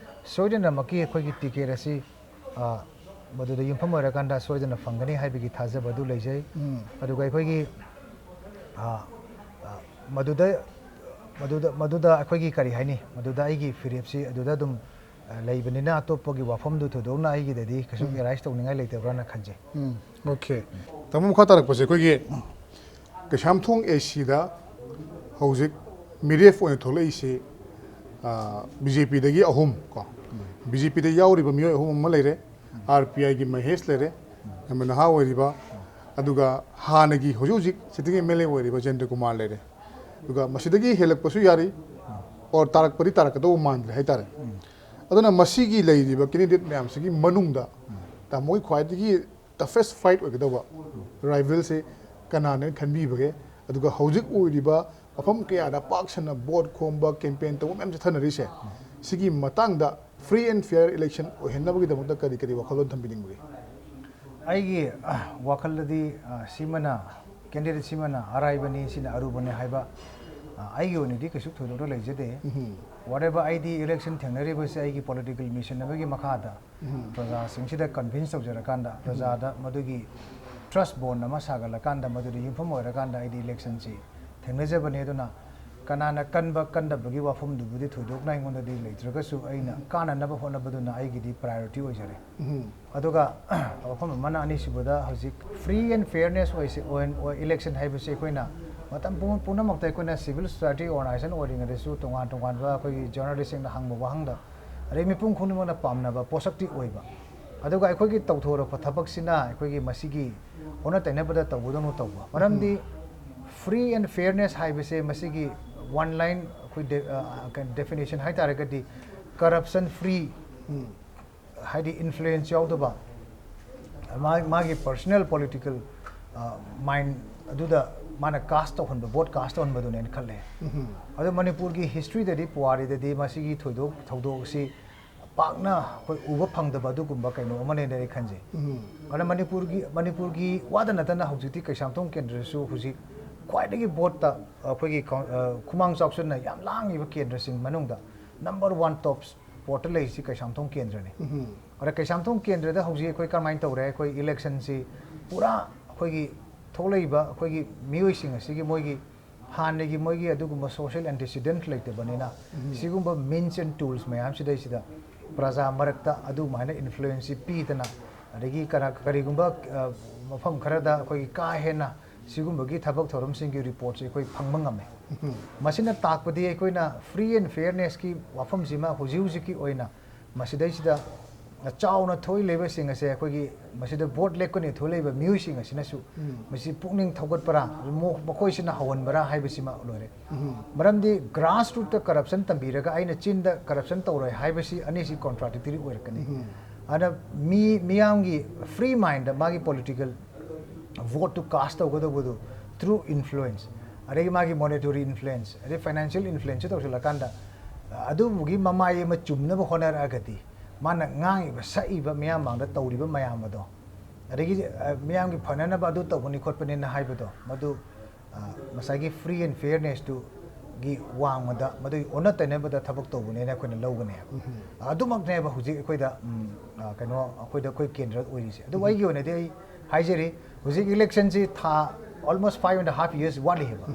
ꯁꯣꯏꯗꯅꯃꯛꯀꯤ ꯑꯩꯈꯣꯏꯒꯤ ꯇꯤꯀꯦꯠ ꯑꯁꯤ, ꯑ, ꯃꯗꯨꯗ ꯌꯨꯝꯐꯝ ꯑꯣꯏꯔꯀꯥꯟꯗ ꯁꯣꯏꯗꯅ ꯐꯪꯒꯅꯤ ꯍꯥꯏꯕꯒꯤ ꯊꯥꯖꯕ ꯑꯗꯨ ꯂꯩꯖꯩ꯫ ꯎꯝ꯫ ꯑꯗꯨꯒ ꯑꯩꯈꯣꯏꯒꯤ, ꯑ, ꯑ, ꯃꯗꯨꯗ, ꯃꯗꯨꯗ, ꯃꯗꯨꯗ ꯑꯩꯈꯣꯏꯒꯤ ꯀꯔꯤ ꯍꯥꯏꯅꯤ, ꯃꯗꯨꯗ ꯑꯩꯒꯤ ꯐꯤꯔꯦꯞꯁꯤ ꯑꯗꯨꯗ ꯑꯗꯨꯝ, ꯑ, ꯂꯩꯕꯅꯤꯅ ꯑꯇꯣꯞꯄꯒꯤ ꯋꯥꯐꯝꯗꯨ ꯊꯣꯏꯗꯣꯛꯅ ꯑꯩꯒꯤꯗꯗꯤ ꯀꯩꯁꯨ ꯎꯝ꯫ ꯑꯦꯔꯥꯏꯁ ꯇꯧꯅꯤꯡꯉꯥꯏ ꯂꯩꯇꯕ꯭ꯔꯥꯅ ꯈꯟꯖꯩ꯫ ꯎꯝ, ꯑꯣꯀꯦ꯫ ꯇꯥꯃꯣ, ꯃꯈꯥ ꯇꯥꯔꯛꯄꯁꯦ ꯑꯩꯈꯣꯏꯒꯤ ꯀꯩꯁꯥꯝꯊꯣꯡ ꯑꯦ ꯁꯤꯗ ꯍꯧꯖꯤꯛ ꯃꯤꯔꯦꯞ ꯑꯣꯏꯅ ꯊꯣꯛꯂꯛꯏꯁꯤ, ꯑ, ꯕꯤ ꯖꯦ ꯄꯤꯗꯒꯤ ꯑꯍꯨꯝ ꯀꯣ, ꯕꯤ ꯖꯦ ꯄꯤꯗ ꯌꯥꯎꯔꯤꯕ ꯃꯤꯑꯣꯏ ꯑꯍꯨꯝ ꯑꯃ ꯂꯩꯔꯦ, ꯑꯥꯔ ꯄꯤ ꯑꯥꯏꯒꯤ ꯃꯍꯦꯁ ꯂꯩꯔꯦ, ꯌꯥꯝꯅ ꯅꯍꯥ ꯑꯣꯏꯔꯤꯕ, ꯑꯗꯨꯒ ꯍꯥꯟꯅꯒꯤ ꯍꯧꯖꯤꯛ ꯍꯧꯖꯤꯛ ꯁꯤꯇꯤꯡ ꯑꯦꯝ ꯑꯦꯜ ꯑꯦ ꯑꯣꯏꯔꯤꯕ ꯖꯦꯟꯗ꯭ꯔ ꯀꯨꯃꯥꯔ ꯂꯩꯔꯦ, ꯑꯗꯨꯒ ꯃꯁꯤꯗꯒꯤ ꯍꯦꯜꯂꯛꯄꯁꯨ ꯌꯥꯔꯤ, ꯑꯣꯔ ꯇꯥꯔꯛꯄꯗꯤ ꯇꯥꯔꯛꯀꯗꯧꯕ ꯃꯥꯟꯗ꯭ꯔꯦ ꯍꯥꯏꯇꯥꯔꯦ꯫ ꯑꯗꯨꯅ ꯃꯁꯤꯒꯤ ꯂꯩꯔꯤꯕ ꯀꯦꯟꯗꯤꯗꯦꯠ ꯃꯌꯥꯝꯁꯤꯒꯤ ꯃꯅꯨꯡꯗ ꯇꯥꯃꯣꯒꯤ ꯈ꯭ꯋꯥꯏꯗꯒꯤ ꯇꯐꯦꯁ ꯐꯥꯏꯠ ꯑꯣꯏꯒꯗꯧꯕ ꯔꯥꯏꯚꯜꯁꯦ ꯀꯅꯥꯅꯦꯅ ꯈꯟꯕꯤꯕꯒꯦ? ꯑꯗꯨꯒ ꯍꯧꯖꯤꯛ ꯑꯣꯏꯔꯤꯕ ꯃꯐꯝ ꯀꯌꯥꯗ ꯄꯥꯛ ꯁꯟꯅ ꯚꯣꯠ ꯈꯣꯝꯕ, ꯀꯦꯝꯄꯦꯟ ꯇꯧꯕ ꯃꯌꯥꯝ ꯆꯠꯊꯅꯔꯤꯁꯦ, ꯁꯤꯒꯤ ꯃꯇꯥꯡꯗ ꯐ꯭ꯔꯤ ꯑꯦꯟ ꯐꯤꯌꯔ ꯏꯂꯦꯛꯁꯟ ꯑꯣꯏꯍꯟꯅꯕꯒꯤꯗꯃꯛꯇ ꯀꯔꯤ ꯀꯔꯤ ꯋꯥꯈꯜꯂꯣꯟ ꯊꯝꯕꯤꯅꯤꯡꯕꯒꯦ? ꯑꯩꯒꯤ, ꯑ, ꯋꯥꯈꯜꯗꯗꯤ, ꯑ, ꯁꯤꯃꯅ, ꯀꯦꯟꯗꯤꯗꯦꯠ ꯁꯤꯃꯅ ꯑꯔꯥꯏꯕꯅꯤ, ꯁꯤꯅ ꯑꯔꯨꯕꯅꯤ ꯍꯥꯏꯕ, ꯑ, ꯑꯩꯒꯤ ꯑꯣꯏꯅꯗꯤ ꯀꯩꯁꯨ ꯊꯣꯏꯗꯣꯛꯅ ꯂꯩꯖꯗꯦ꯫ ꯎꯝ꯫ Whatever, ꯑꯩꯗꯤ ꯏꯂꯦꯛꯁꯟ ꯊꯦꯡꯅꯔꯤꯕꯁꯦ ꯑꯩꯒꯤ ꯄꯣꯂꯤꯇꯤꯀꯦꯜ ꯃꯤꯁꯟ ꯑꯃꯒꯤ ꯃꯈꯥꯗ ꯎꯝ꯫ ꯄ꯭ꯔꯖꯥꯁꯤꯡꯁꯤꯗ ꯀꯟꯚꯤꯟꯁ ꯇꯧꯖꯔꯀꯥꯟꯗ, ꯎꯝ꯫ ꯄ꯭ꯔꯖꯥꯗ ꯃꯗꯨꯒꯤ ꯇ꯭ꯔꯁ ꯕꯣꯟ ꯑꯃ ꯁꯥꯒꯠꯂꯀꯥꯟꯗ, ꯃꯗꯨꯗ ꯌꯨꯝꯐꯝ ꯑꯣꯏꯔꯀꯥꯟꯗ ꯑꯩꯗꯤ ꯏꯂꯦꯛꯁꯟꯁꯤ ꯊꯦꯡꯅꯖꯕꯅꯦ꯫ ꯑꯗꯨꯅ ꯀꯅꯥꯅ ꯀꯟꯕ ꯀꯟꯗꯕꯒꯤ ꯋꯥꯐꯝꯗꯨꯕꯨꯗꯤ ꯊꯣꯏꯗꯣꯛꯅ ꯑꯩꯉꯣꯟꯗꯗꯤ ꯂꯩꯇ꯭ꯔꯒꯁꯨ, ꯑꯩꯅ ꯀꯥꯟꯅꯅꯕ ꯍꯣꯠꯅꯕꯗꯨꯅ ꯑꯩꯒꯤꯗꯤ ꯄ꯭ꯔꯥꯏꯌꯣꯔꯤꯇꯤ ꯑꯣꯏꯖꯔꯦ꯫ ꯎꯝ꯫ ꯑꯗꯨꯒ ꯋꯥꯐꯝ ꯑꯃꯅ, ꯑꯅꯤꯁꯨꯕꯗ, ꯍꯧꯖꯤꯛ ꯐ꯭ꯔꯤ ꯑꯦꯟ ꯐꯤꯌꯔꯅꯦꯁ ꯑꯣꯏꯁꯤ, ꯑꯣꯏ-, ꯑꯣꯏ-, ꯏꯂꯦꯛꯁꯟ ꯍꯥꯏꯕꯁꯤ ꯑꯩꯈꯣꯏꯅ ꯃꯇꯝ ꯄꯨꯝ-, ꯄꯨꯝꯅꯃꯛꯇ ꯑꯩꯈꯣꯏꯅ ꯁꯤꯚꯤꯜ ꯁꯣꯁꯥꯏꯇꯤ ꯑꯣꯔꯒꯅꯥꯏꯖꯦꯁꯟ ꯑꯣꯏꯔꯤꯉꯩꯗꯁꯨ ꯇꯣꯉꯥꯟ ꯇꯣꯉꯥꯟꯕ ꯑꯩꯈꯣꯏꯒꯤ ꯖꯔꯅꯦꯂꯤꯁꯁꯤꯡꯅ ꯍꯪꯕ ꯋꯥꯍꯪꯗ, ꯑꯗꯩ ꯃꯤꯄꯨꯝ ꯈꯨꯗꯤꯡꯃꯛꯅ ꯄꯥꯝꯅꯕ ꯄꯣꯠꯁꯛꯇꯤ ꯑꯣꯏꯕ꯫ ꯑꯗꯨꯒ ꯑꯩꯈꯣꯏꯒꯤ ꯇꯧꯊꯣꯔꯛꯄ ꯊꯕꯛꯁꯤꯅ ꯑꯩꯈꯣꯏꯒꯤ ꯃꯁꯤꯒꯤ ꯑꯣꯟꯅ ꯇꯩꯅꯕꯗ ꯇꯧꯕꯗꯧꯅ ꯇꯧꯕ꯫ ꯃꯔꯝꯗꯤ ꯎꯝ꯫ ꯐ꯭ꯔꯤ ꯑꯦꯟ ꯐꯤꯌꯔꯅꯦꯁ ꯍꯥꯏꯕꯁꯦ ꯃꯁꯤꯒꯤ ꯋꯥꯟ ꯂꯥꯏꯟ ꯑꯩꯈꯣꯏ ꯗꯦ-, ꯑ, ꯀꯩꯅꯣ, ꯗꯦꯐꯤꯅꯦꯁꯟ ꯍꯥꯏ ꯇꯥꯔꯒꯗꯤ, ꯀꯔꯞꯁꯟ ꯐ꯭ꯔꯤ, ꯎꯝ꯫ ꯍꯥꯏꯗꯤ ꯏꯟꯐ꯭ꯂꯨꯌꯦꯟꯁ ꯌꯥꯎꯗꯕ, ꯃꯥ-, ꯃꯥꯒꯤ ꯄꯔꯁꯣꯅꯦꯜ ꯄꯣꯂꯤꯇꯤꯀꯦꯜ, ꯑ, ꯃꯥꯏꯟ ꯑꯗꯨꯗ ꯃꯥꯅ ꯀꯥꯁ ꯇꯧꯍꯟꯕ, ꯚꯣꯠ ꯀꯥꯁ ꯇꯧꯍꯟꯕꯗꯨꯅꯦꯅ ꯈꯜꯂꯦ꯫ ꯎꯝ꯫ ꯑꯗꯣ ꯃꯅꯤꯄꯨꯔꯒꯤ ꯍꯤꯁꯇ꯭ꯔꯤꯗꯗꯤ, ꯄꯨꯋꯥꯔꯤꯗꯗꯤ ꯃꯁꯤꯒꯤ ꯊꯣꯏꯗꯣꯛ ꯊꯧꯗꯣꯛ ꯑꯁꯤ ꯄꯥꯛꯅ ꯑꯩꯈꯣꯏ ꯎꯕ ꯐꯪꯗꯕ ꯑꯗꯨꯒꯨꯝꯕ ꯀꯩꯅꯣ ꯑꯃꯅꯦꯅ ꯑꯩ ꯈꯟꯖꯩ꯫ ꯎꯝ꯫ ꯑꯗꯨꯅ ꯃꯅꯤꯄꯨꯔꯒꯤ, ꯃꯅꯤꯄꯨꯔꯒꯤ ꯋꯥꯗ ꯅꯠꯇꯅ ꯍꯧꯖꯤꯛꯇꯤ ꯀꯩꯁꯥꯝꯊꯣꯡ ꯀꯦꯟꯗ꯭ꯔꯁꯨ ꯍꯧꯖꯤꯛ ꯈ꯭ꯋꯥꯏꯗꯒꯤ ꯚꯣꯠꯇ ꯑꯩꯈꯣꯏꯒꯤ ꯀꯥꯎ-, ꯑ, ꯈꯨꯃꯥꯡ ꯆꯥꯎꯁꯤꯟꯅ ꯌꯥꯝ ꯂꯥꯡꯉꯤꯕ ꯀꯦꯟꯗ꯭ꯔꯁꯤꯡ ꯃꯅꯨꯡꯗ ꯅꯝꯕꯔ ꯋꯥꯟ ꯇꯣꯞ ꯄꯣꯠꯇ ꯂꯩꯔꯤꯁꯤ ꯀꯩꯁꯥꯝꯊꯣꯡ ꯀꯦꯟꯗ꯭ꯔꯅꯤ꯫ ꯑꯗ ꯀꯩꯁꯥꯝꯊꯣꯡ ꯀꯦꯟꯗ꯭ꯔꯗ ꯍꯧꯖꯤꯛ ꯑꯩꯈꯣꯏ ꯀꯔꯝꯍꯥꯏꯅ ꯇꯧꯔꯦ? ꯑꯩꯈꯣꯏ ꯏꯂꯦꯛꯁꯟꯁꯤ ꯄꯨꯔꯥ ꯑꯩꯈꯣꯏꯒꯤ ꯊꯣꯛꯂꯛꯏꯕ ꯑꯩꯈꯣꯏꯒꯤ ꯃꯤꯑꯣꯏꯁꯤꯡ ꯑꯁꯤꯒꯤ ꯃꯣꯏꯒꯤ ꯍꯥꯟꯅꯒꯤ ꯃꯣꯏꯒꯤ ꯑꯗꯨꯒꯨꯝꯕ social antecedent ꯂꯩꯇꯕꯅꯤꯅ, ꯁꯤꯒꯨꯝꯕ means and tools ꯃꯌꯥꯝꯁꯤꯗꯩꯁꯤꯗ ꯄ꯭ꯔꯖꯥ ꯃꯔꯛꯇ ꯑꯗꯨꯃꯥꯏꯅ influenceꯁꯤ ꯄꯤꯗꯅ, ꯑꯗꯒꯤ ꯀꯅꯥ, ꯀꯔꯤꯒꯨꯝꯕ, ꯑ, ꯃꯐꯝ ꯈꯔꯗ ꯑꯩꯈꯣꯏꯒꯤ ꯀꯥ ꯍꯦꯟꯅ ꯁꯤꯒꯨꯝꯕꯒꯤ ꯊꯕꯛ ꯊꯧꯔꯝꯁꯤꯡꯒꯤ reportꯁꯤ ꯑꯩꯈꯣꯏ ꯐꯪꯕ ꯉꯝꯃꯦ꯫ ꯃꯁꯤꯅ ꯇꯥꯛꯄꯗꯤ ꯑꯩꯈꯣꯏꯅ free and fairnessꯀꯤ ꯋꯥꯐꯝꯁꯤꯃ ꯍꯧꯖꯤꯛ ꯍꯧꯖꯤꯛꯀꯤ ꯑꯣꯏꯅ ꯃꯁꯤꯗꯩꯁꯤꯗ ꯆꯥꯎꯅ ꯊꯣꯛꯂꯤꯕꯁꯤꯡ ꯑꯁꯦ ꯑꯩꯈꯣꯏꯒꯤ ꯃꯁꯤꯗ vote ꯂꯦꯞꯀꯅꯤ ꯊꯣꯛꯂꯛꯏꯕ ꯃꯤꯑꯣꯏꯁꯤꯡ ꯑꯁꯤꯅꯁꯨ ꯃꯁꯤ ꯄꯨꯛꯅꯤꯡ ꯊꯧꯒꯠꯄ꯭ꯔꯥ, ꯃꯣ-, ꯃꯈꯣꯏꯁꯤꯅ ꯍꯧꯍꯟꯕ꯭ꯔꯥ ꯍꯥꯏꯕꯁꯤꯃ ꯂꯣꯏꯔꯦ꯫ ꯃꯔꯝꯗꯤ grassrootꯇ corruption ꯇꯝꯕꯤꯔꯒ ꯑꯩꯅ ꯆꯤꯟꯗ corruption ꯇꯧꯔꯣꯏ ꯍꯥꯏꯕꯁꯤ ꯑꯅꯤꯁꯤ contradictory ꯑꯣꯏꯔꯛꯀꯅꯤ꯫ ꯑꯗꯨꯅ ꯃꯤ, ꯃꯤꯌꯥꯝꯒꯤ free mindꯗ ꯃꯥꯒꯤ political voteꯇꯨ cast ꯇꯧꯒꯗꯧꯕꯗꯨ through influence, ꯑꯗꯒꯤ ꯃꯥꯒꯤ monetary influence, ꯑꯗꯩ financial influence ꯇꯧꯁꯤꯜꯂꯀꯥꯟꯗ, ꯑꯗꯨꯕꯨꯒꯤ ꯃꯃꯥꯏ ꯑꯃ ꯆꯨꯝꯅꯕ ꯍꯣꯠꯅꯔꯛꯑꯒꯗꯤ, ꯃꯥꯅ ꯉꯥꯡꯉꯤꯕ, ꯁꯛꯏꯕ, ꯃꯤꯌꯥꯝ ꯃꯥꯡꯗ ꯇꯧꯔꯤꯕ ꯃꯌꯥꯝ ꯑꯗꯣ, ꯑꯗꯒꯤ, ꯑ, ꯃꯤꯌꯥꯝꯒꯤ ꯐꯅꯅꯕ ꯑꯗꯨ ꯇꯧꯕꯅꯤ ꯈꯣꯠꯄꯅꯤꯅ ꯍꯥꯏꯕꯗꯣ, ꯃꯗꯨ, ꯑ, ꯉꯁꯥꯏꯒꯤ free and fairnessꯇꯨꯒꯤ ꯋꯥꯡꯃꯗ, ꯃꯗꯨꯒꯤ ꯑꯣꯟꯅ ꯇꯩꯅꯕꯗ ꯊꯕꯛ ꯇꯧꯕꯅꯦꯅ ꯑꯩꯈꯣꯏꯅ ꯂꯧꯒꯅꯦꯕ꯫ ꯑꯗꯨꯃꯛꯅꯦꯕ ꯍꯧꯖꯤꯛ ꯑꯩꯈꯣꯏꯗ, ꯎꯝ, ꯑ, ꯀꯩꯅꯣ, ꯑꯩꯈꯣꯏꯗ, ꯑꯩꯈꯣꯏ ꯀꯦꯟꯗ꯭ꯔ ꯑꯣꯏꯔꯤꯁꯦ꯫ ꯑꯗꯨꯕꯨ ꯑꯩꯒꯤ ꯑꯣꯏꯅꯗꯤ ꯑꯩ ꯍꯥꯏꯖꯔꯤ, ꯍꯧꯖꯤꯛ electionꯁꯤ ꯊꯥ almost five and a half years ꯋꯥꯠꯂꯤ ꯍꯥꯏꯕ꯫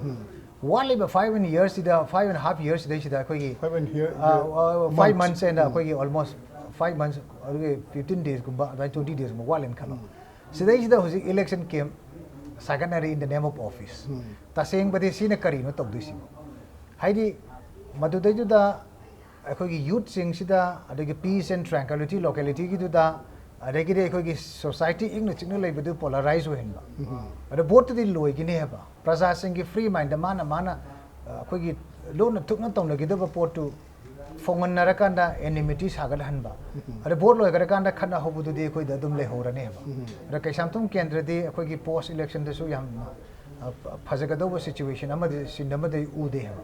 ꯋꯥꯠꯂꯤꯕ five and yearsꯁꯤꯗ, five and a half yearsꯁꯤꯗꯩꯁꯤꯗ ꯑꯩꯈꯣꯏꯒꯤ, Five and here, ꯑ, year, ꯑ, five months꯫ Months and ꯑꯩꯈꯣꯏꯒꯤ almost five months, ꯑꯗꯨꯒꯤ fifteen daysꯀꯨꯝꯕ, ꯑꯗꯨꯃꯥꯏꯅ twenty daysꯀꯨꯝꯕ ꯋꯥꯠꯂꯦꯅ ꯈꯜꯂꯣ꯫ ꯁꯤꯗꯩꯁꯤꯗ ꯍꯧꯖꯤꯛ election camp ꯁꯥꯒꯠꯅꯔꯤ in the name of office꯫ ꯇꯁꯦꯡꯕꯗꯤ ꯁꯤꯅ ꯀꯔꯤꯅꯣ ꯇꯧꯗꯣꯏꯁꯤꯕꯣ? ꯍꯥꯏꯗꯤ ꯃꯗꯨꯗꯩꯗꯨꯗ ꯑꯩꯈꯣꯏꯒꯤ youthꯁꯤꯡꯁꯤꯗ, ꯑꯗꯒꯤ peace and tranquility localityꯒꯤꯗꯨꯗ, ꯑꯗꯒꯤꯗꯤ ꯑꯩꯈꯣꯏꯒꯤ society ꯏꯪꯅ ꯆꯤꯛꯅ ꯂꯩꯕꯗꯨ polarize ꯑꯣꯏꯍꯟꯕ꯫ ꯑꯗ voteꯇꯨꯗꯤ ꯂꯣꯏꯒꯤꯅꯤ ꯍꯥꯏꯕ꯫ ꯄ꯭ꯔꯖꯥꯁꯤꯡꯒꯤ free mindꯗ ꯃꯥꯅ, ꯃꯥꯅ, ꯑ, ꯑꯩꯈꯣꯏꯒꯤ ꯂꯣꯟꯅ ꯊꯨꯞꯅ ꯇꯧꯅꯈꯤꯗꯕ ꯄꯣꯠꯇꯨ ꯐꯣꯡꯍꯟꯅꯔꯀꯥꯟꯗ enmity ꯁꯥꯒꯠꯍꯟꯕ꯫ ꯑꯗ vote ꯂꯣꯏꯈ꯭ꯔꯀꯥꯟꯗ ꯈꯠꯅ ꯍꯧꯕꯗꯨꯗꯤ ꯑꯩꯈꯣꯏꯗ ꯑꯗꯨꯝ ꯂꯩꯍꯧꯔꯅꯦꯕ꯫ ꯑꯗ ꯀꯩꯁꯥꯝꯊꯣꯡ ꯀꯦꯟꯗ꯭ꯔꯗꯤ ꯑꯩꯈꯣꯏꯒꯤ post electionꯗꯁꯨ ꯌꯥꯝꯅ, ꯑ, ꯐ-, ꯐꯖꯒꯗꯧꯕ situation ꯑꯃꯗꯤ, scene ꯑꯃꯗꯤ ꯎꯗꯦ ꯍꯥꯏꯕ꯫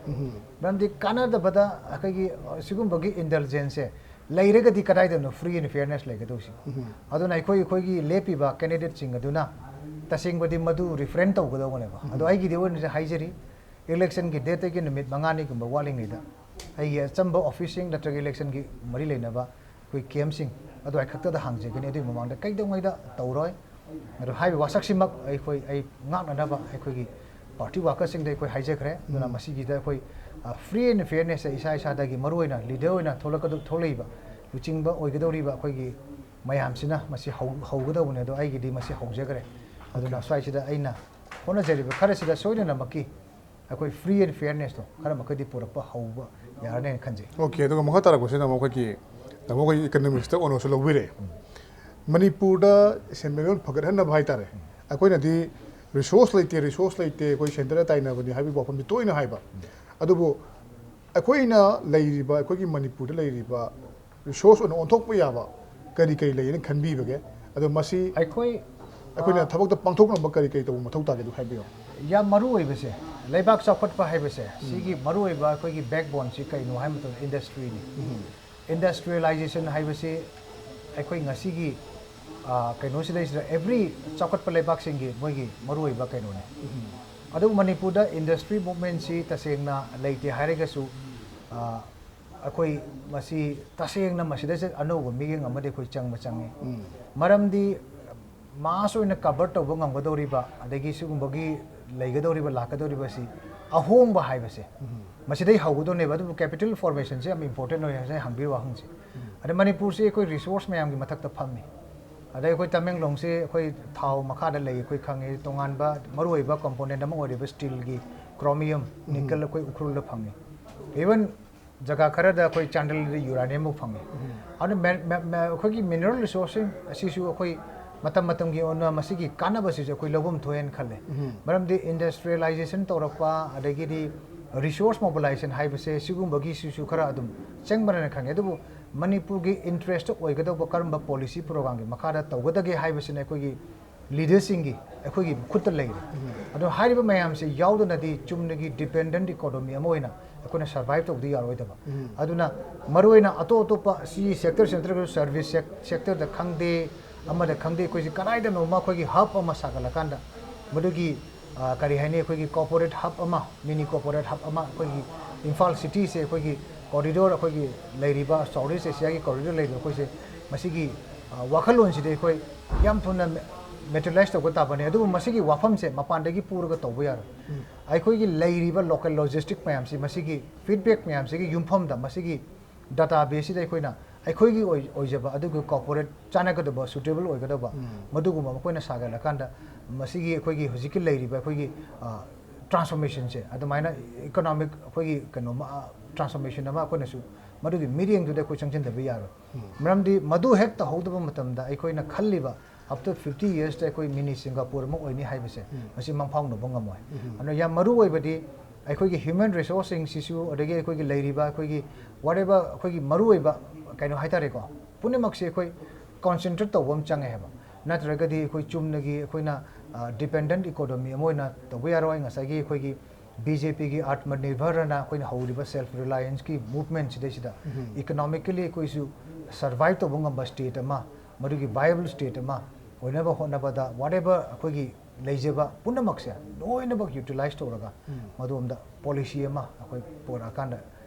ꯃꯔꯝꯗꯤ ꯀꯥꯟꯅꯗꯕꯗ ꯑꯩꯈꯣꯏꯒꯤ, ꯑ, ꯁꯤꯒꯨꯝꯕꯒꯤ indulgenceꯁꯦ ꯂꯩꯔꯒꯗꯤ ꯀꯗꯥꯏꯗꯅꯣ free and fairness ꯂꯩꯒꯗꯧꯁꯤ? ꯑꯗꯨꯅ ꯑꯩꯈꯣꯏ, ꯑꯩꯈꯣꯏꯒꯤ ꯂꯦꯞꯄꯤꯕ candidateꯁꯤꯡ ꯑꯗꯨꯅ ꯇꯁꯦꯡꯕꯗꯤ ꯃꯗꯨ refrain ꯇꯧꯒꯗꯧꯕꯅꯦꯕ꯫ ꯑꯗꯣ ꯑꯩꯒꯤꯗꯤ ꯑꯣꯏꯅꯁꯨ ꯍꯥꯏꯖꯔꯤ, electionꯒꯤ dateꯇꯒꯤ ꯅꯨꯃꯤꯠ ꯃꯉꯥꯅꯤꯒꯨꯝꯕ ꯋꯥꯠꯂꯤꯉꯩꯗ ꯑꯩꯒꯤ ꯑꯆꯝꯕ ꯑꯣꯐꯤꯁꯁꯤꯡ ꯅꯠꯇ꯭ꯔꯒ ꯏꯂꯦꯛꯁꯟꯒꯤ ꯃꯔꯤ ꯂꯩꯅꯕ ꯑꯩꯈꯣꯏ ꯀꯦꯝꯞꯁꯤꯡ ꯑꯗꯨꯋꯥꯏ ꯈꯛꯇꯗ ꯍꯥꯡꯖꯒꯅꯤ꯫ ꯑꯗꯨꯒꯤ ꯃꯃꯥꯡꯗ ꯀꯩꯗꯧꯉꯩꯗ ꯇꯧꯔꯣꯏ꯫ ꯑꯗꯣ ꯍꯥꯏꯔꯤꯕ ꯋꯥꯁꯛꯁꯤꯃꯛ ꯑꯩꯈꯣꯏ, ꯑꯩ ꯉꯥꯛꯅꯅꯕ ꯑꯩꯈꯣꯏꯒꯤ ꯄꯥꯔꯇꯤ ꯋꯥꯔꯀꯔꯁꯤꯡꯗ ꯑꯩꯈꯣꯏ ꯍꯥꯏꯖꯈ꯭ꯔꯦ꯫ ꯑꯗꯨꯅ ꯎꯝ꯫ ꯃꯁꯤꯒꯤꯗ ꯑꯩꯈꯣꯏ, ꯑ, free and fairness ꯏꯁꯥ ꯏꯁꯥꯗꯒꯤ, ꯃꯔꯨꯑꯣꯏꯅ ꯂꯤꯗꯔ ꯑꯣꯏꯅ ꯊꯣꯛꯂꯛꯀꯗ-, ꯊꯣꯛꯂꯛꯏꯕ ꯂꯨꯆꯤꯡꯕ ꯑꯣꯏꯒꯗꯧꯔꯤꯕ ꯑꯩꯈꯣꯏꯒꯤ ꯃꯌꯥꯝꯁꯤꯅ ꯃꯁꯤ ꯍꯧ-, ꯍꯧꯒꯗꯧꯕꯅꯦ꯫ ꯑꯗꯣ ꯑꯩꯒꯤꯗꯤ ꯃꯁꯤ ꯍꯧꯖꯈ꯭ꯔꯦ꯫ ꯑꯗꯨꯅ Okay꯫ ꯁ꯭ꯋꯥꯏꯁꯤꯗ ꯑꯩꯅ ꯍꯣꯠꯅꯖꯔꯤꯕ ꯈꯔꯁꯤꯗ ꯁꯣꯏꯗꯅꯃꯛꯀꯤ ꯑꯩꯈꯣꯏ free and fairnessꯇꯣ ꯈꯔ ꯃꯈꯩꯗꯤ ꯄꯨꯔꯛꯄ ꯍꯧꯕ ꯌꯥꯔꯅꯦꯅ ꯈꯟꯖꯩ꯫ Okay, ꯑꯗꯨꯒ ꯃꯈꯥ ꯇꯥꯔꯛꯄꯁꯤꯅ ꯑꯃꯨꯛ ꯑꯩꯈꯣꯏꯒꯤ ꯇꯥꯃꯣ ꯑꯩꯈꯣꯏ economicꯇ ꯑꯣꯅꯔꯁꯨ ꯂꯧꯕꯤꯔꯦ꯫ ꯃꯅꯤꯄꯨꯔꯗ ꯁꯦꯟꯃꯤꯠꯂꯣꯟ ꯐꯒꯠꯍꯟꯅꯕ ꯍꯥꯏꯇꯥꯔꯦ, ꯑꯩꯈꯣꯏꯅꯗꯤ resource ꯂꯩꯇꯦ, resource ꯂꯩꯇꯦ, ꯑꯩꯈꯣꯏ centreꯗ ꯇꯥꯏꯅꯕꯅꯤ ꯍꯥꯏꯕꯒꯤ ꯋꯥꯐꯝꯗꯤ ꯇꯣꯏꯅ ꯍꯥꯏꯕ꯫ ꯑꯗꯨꯕꯨ ꯑꯩꯈꯣꯏꯅ ꯂꯩꯔꯤꯕ, ꯑꯩꯈꯣꯏꯒꯤ ꯃꯅꯤꯄꯨꯔꯗ ꯂꯩꯔꯤꯕ resource ꯑꯣꯏꯅ ꯑꯣꯟꯊꯣꯛꯄ ꯌꯥꯕ ꯀꯔꯤ ꯀꯔꯤ ꯂꯩꯌꯦꯅ ꯈꯟꯕꯤꯕꯒꯦ? ꯑꯗꯣ ꯃꯁꯤ ꯑꯩꯈꯣꯏ, ꯑꯩꯈꯣꯏꯅ ꯑ, ꯊꯕꯛꯇ ꯄꯥꯡꯊꯣꯛꯅꯕ ꯀꯔꯤ ꯀꯔꯤ ꯇꯧꯕ ꯃꯊꯧ ꯇꯥꯒꯦ? ꯑꯗꯨ ꯍꯥꯏꯕꯤꯌꯨ꯫ ꯌꯥꯝ ꯃꯔꯨ ꯑꯣꯏꯕꯁꯦ, ꯂꯩꯕꯥꯛ ꯆꯥꯎꯈꯠꯄ ꯍꯥꯏꯕꯁꯦ, ꯎꯝ꯫ ꯁꯤꯒꯤ ꯃꯔꯨ ꯑꯣꯏꯕ ꯑꯩꯈꯣꯏꯒꯤ backboneꯁꯤ ꯀꯩꯅꯣ ꯍꯥꯏꯕ ꯃꯇꯝꯗ industryꯅꯤ꯫ ꯎꯝ꯫ Industrialization ꯍꯥꯏꯕꯁꯤ ꯑꯩꯈꯣꯏ ꯉꯁꯤꯒꯤ, ꯑ, ꯀꯩꯅꯣꯁꯤꯗꯩꯁꯤꯗ every ꯆꯥꯎꯈꯠꯄ ꯂꯩꯕꯥꯛꯁꯤꯡꯒꯤ ꯃꯣꯏꯒꯤ ꯃꯔꯨ ꯑꯣꯏꯕ ꯀꯩꯅꯣꯅꯤ꯫ ꯎꯝ꯫ ꯑꯗꯨꯕꯨ ꯃꯅꯤꯄꯨꯔꯗ industry movementꯁꯤ ꯇꯁꯦꯡꯅ ꯂꯩꯇꯦ ꯍꯥꯏꯔꯒꯁꯨ, ꯑ, ꯑꯩꯈꯣꯏ ꯃꯁꯤ ꯇꯁꯦꯡꯅ ꯃꯁꯤꯗ ꯑꯅꯧꯕ ꯃꯤꯠꯌꯦꯡ ꯑꯃꯗꯤ ꯑꯩꯈꯣꯏ ꯆꯪꯕ ꯆꯪꯉꯤ꯫ ꯎꯝ꯫ ꯃꯔꯝꯗꯤ mass ꯑꯣꯏꯅ cover ꯇꯧꯕ ꯉꯝꯒꯗꯧꯔꯤꯕ, ꯑꯗꯒꯤ ꯁꯤꯒꯨꯝꯕꯒꯤ ꯂꯩꯒꯗꯧꯔꯤꯕ, ꯂꯥꯛꯀꯗꯧꯔꯤꯕꯁꯤ ꯑꯍꯣꯡꯕ ꯍꯥꯏꯕꯁꯦ ꯎꯝ꯫ ꯃꯁꯤꯗꯩ ꯍꯧꯒꯗꯧꯅꯦꯕ꯫ ꯑꯗꯨꯕꯨ capital formationꯁꯦ ꯌꯥꯝ important ꯑꯣꯏ ꯍꯥꯏꯅ ꯍꯪꯕꯤꯕ ꯋꯥꯍꯪꯁꯦ꯫ ꯎꯝ꯫ ꯑꯗ ꯃꯅꯤꯄꯨꯔꯁꯤ ꯑꯩꯈꯣꯏ resource ꯃꯌꯥꯝꯒꯤ ꯃꯊꯛꯇ ꯐꯝꯃꯤ꯫ ꯑꯗꯩ ꯑꯩꯈꯣꯏ ꯇꯃꯦꯡꯂꯣꯡꯁꯤ ꯑꯩꯈꯣꯏ ꯊꯥꯎ ꯃꯈꯥꯗ ꯂꯩ, ꯑꯩꯈꯣꯏ ꯈꯪꯉꯤ꯫ ꯇꯣꯉꯥꯟꯕ ꯃꯔꯨꯑꯣꯏꯕ component ꯑꯃ ꯑꯣꯏꯔꯤꯕ steelꯒꯤ chromium, ꯎꯝ꯫ Nickel ꯑꯩꯈꯣꯏ ꯎꯈ꯭ꯔꯨꯜꯗ ꯐꯪꯉꯤ꯫ Even ꯖꯒꯥ ꯈꯔꯗ ꯑꯩꯈꯣꯏ ꯆꯥꯟꯗꯦꯜꯗ uraniumꯐꯥꯎ ꯐꯪꯉꯤ꯫ ꯎꯝ꯫ ꯑꯗꯨꯅ ꯃꯦ-, ꯃꯦ-, ꯃꯦ-, ꯑꯩꯈꯣꯏꯒꯤ mineral resourceꯁꯤꯡ ꯑꯁꯤꯁꯨ ꯑꯩꯈꯣꯏ ꯃꯇꯝ ꯃꯇꯝꯒꯤ ꯑꯣꯏꯅ ꯃꯁꯤꯒꯤ ꯀꯥꯟꯅꯕꯁꯤꯁꯨ ꯑꯩꯈꯣꯏ ꯂꯧꯐꯝ ꯊꯣꯛꯑꯦꯅ ꯈꯜꯂꯦ꯫ ꯎꯝ꯫ ꯃꯔꯝꯗꯤ industrialization ꯇꯧꯔꯛꯄ, ꯑꯗꯒꯤꯗꯤ resource mobilization ꯍꯥꯏꯕꯁꯦ ꯁꯤꯒꯨꯝꯕꯒꯤꯁꯤꯁꯨ ꯈꯔ ꯑꯗꯨꯝ ꯆꯪꯕ꯭ꯔꯅ ꯈꯪꯉꯦ꯫ ꯑꯗꯨꯕꯨ ꯃꯅꯤꯄꯨꯔꯒꯤ interestꯇ ꯑꯣꯏꯒꯗꯧꯕ ꯀꯔꯝꯕ policy programꯒꯤ ꯃꯈꯥꯗ ꯇꯧꯒꯗꯒꯦ ꯍꯥꯏꯕꯁꯤꯅ ꯑꯩꯈꯣꯏꯒꯤ leaderꯁꯤꯡꯒꯤ, ꯑꯩꯈꯣꯏꯒꯤ ꯈꯨꯠꯇ ꯂꯩꯔꯦ꯫ ꯎꯝ꯫ ꯑꯗꯣ ꯍꯥꯏꯔꯤꯕ ꯃꯌꯥꯝꯁꯦ ꯌꯥꯎꯗꯅꯗꯤ ꯆꯨꯝꯅꯒꯤ dependent economy ꯑꯃ ꯑꯣꯏꯅ ꯑꯩꯈꯣꯏꯅ survive ꯇꯧꯕꯗꯤ ꯌꯥꯔꯣꯏꯗꯕ꯫ ꯎꯝ꯫ ꯑꯗꯨꯅ ꯃꯔꯨꯑꯣꯏꯅ ꯑꯇꯣꯞ ꯑꯇꯣꯞꯄ ꯁꯤ sectorꯁꯤ ꯅꯠꯇ꯭ꯔꯒꯁꯨ service sec-, sectorꯗ ꯈꯪꯗꯦ, ꯑꯃꯗ ꯈꯪꯗꯦ, ꯑꯩꯈꯣꯏꯁꯤ ꯀꯗꯥꯏꯗꯅꯣꯃ ꯑꯩꯈꯣꯏꯒꯤ hub ꯑꯃ ꯁꯥꯒꯠꯂꯀꯥꯟꯗ ꯃꯗꯨꯒꯤ, ꯑ, ꯀꯔꯤ ꯍꯥꯏꯅꯤ, ꯑꯩꯈꯣꯏꯒꯤ corporate hub ꯑꯃ, mini corporate hub ꯑꯃ ꯑꯩꯈꯣꯏꯒꯤ ꯏꯝꯐꯥꯜ ꯁꯤꯇꯤꯁꯦ ꯑꯩꯈꯣꯏꯒꯤ ꯀꯣꯔꯤꯗꯣꯔ, ꯑꯩꯈꯣꯏꯒꯤ ꯂꯩꯔꯤꯕ ꯁꯥꯎꯠ ꯏꯁ ꯑꯦꯁꯤꯌꯥꯒꯤ ꯀꯣꯔꯤꯗꯣꯔ ꯂꯩꯔꯤꯕ ꯑꯩꯈꯣꯏꯁꯦ, ꯃꯁꯤꯒꯤ ꯑ, ꯋꯥꯈꯜꯂꯣꯟꯁꯤꯗꯤ ꯑꯩꯈꯣꯏ ꯌꯥꯝ ꯊꯨꯅ ꯃꯦꯇꯔꯤꯌꯦꯂꯥꯏꯁ ꯇꯧꯕ ꯇꯥꯕꯅꯤ꯫ ꯑꯗꯨꯕꯨ ꯃꯁꯤꯒꯤ ꯋꯥꯐꯝꯁꯦ ꯃꯄꯥꯟꯗꯒꯤ ꯄꯨꯔꯒ ꯇꯧꯕ ꯌꯥꯔꯣꯏ꯫ ꯑꯩꯈꯣꯏꯒꯤ ꯂꯩꯔꯤꯕ ꯂꯣꯀꯦꯜ ꯂꯣꯖꯤꯁꯇꯤꯛ ꯃꯌꯥꯝꯁꯤ, ꯃꯁꯤꯒꯤ ꯐꯤꯗꯕꯦꯛ ꯃꯌꯥꯝꯁꯤꯒꯤ ꯌꯨꯝꯐꯝꯗ, ꯃꯁꯤꯒꯤ ꯗꯇꯥꯕꯦꯁꯁꯤꯗ ꯑꯩꯈꯣꯏꯅ ꯑꯩꯈꯣꯏꯒꯤ ꯑꯣꯏ-, ꯑꯣꯏꯖꯕ, ꯑꯗꯨꯒ ꯀꯣꯔꯄꯣꯔꯦꯠ ꯆꯥꯟꯅꯒꯗꯕ, ꯁꯨꯇꯦꯕꯜ ꯑꯣꯏꯒꯗꯕ, ꯃꯗꯨꯒꯨꯝꯕ ꯑꯃ ꯑꯩꯈꯣꯏꯅ ꯁꯥꯒꯠꯂꯀꯥꯟꯗ, ꯃꯁꯤꯒꯤ ꯑꯩꯈꯣꯏꯒꯤ ꯍꯧꯖꯤꯛꯀꯤ ꯂꯩꯔꯤꯕ ꯑꯩꯈꯣꯏꯒꯤ, ꯑ, ꯇ꯭ꯔꯥꯟꯁꯐꯣꯔꯃꯦꯁꯟꯁꯦ, ꯑꯗꯨꯃꯥꯏꯅ ꯏꯀꯣꯅꯣꯃꯤꯛ ꯑꯩꯈꯣꯏꯒꯤ ꯀꯩꯅꯣꯃ, ꯑ, ꯇ꯭ꯔꯥꯟꯁꯐꯣꯔꯃꯦꯁꯟ ꯑꯃ ꯑꯩꯈꯣꯏꯅꯁꯨ ꯃꯗꯨꯒꯤ ꯃꯤꯠꯌꯦꯡꯗꯨꯗ ꯑꯩꯈꯣꯏ ꯆꯪꯁꯤꯟꯗꯕ ꯌꯥꯔꯣꯏ꯫ ꯃꯔꯝꯗꯤ ꯃꯗꯨ ꯍꯦꯛ ꯇꯧꯍꯧꯗꯕ ꯃꯇꯝꯗ ꯑꯩꯈꯣꯏꯅ ꯈꯜꯂꯤꯕ after fifty yearsꯇ ꯑꯩꯈꯣꯏ ꯃꯤꯅꯤ ꯁꯤꯡꯒꯥꯄꯨꯔ ꯑꯃ ꯑꯣꯏꯅꯤ ꯍꯥꯏꯕꯁꯦ, ꯃꯁꯤ ꯃꯪꯐꯥꯎꯅꯕ ꯉꯝꯃꯣꯏ꯫ ꯑꯗꯨꯅ ꯌꯥꯝ ꯃꯔꯨ ꯑꯣꯏꯕꯗꯤ ꯑꯩꯈꯣꯏꯒꯤ ꯍ꯭ꯌꯨꯃꯦꯟ ꯔꯤꯁꯣꯔꯁꯁꯤꯡꯁꯤꯁꯨ, ꯑꯗꯒꯤ ꯑꯩꯈꯣꯏꯒꯤ ꯂꯩꯔꯤꯕ ꯑꯩꯈꯣꯏꯒꯤ whatever ꯑꯩꯈꯣꯏꯒꯤ ꯃꯔꯨꯑꯣꯏꯕ ꯀꯩꯅꯣ ꯍꯥꯏꯇꯥꯔꯦꯀꯣ, ꯄꯨꯝꯅꯃꯛꯁꯦ ꯑꯩꯈꯣꯏ ꯀꯣꯟꯁꯦꯟꯇ꯭ꯔꯦꯠ ꯇꯧꯕ ꯑꯃ ꯆꯪꯉꯦ ꯍꯥꯏꯕ꯫ ꯅꯠꯇ꯭ꯔꯒꯗꯤ ꯑꯩꯈꯣꯏ ꯆꯨꯝꯅꯒꯤ ꯑꯩꯈꯣꯏꯅ, ꯑ, ꯗꯤꯄꯦꯟꯗꯦꯟꯠ ꯏꯀꯣꯅꯣꯃꯤ ꯑꯃ ꯑꯣꯏꯅ ꯇꯧꯕ ꯌꯥꯔꯣꯏ꯫ ꯉꯁꯥꯏꯒꯤ ꯑꯩꯈꯣꯏꯒꯤ ꯕꯤ ꯖꯦ ꯄꯤꯒꯤ ꯑꯥꯠꯃꯅꯤꯔꯚꯔ ꯑꯅ ꯑꯩꯈꯣꯏꯅ ꯍꯧꯔꯤꯕ ꯁꯦꯜꯐ ꯔꯤꯂꯥꯌꯟꯁꯀꯤ ꯃꯨꯚꯃꯦꯟꯠꯁꯤꯗꯩꯁꯤꯗ ꯏꯀꯣꯅꯣꯃꯤꯀꯦꯜꯂꯤ ꯑꯩꯈꯣꯏꯁꯨ ꯁꯔꯚꯥꯏꯚ ꯇꯧꯕ ꯉꯝꯕ ꯁ꯭ꯇꯦꯠ ꯑꯃ, ꯃꯗꯨꯒꯤ ꯚꯥꯏꯑꯦꯕꯜ ꯁ꯭ꯇꯦꯠ ꯑꯃ ꯑꯣꯏꯅꯕ ꯍꯣꯠꯅꯕꯗ whatever ꯑꯩꯈꯣꯏꯒꯤ ꯂꯩꯖꯕ ꯄꯨꯝꯅꯃꯛꯁꯦ ꯂꯣꯏꯅꯃꯛ ꯌꯨꯇꯤꯂꯥꯏꯁ ꯇꯧꯔꯒ ꯃꯗꯨ ꯑꯝꯗ ꯄꯣꯂꯤꯁꯤ ꯑꯃ ꯑꯩꯈꯣꯏ ꯄꯨꯔꯛꯑꯀꯥꯟꯗ,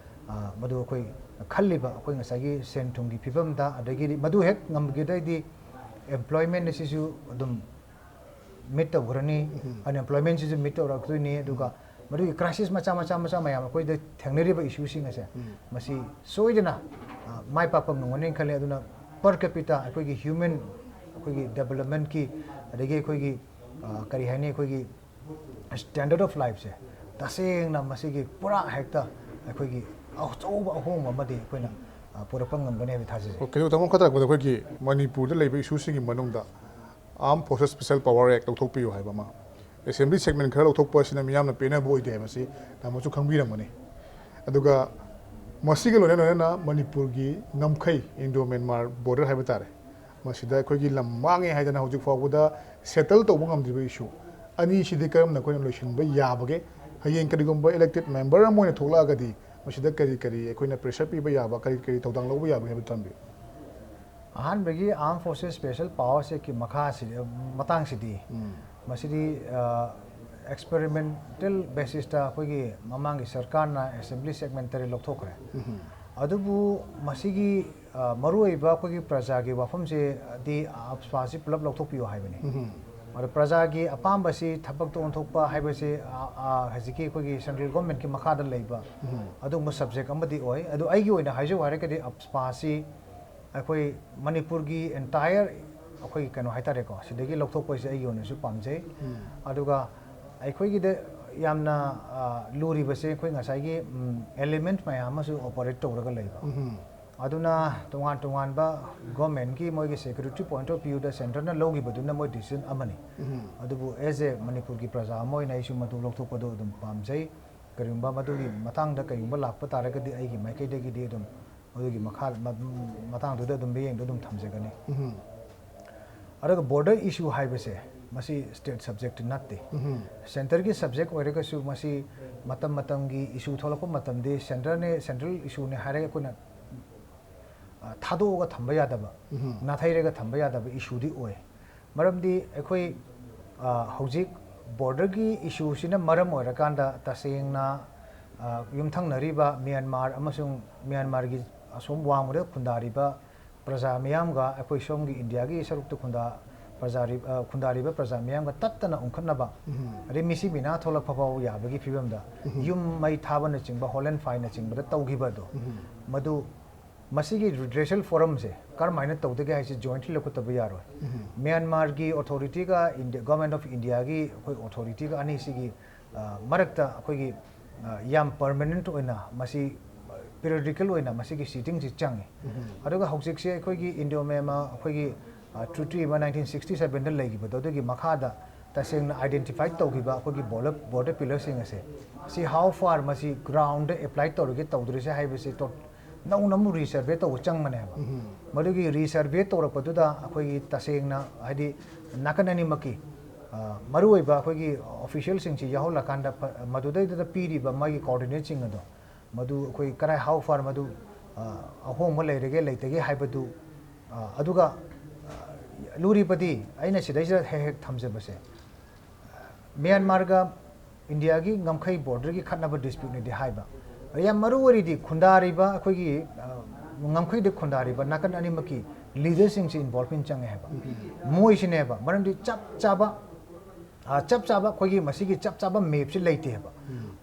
ꯑ, ꯃꯗꯨ ꯑꯩꯈꯣꯏ ꯈꯜꯂꯤꯕ ꯑꯩꯈꯣꯏ ꯉꯁꯥꯏꯒꯤ ꯁꯦꯟ ꯊꯨꯝꯒꯤ ꯐꯤꯕꯝꯗ, ꯑꯗꯒꯤꯗꯤ ꯃꯗꯨ ꯍꯦꯛ ꯉꯝꯈꯤꯗꯩꯗꯤ ꯑꯦꯝꯄ꯭ꯂꯣꯏꯃꯦꯟ ꯑꯁꯤꯁꯨ ꯑꯗꯨꯝ ꯃꯤꯠ ꯇꯧꯈ꯭ꯔꯅꯤ, ꯑꯟꯑꯦꯝꯄ꯭ꯂꯣꯏꯃꯦꯟꯁꯤꯁꯨ ꯃꯤꯠ ꯇꯧꯔꯛꯇꯣꯏꯅꯤ, ꯑꯗꯨꯒ ꯃꯗꯨꯒꯤ ꯀ꯭ꯔꯥꯏꯁꯤꯁ ꯃꯆꯥ ꯃꯆꯥ ꯃꯆꯥ ꯃꯌꯥꯝ ꯑꯩꯈꯣꯏꯗ ꯊꯦꯡꯅꯔꯤꯕ ꯏꯁꯨꯁꯤꯡ ꯑꯁꯦ, ꯃꯁꯤ ꯁꯣꯏꯗꯅ, ꯑ, ꯃꯥꯏ ꯄꯥꯛꯄ ꯉꯝꯒꯅꯤ ꯈꯜꯂꯤ꯫ ꯑꯗꯨꯅ per capita ꯑꯩꯈꯣꯏꯒꯤ ꯍ꯭ꯌꯨꯃꯦꯟ, ꯑꯩꯈꯣꯏꯒꯤ ꯗꯦꯕꯂꯞꯃꯦꯟꯠꯀꯤ, ꯑꯗꯒꯤ ꯑꯩꯈꯣꯏꯒꯤ, ꯑ, ꯀꯔꯤ ꯍꯥꯏꯅꯤ, ꯑꯩꯈꯣꯏꯒꯤ standard of lifeꯁꯦ ꯇꯁꯦꯡꯅ ꯃꯁꯤꯒꯤ ꯄꯨꯔꯥ ꯍꯦꯛꯇ ꯑꯩꯈꯣꯏꯒꯤ ꯑꯆꯧꯕ ꯑꯍꯣꯡꯕ ꯑꯃꯗꯤ ꯑꯩꯈꯣꯏꯅ, ꯑ, ꯄꯨꯔꯛꯄ ꯉꯝꯒꯅꯤ ꯍꯥꯏꯕ ꯊꯥꯖꯖꯩ꯫ ꯑꯣꯀꯦ, ꯑꯗꯨ ꯇꯥꯃꯣ, ꯃꯈꯥ ꯇꯥꯔꯛꯄꯗ ꯑꯩꯈꯣꯏꯒꯤ ꯃꯅꯤꯄꯨꯔꯗ ꯂꯩꯕ ꯏꯁꯨꯁꯤꯡꯒꯤ ꯃꯅꯨꯡꯗ Armed Forces Special Power Act ꯂꯧꯊꯣꯛꯄꯤꯌꯨ ꯍꯥꯏꯕ ꯑꯃ, ꯑꯦꯁꯦꯝꯕ꯭ꯂꯤ ꯁꯦꯒꯃꯦꯟ ꯈꯔ ꯂꯧꯊꯣꯛꯄ ꯑꯁꯤꯅ ꯃꯤꯌꯥꯝꯅ ꯄꯦꯟꯅꯕ ꯑꯣꯏꯗꯦ ꯍꯥꯏꯕꯁꯤ ꯇꯥꯃꯣꯁꯨ ꯈꯪꯕꯤꯔꯝꯒꯅꯤ꯫ ꯑꯗꯨꯒ ꯃꯁꯤꯒ ꯂꯣꯏꯅ ꯂꯣꯏꯅꯅ ꯃꯅꯤꯄꯨꯔꯒꯤ ꯉꯝꯈꯩ, ꯏꯟꯗꯣ ꯃ꯭ꯌꯥꯟꯃꯥꯔ ꯕꯣꯔꯗꯔ ꯍꯥꯏꯕ ꯇꯥꯔꯦ, ꯃꯁꯤꯗ ꯑꯩꯈꯣꯏꯒꯤ ꯂꯝ ꯃꯥꯡꯉꯦ ꯍꯥꯏꯗꯅ ꯍꯧꯖꯤꯛ ꯐꯥꯎꯕꯗ ꯁꯦꯇꯜ ꯇꯧꯕ ꯉꯝꯗ꯭ꯔꯤꯕ ꯏꯁꯨ ꯑꯅꯤꯁꯤꯗꯤ ꯀꯔꯝꯅ ꯑꯩꯈꯣꯏꯅ ꯂꯣꯏꯁꯤꯟꯕ ꯌꯥꯕꯒꯦ? ꯍꯌꯦꯡ ꯀꯔꯤꯒꯨꯝꯕ ꯏꯂꯦꯛꯇꯦꯗ ꯃꯦꯝꯕꯔ ꯑꯃ ꯑꯣꯏꯅ ꯊꯣꯛꯂꯛꯑꯒꯗꯤ ꯃꯁꯤꯗ ꯀꯔꯤ ꯀꯔꯤ ꯑꯩꯈꯣꯏꯅ ꯄ꯭ꯔꯦꯁꯔ ꯄꯤꯕ ꯌꯥꯕ, ꯀꯔꯤ ꯀꯔꯤ ꯊꯧꯗꯥꯡ ꯂꯧꯕ ꯌꯥꯕꯒꯦ ꯍꯥꯏꯕꯗꯨ ꯊꯝꯕꯤꯌꯨ꯫ ꯑꯍꯥꯟꯕꯒꯤ Armed Forces Special Power Actꯀꯤ ꯃꯈꯥꯁꯤ, ꯃꯇꯥꯡꯁꯤꯗꯤ, ꯎꯝ꯫ ꯃꯁꯤꯗꯤ, ꯑ, ꯑꯦꯛꯁꯄꯦꯔꯤꯃꯦꯟꯇꯦꯜ ꯕꯦꯁꯤꯁꯇ ꯑꯩꯈꯣꯏꯒꯤ ꯃꯃꯥꯡꯒꯤ ꯁꯔꯀꯥꯔꯅ ꯑꯦꯁꯦꯝꯕ꯭ꯂꯤ ꯁꯦꯒꯃꯦꯟ ꯇꯔꯦꯠ ꯂꯧꯊꯣꯛꯈ꯭ꯔꯦ꯫ ꯑꯗꯨꯕꯨ ꯃꯁꯤꯒꯤ, ꯑ, ꯃꯔꯨꯑꯣꯏꯕ ꯑꯩꯈꯣꯏꯒꯤ ꯄ꯭ꯔꯖꯥꯒꯤ ꯋꯥꯐꯝꯁꯦ ꯗꯤ ꯑꯞꯁ꯭ꯄꯥꯁꯤ ꯄꯨꯂꯞ ꯂꯧꯊꯣꯛꯄꯤꯌꯨ ꯍꯥꯏꯕꯅꯤ꯫ ꯑꯗꯣ ꯄ꯭ꯔꯖꯥꯒꯤ ꯑꯄꯥꯝꯕꯁꯤ ꯊꯕꯛꯇ ꯑꯣꯟꯊꯣꯛꯄ ꯍꯥꯏꯕꯁꯤ, ꯑ, ꯑ, ꯍꯧꯖꯤꯛꯀꯤ ꯑꯩꯈꯣꯏꯒꯤ ꯁꯦꯟꯇ꯭ꯔꯦꯜ ꯒꯣꯔꯃꯦꯟꯠꯀꯤ ꯃꯈꯥꯗ ꯂꯩꯕ ꯑꯗꯨꯒꯨꯝꯕ ꯁꯕꯖꯦꯛ ꯑꯃꯗꯤ ꯑꯣꯏ꯫ ꯑꯗꯨ ꯑꯩꯒꯤ ꯑꯣꯏꯅ ꯍꯥꯏꯖꯧ ꯍꯥꯏꯔꯒꯗꯤ ꯑꯞꯁ꯭ꯄꯥꯁꯤ ꯑꯩꯈꯣꯏ ꯃꯅꯤꯄꯨꯔꯒꯤ ꯑꯦꯟꯇꯥꯌꯔ ꯑꯩꯈꯣꯏ ꯀꯩꯅꯣ ꯍꯥꯏꯇꯥꯔꯦꯀꯣ, ꯁꯤꯗꯒꯤ ꯂꯧꯊꯣꯛꯄꯁꯦ ꯑꯩꯒꯤ ꯑꯣꯏꯅꯁꯨ ꯄꯥꯝꯖꯩ꯫ ꯑꯗꯨꯒ ꯑꯩꯈꯣꯏꯒꯤꯗ ꯌꯥꯝꯅ, ꯑ, ꯂꯨꯔꯤꯕꯁꯦ ꯑꯩꯈꯣꯏ ꯉꯁꯥꯏꯒꯤ, ꯎꯝ, ꯑꯦꯂꯤꯃꯦꯟꯠ ꯃꯌꯥꯝ ꯑꯃꯁꯨ ꯑꯣꯄꯔꯦꯠ ꯇꯧꯔꯒ ꯂꯩꯕ꯫ ꯑꯗꯨꯅ ꯇꯣꯉꯥꯟ ꯇꯣꯉꯥꯟꯕ ꯒꯣꯔꯃꯦꯟꯠꯀꯤ ꯃꯣꯏꯒꯤ ꯁꯦꯀ꯭ꯌꯨꯔꯤꯇꯤ ꯄꯣꯏꯟꯠ ꯑꯣꯐ ꯚ꯭ꯌꯨꯗ ꯁꯦꯟꯇꯔꯅ ꯂꯧꯈꯤꯕꯗꯨꯅ ꯃꯣꯏ ꯗꯤꯁꯤꯖꯟ ꯑꯃꯅꯤ꯫ ꯑꯗꯨꯕꯨ ꯑꯦꯖ ꯑꯦ ꯃꯅꯤꯄꯨꯔꯒꯤ ꯄ꯭ꯔꯖꯥ ꯑꯃ ꯑꯣꯏꯅ ꯑꯩꯁꯨ ꯃꯗꯨ ꯂꯧꯊꯣꯛꯄꯗꯣ ꯑꯗꯨꯝ ꯄꯥꯝꯖꯩ꯫ ꯀꯔꯤꯒꯨꯝꯕ ꯃꯗꯨꯒꯤ ꯃꯇꯥꯡꯗ ꯀꯔꯤꯒꯨꯝꯕ ꯂꯥꯛꯄ ꯇꯥꯔꯒꯗꯤ ꯑꯩꯒꯤ ꯃꯥꯏꯀꯩꯗꯒꯤꯗꯤ ꯑꯗꯨꯝ ꯃꯗꯨꯒꯤ ꯃꯈꯥ, ꯃ-, ꯃꯇꯥꯡꯗꯨꯗ ꯑꯗꯨꯝ ꯃꯤꯠꯌꯦꯡꯗꯣ ꯑꯗꯨꯝ ꯊꯝꯖꯒꯅꯤ꯫ ꯑꯗꯨꯒ ꯕꯣꯔꯗꯔ ꯏꯁꯨ ꯍꯥꯏꯕꯁꯦ ꯃꯁꯤ ꯁ꯭ꯇꯦꯠ ꯁꯕꯖꯦꯛꯇꯤ ꯅꯠꯇꯦ꯫ ꯁꯦꯟꯇꯔꯒꯤ ꯁꯕꯖꯦꯛ ꯑꯣꯏꯔꯒꯁꯨ ꯃꯁꯤ ꯃꯇꯝ ꯃꯇꯝꯒꯤ ꯏꯁꯨ ꯊꯣꯛꯂꯛꯄ ꯃꯇꯝꯗꯤ ꯁꯦꯟꯇꯔꯅꯦ, ꯁꯦꯟꯇ꯭ꯔꯦꯜ ꯏꯁꯨꯅꯦ ꯍꯥꯏꯔꯒ ꯑꯩꯈꯣꯏꯅ, ꯑ, ꯊꯥꯗꯣꯛꯑꯒ ꯊꯝꯕ ꯌꯥꯗꯕ, ꯅꯥꯊꯩꯔꯒ ꯊꯝꯕ ꯌꯥꯗꯕ ꯏꯁꯨꯗꯤ ꯑꯣꯏ꯫ ꯃꯔꯝꯗꯤ ꯑꯩꯈꯣꯏ, ꯑ, ꯍꯧꯖꯤꯛ ꯕꯣꯔꯗꯔꯒꯤ ꯏꯁꯨꯁꯤꯅ ꯃꯔꯝ ꯑꯣꯏꯔꯀꯥꯟꯗ ꯇꯁꯦꯡꯅ, ꯑ, ꯌꯨꯝꯊꯪꯅꯔꯤꯕ ꯃ꯭ꯌꯥꯟꯃꯥꯔ ꯑꯃꯁꯨꯡ ꯃ꯭ꯌꯥꯟꯃꯥꯔꯒꯤ ꯑꯁꯣꯝ ꯋꯥꯡꯃꯗ ꯈꯨꯟꯗꯥꯔꯤꯕ ꯄ꯭ꯔꯖꯥ ꯃꯤꯌꯥꯝꯒ ꯑꯩꯈꯣꯏ ꯁꯣꯝꯒꯤ ꯏꯟꯗꯤꯌꯥꯒꯤ ꯁꯔꯨꯛꯇ ꯈꯨꯟꯗꯥ-, ꯄ꯭ꯔꯖꯥꯔꯤ-, ꯑ, ꯈꯨꯟꯗꯥꯔꯤꯕ ꯄ꯭ꯔꯖꯥ ꯃꯤꯌꯥꯝꯒ ꯇꯠꯇꯅ ꯎꯪꯈꯠꯅꯕ, ꯑꯗꯩ ꯃꯤꯁꯤ ꯃꯤꯅꯥ ꯊꯣꯛꯂꯛꯄ ꯐꯥꯎ ꯌꯥꯕꯒꯤ ꯐꯤꯕꯝꯗ ꯌꯨꯝ ꯃꯩ ꯊꯥꯕꯅꯆꯤꯡꯕ, ꯍꯣꯂꯦꯟ ꯐꯥꯏꯅꯆꯤꯡꯕꯗ ꯇꯧꯈꯤꯕ ꯑꯗꯣ, ꯃꯗꯨ ꯃꯁꯤꯒꯤ ꯔꯤꯗ꯭ꯔꯦꯁꯦꯜ ꯐꯣꯔꯝꯁꯦ ꯀꯔꯝꯍꯥꯏꯅ ꯇꯧꯗꯒꯦ ꯍꯥꯏꯁꯦ ꯖꯣꯏꯟꯠꯂꯤ ꯂꯧꯈꯠꯇꯕ ꯌꯥꯔꯣꯏ꯫ ꯃ꯭ꯌꯥꯟꯃꯥꯔꯒꯤ ꯑꯣꯊꯣꯔꯤꯇꯤꯒ ꯏꯟꯗꯤ-, ꯒꯣꯔꯃꯦꯟꯠ ꯑꯣꯐ ꯏꯟꯗꯤꯌꯥꯒꯤ ꯑꯩꯈꯣꯏ ꯑꯣꯊꯣꯔꯤꯇꯤꯒ ꯑꯅꯤꯁꯤꯒꯤ, ꯑ, ꯃꯔꯛꯇ ꯑꯩꯈꯣꯏꯒꯤ, ꯑ, ꯌꯥꯝ ꯄꯔꯃꯅꯦꯟꯠ ꯑꯣꯏꯅ ꯃꯁꯤ, ꯑ, ꯄꯤꯔꯤꯌꯣꯗꯤꯀꯦꯜ ꯑꯣꯏꯅ ꯃꯁꯤꯒꯤ ꯁꯤꯇꯤꯡꯁꯤ ꯆꯪꯉꯤ꯫ ꯑꯗꯨꯒ ꯍꯧꯖꯤꯛꯁꯦ ꯑꯩꯈꯣꯏꯒꯤ ꯏꯟꯗꯤꯌꯣ ꯃ꯭ꯌꯥꯟꯃꯥꯔ ꯑꯩꯈꯣꯏꯒꯤ, ꯑ, ꯇ꯭ꯔꯤꯇꯤ ꯑꯃ ꯅꯥꯏꯟꯇꯤꯟ ꯁꯤꯛꯁꯇꯤ ꯁꯕꯦꯟꯗ ꯂꯩꯈꯤꯕꯗꯣ, ꯑꯗꯨꯒꯤ ꯃꯈꯥꯗ ꯇꯁꯦꯡꯅ ꯑꯥꯏꯗꯦꯟꯇꯤꯐꯥꯏ ꯇꯧꯈꯤꯕ ꯑꯩꯈꯣꯏꯒꯤ ꯕꯣꯔꯗꯔ, ꯕꯣꯔꯗꯔ ꯄꯤꯂꯔꯁꯤꯡ ꯑꯁꯦ ꯁꯤ how far ꯃꯁꯤ ꯒ꯭ꯔꯥꯎꯟꯗ ꯑꯦꯄ꯭ꯂꯥꯏ ꯇꯧꯔꯒꯦ ꯇꯧꯗ꯭ꯔꯤꯁꯦ ꯍꯥꯏꯕꯁꯤ ꯇꯣ-, ꯅꯧꯅ ꯑꯃꯨꯛ ꯔꯤꯁꯔꯚꯦ ꯇꯧꯕ ꯆꯪꯕꯅꯦꯕ꯫ ꯃꯗꯨꯒꯤ ꯔꯤꯁꯔꯚꯦ ꯇꯧꯔꯛꯄꯗꯨꯗ ꯑꯩꯈꯣꯏꯒꯤ ꯇꯁꯦꯡꯅ ꯍꯥꯏꯗꯤ ꯅꯥꯀꯟ ꯑꯅꯤꯃꯛꯀꯤ, ꯑ, ꯃꯔꯨꯑꯣꯏꯕ ꯑꯩꯈꯣꯏꯒꯤ ꯑꯣꯐꯤꯁꯤꯌꯦꯜꯁꯤꯡꯁꯤ ꯌꯥꯎꯍꯜꯂꯀꯥꯟꯗ ꯐ-, ꯃꯗꯨꯗꯩꯗꯨꯗ ꯄꯤꯔꯤꯕ ꯃꯥꯒꯤ ꯀꯣꯑꯣꯔꯗꯤꯅꯦꯠꯁꯤꯡ ꯑꯗꯣ ꯃꯗꯨ ꯑꯩꯈꯣꯏ ꯀꯔꯥꯏ how far ꯃꯗꯨ, ꯑ, ꯑꯍꯣꯡꯕ ꯂꯩꯔꯒꯦ ꯂꯩꯇꯒꯦ ꯍꯥꯏꯕꯗꯨ, ꯑ, ꯑꯗꯨꯒ, ꯑ, ꯂꯨꯔꯤꯕꯗꯤ ꯑꯩꯅ ꯁꯤꯗꯩꯁꯤꯗ ꯍꯦꯛ ꯍꯦꯛ ꯊꯝꯖꯕꯁꯦ, ꯃ꯭ꯌꯥꯟꯃꯥꯔꯒ ꯏꯟꯗꯤꯌꯥꯒꯤ ꯉꯝꯈꯩ borderꯒꯤ ꯈꯠꯅꯕ disputeꯅꯦꯗꯤ ꯍꯥꯏꯕ꯫ ꯌꯥꯝ ꯃꯔꯨ ꯑꯣꯏꯔꯤꯗꯤ ꯈꯨꯟꯗꯥꯔꯤꯕ ꯑꯩꯈꯣꯏꯒꯤ, ꯑ, ꯉꯝꯈꯩꯗ ꯈꯨꯟꯗꯥꯔꯤꯕ ꯅꯥꯀꯟ ꯑꯅꯤꯃꯛꯀꯤ leaderꯁꯤꯡꯁꯤ involvement ꯆꯪꯉꯦ ꯍꯥꯏꯕ꯫ ꯃꯣꯏꯁꯤꯅꯦꯕ, ꯃꯔꯝꯗꯤ ꯆꯞ ꯆꯥꯕ, ꯑ, ꯆꯞ ꯆꯥꯕ ꯑꯩꯈꯣꯏꯒꯤ ꯃꯁꯤꯒꯤ ꯆꯞ ꯆꯥꯕ mapꯁꯤ ꯂꯩꯇꯦ ꯍꯥꯏꯕ꯫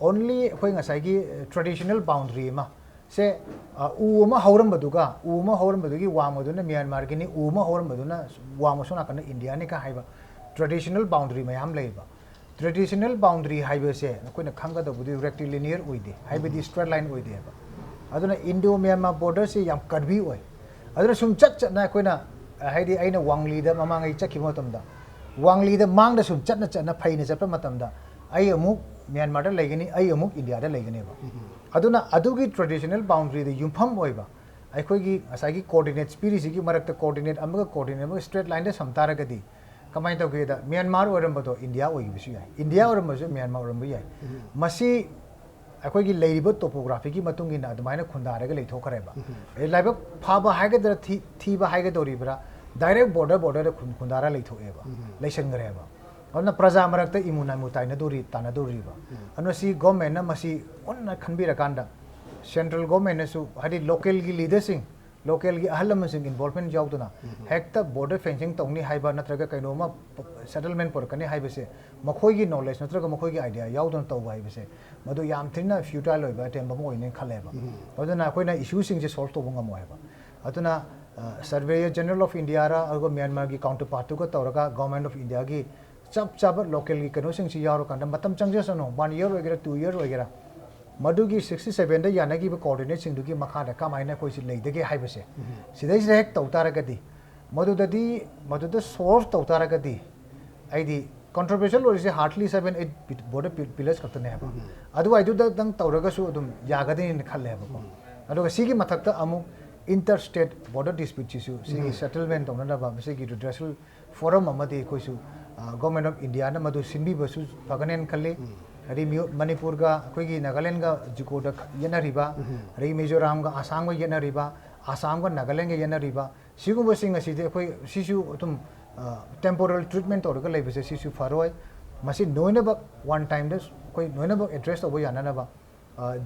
Only ꯑꯩꯈꯣꯏ ꯉꯁꯥꯏꯒꯤ, ꯑ, traditional boundary ꯑꯃ ꯁꯦ, ꯑ, ꯎ ꯑꯃ ꯍꯧꯔꯝꯕꯗꯨꯒ, ꯎ ꯑꯃ ꯍꯧꯔꯝꯕꯗꯨꯒꯤ ꯋꯥꯡꯃꯗꯨꯅ ꯃ꯭ꯌꯥꯟꯃꯥꯔꯒꯤꯅꯤ, ꯎ ꯑꯃ ꯍꯧꯔꯝꯕꯗꯨꯅ ꯋꯥꯡꯃ ꯁꯣꯝ ꯅꯥꯀꯟꯗ ꯏꯟꯗꯤꯌꯥꯅꯤ ꯀ ꯍꯥꯏꯕ traditional boundary ꯃꯌꯥꯝ ꯂꯩꯌꯦꯕ꯫ Traditional boundary ꯍꯥꯏꯕꯁꯦ ꯑꯩꯈꯣꯏꯅ ꯈꯪꯒꯗꯧꯕꯗꯤ rectilinear ꯑꯣꯏꯗꯦ, ꯍꯥꯏꯕꯗꯤ straight line ꯑꯣꯏꯗꯦꯕ꯫ ꯑꯗꯨꯅ Indo Myanmar borderꯁꯤ ꯌꯥꯝ curvy ꯑꯣꯏ꯫ ꯑꯗꯨꯅ ꯁꯨꯝ ꯆꯠ ꯆꯠꯅ ꯑꯩꯈꯣꯏꯅ, ꯍꯥꯏꯗꯤ ꯑꯩꯅ ꯋꯥꯡꯂꯤꯗ ꯃꯃꯥꯡ ꯑꯩ ꯆꯠꯈꯤꯕ ꯃꯇꯝꯗ, ꯋꯥꯡꯂꯤꯗ ꯃꯥꯡꯗ ꯁꯨꯝ ꯆꯠꯅ ꯆꯠꯅ ꯐꯩꯅ ꯆꯠꯄ ꯃꯇꯝꯗ ꯑꯩ ꯑꯃꯨꯛ ꯃ꯭ꯌꯥꯟꯃꯥꯔꯗ ꯂꯩꯒꯅꯤ, ꯑꯩ ꯑꯃꯨꯛ ꯏꯟꯗꯤꯌꯥꯗ ꯂꯩꯒꯅꯦꯕ꯫ ꯑꯗꯨꯅ ꯑꯗꯨꯒꯤ traditional boundaryꯗ ꯌꯨꯝꯐꯝ ꯑꯣꯏꯕ ꯑꯩꯈꯣꯏꯒꯤ ꯉꯁꯥꯏꯒꯤ coordinates ꯄꯤꯔꯤꯁꯤꯒꯤ ꯃꯔꯛꯇ coordinate ꯑꯃꯒ coordinate ꯑꯃꯒ straight lineꯗ ꯁꯝ ꯇꯥꯔꯒꯗꯤ ꯀꯃꯥꯏꯅ ꯇꯧꯒꯦꯗ, ꯃ꯭ꯌꯥꯟꯃꯥꯔ ꯑꯣꯏꯔꯝꯕꯗꯣ ꯏꯟꯗꯤꯌꯥ ꯑꯣꯏꯈꯤꯕꯁꯨ ꯌꯥꯏ, ꯏꯟꯗꯤꯌꯥ ꯑꯣꯏꯔꯝꯕꯁꯨ ꯃ꯭ꯌꯥꯟꯃꯥꯔ ꯑꯣꯏꯔꯝꯕ ꯌꯥꯏ꯫ ꯃꯁꯤ ꯑꯩꯈꯣꯏꯒꯤ ꯂꯩꯔꯤꯕ topographyꯒꯤ ꯃꯇꯨꯡ ꯏꯟꯅ ꯑꯗꯨꯃꯥꯏꯅ ꯈꯨꯟꯗꯥꯔꯒ ꯂꯩꯊꯣꯛꯈ꯭ꯔꯦꯕ꯫ ꯑꯦ, ꯂꯥꯏꯕꯛ ꯐꯕ ꯍꯥꯏꯒꯗ꯭ꯔꯥ, ꯊꯤ-, ꯊꯤꯕ ꯍꯥꯏꯒꯗꯧꯔꯤꯕ꯭ꯔꯥ, direct border borderꯗ ꯈꯨꯟ-, ꯈꯨꯟꯗꯥꯔ ꯂꯩꯊꯣꯛꯑꯦꯕ, ꯂꯩꯁꯟꯈ꯭ꯔꯦꯕ꯫ ꯑꯗꯨꯅ ꯄ꯭ꯔꯖꯥ ꯃꯔꯛꯇ ꯏꯃꯨ ꯅꯥꯏꯃꯨ ꯇꯥꯏꯅꯗꯣꯔꯤ, ꯇꯥꯅꯗꯣꯔꯤꯕ꯫ ꯑꯗꯨꯅ ꯁꯤ governmentꯅ ꯃꯁꯤ ꯃꯨꯟꯅ ꯈꯟꯕꯤꯔꯀꯥꯟꯗ, central governmentꯅꯁꯨ, ꯍꯥꯏꯗꯤ localꯒꯤ leaderꯁꯤꯡ, localꯒꯤ ꯑꯍꯜ ꯂꯃꯟꯁꯤꯡ involvement ꯌꯥꯎꯗꯅ ꯍꯦꯛꯇ border fencing ꯇꯧꯅꯤ ꯍꯥꯏꯕ ꯅꯠꯇ꯭ꯔꯒ ꯀꯩꯅꯣꯝꯃ settlement ꯄꯨꯔꯛꯀꯅꯤ ꯍꯥꯏꯕꯁꯦ ꯃꯈꯣꯏꯒꯤ knowledge ꯅꯠꯇ꯭ꯔꯒ ꯃꯈꯣꯏꯒꯤ idea ꯌꯥꯎꯗꯅ ꯇꯧꯕ ꯍꯥꯏꯕꯁꯦ ꯃꯗꯨ ꯌꯥꯝ ꯊꯤꯅ futile ꯑꯣꯏꯕ attempt ꯑꯃ ꯑꯣꯏꯅꯤ ꯈꯜꯂꯦꯕ꯫ ꯑꯗꯨꯅ ꯑꯩꯈꯣꯏꯅ issueꯁꯤꯡꯁꯦ solve ꯇꯧꯕ ꯉꯝꯃꯣꯏ ꯍꯥꯏꯕ꯫ ꯑꯗꯨꯅ, ꯑ, Surveyor General of Indiaꯔ ꯑꯗꯨꯒ ꯃ꯭ꯌꯥꯟꯃꯥꯔꯒꯤ counterpartꯇꯨꯒ ꯇꯧꯔꯒ Government of Indiaꯒꯤ ꯆꯞ ꯆꯥꯕ localꯒꯤ ꯀꯩꯅꯣꯁꯤꯡꯁꯤ ꯌꯥꯎꯔꯀꯥꯟꯗ ꯃꯇꯝ ꯆꯪꯖꯁꯅꯨ, one year ꯑꯣꯏꯒꯦꯔꯥ, two year ꯑꯣꯏꯒꯦꯔꯥ, ꯃꯗꯨꯒꯤ sixty sevenꯗ ꯌꯥꯅꯈꯤꯕ coordinateꯁꯤꯡꯗꯨꯒꯤ ꯃꯈꯥꯗ ꯀꯃꯥꯏꯅ ꯑꯩꯈꯣꯏꯁꯤ ꯂꯩꯗꯒꯦ ꯍꯥꯏꯕꯁꯦ ꯁꯤꯗꯩꯁꯤꯗ ꯍꯦꯛ ꯇꯧ ꯇꯥꯔꯒꯗꯤ, ꯃꯗꯨꯗꯗꯤ, ꯃꯗꯨꯗ solve ꯇꯧ ꯇꯥꯔꯒꯗꯤ, ꯑꯩꯗꯤ controversial ꯑꯣꯏꯔꯤꯁꯦ hardly seven eight border pillars ꯈꯛꯇꯅꯦ ꯍꯥꯏꯕ꯫ ꯑꯗꯨꯋꯥꯏꯗꯨꯗꯪ ꯇꯧꯔꯒꯁꯨ ꯑꯗꯨꯝ ꯌꯥꯒꯗꯅꯤꯅ ꯈꯜꯂꯦꯕꯀꯣ꯫ ꯑꯗꯨꯒ ꯁꯤꯒꯤ ꯃꯊꯛꯇ ꯑꯃꯨꯛ inter state border disputeꯁꯤꯁꯨ ꯁꯤꯒꯤ settlement ꯇꯧꯅꯅꯕ ꯃꯁꯤꯒꯤ redressal forum ꯑꯃꯗꯤ ꯑꯩꯈꯣꯏꯁꯨ, ꯑ, Government of Indiaꯅ ꯃꯗꯨ ꯁꯤꯟꯕꯤꯕꯁꯨ ꯐꯒꯅꯦꯅ ꯈꯜꯂꯤ꯫ ꯍꯥꯏꯗꯤ ꯃꯤꯑꯣ-, ꯃꯅꯤꯄꯨꯔꯒ ꯑꯩꯈꯣꯏꯒꯤ ꯅꯥꯒꯥꯂꯦꯟꯒ ꯖꯤꯀꯣꯗ ꯈ-, ꯌꯦꯠꯅꯔꯤꯕ, ꯑꯗꯒꯤ ꯃꯤꯖꯣꯔꯥꯝꯒ ꯑꯁꯥꯝꯒ ꯌꯦꯠꯅꯔꯤꯕ, ꯑꯁꯥꯝꯒ ꯅꯥꯒꯥꯂꯦꯟꯒ ꯌꯦꯠꯅꯔꯤꯕ, ꯁꯤꯒꯨꯝꯕꯁꯤꯡ ꯑꯁꯤꯗꯤ ꯑꯩꯈꯣꯏ ꯁꯤꯁꯨ ꯑꯗꯨꯝ, ꯑ, temporal treatment ꯇꯧꯔꯒ ꯂꯩꯕꯁꯦ ꯁꯤꯁꯨ ꯐꯔꯣꯏ꯫ ꯃꯁꯤ ꯂꯣꯏꯅꯃꯛ ꯋꯥꯟ ꯇꯥꯏꯝꯗ ꯑꯩꯈꯣꯏ ꯂꯣꯏꯅꯃꯛ ꯑꯦꯗ꯭ꯔꯦꯁ ꯇꯧꯕ ꯌꯥꯅꯅꯕ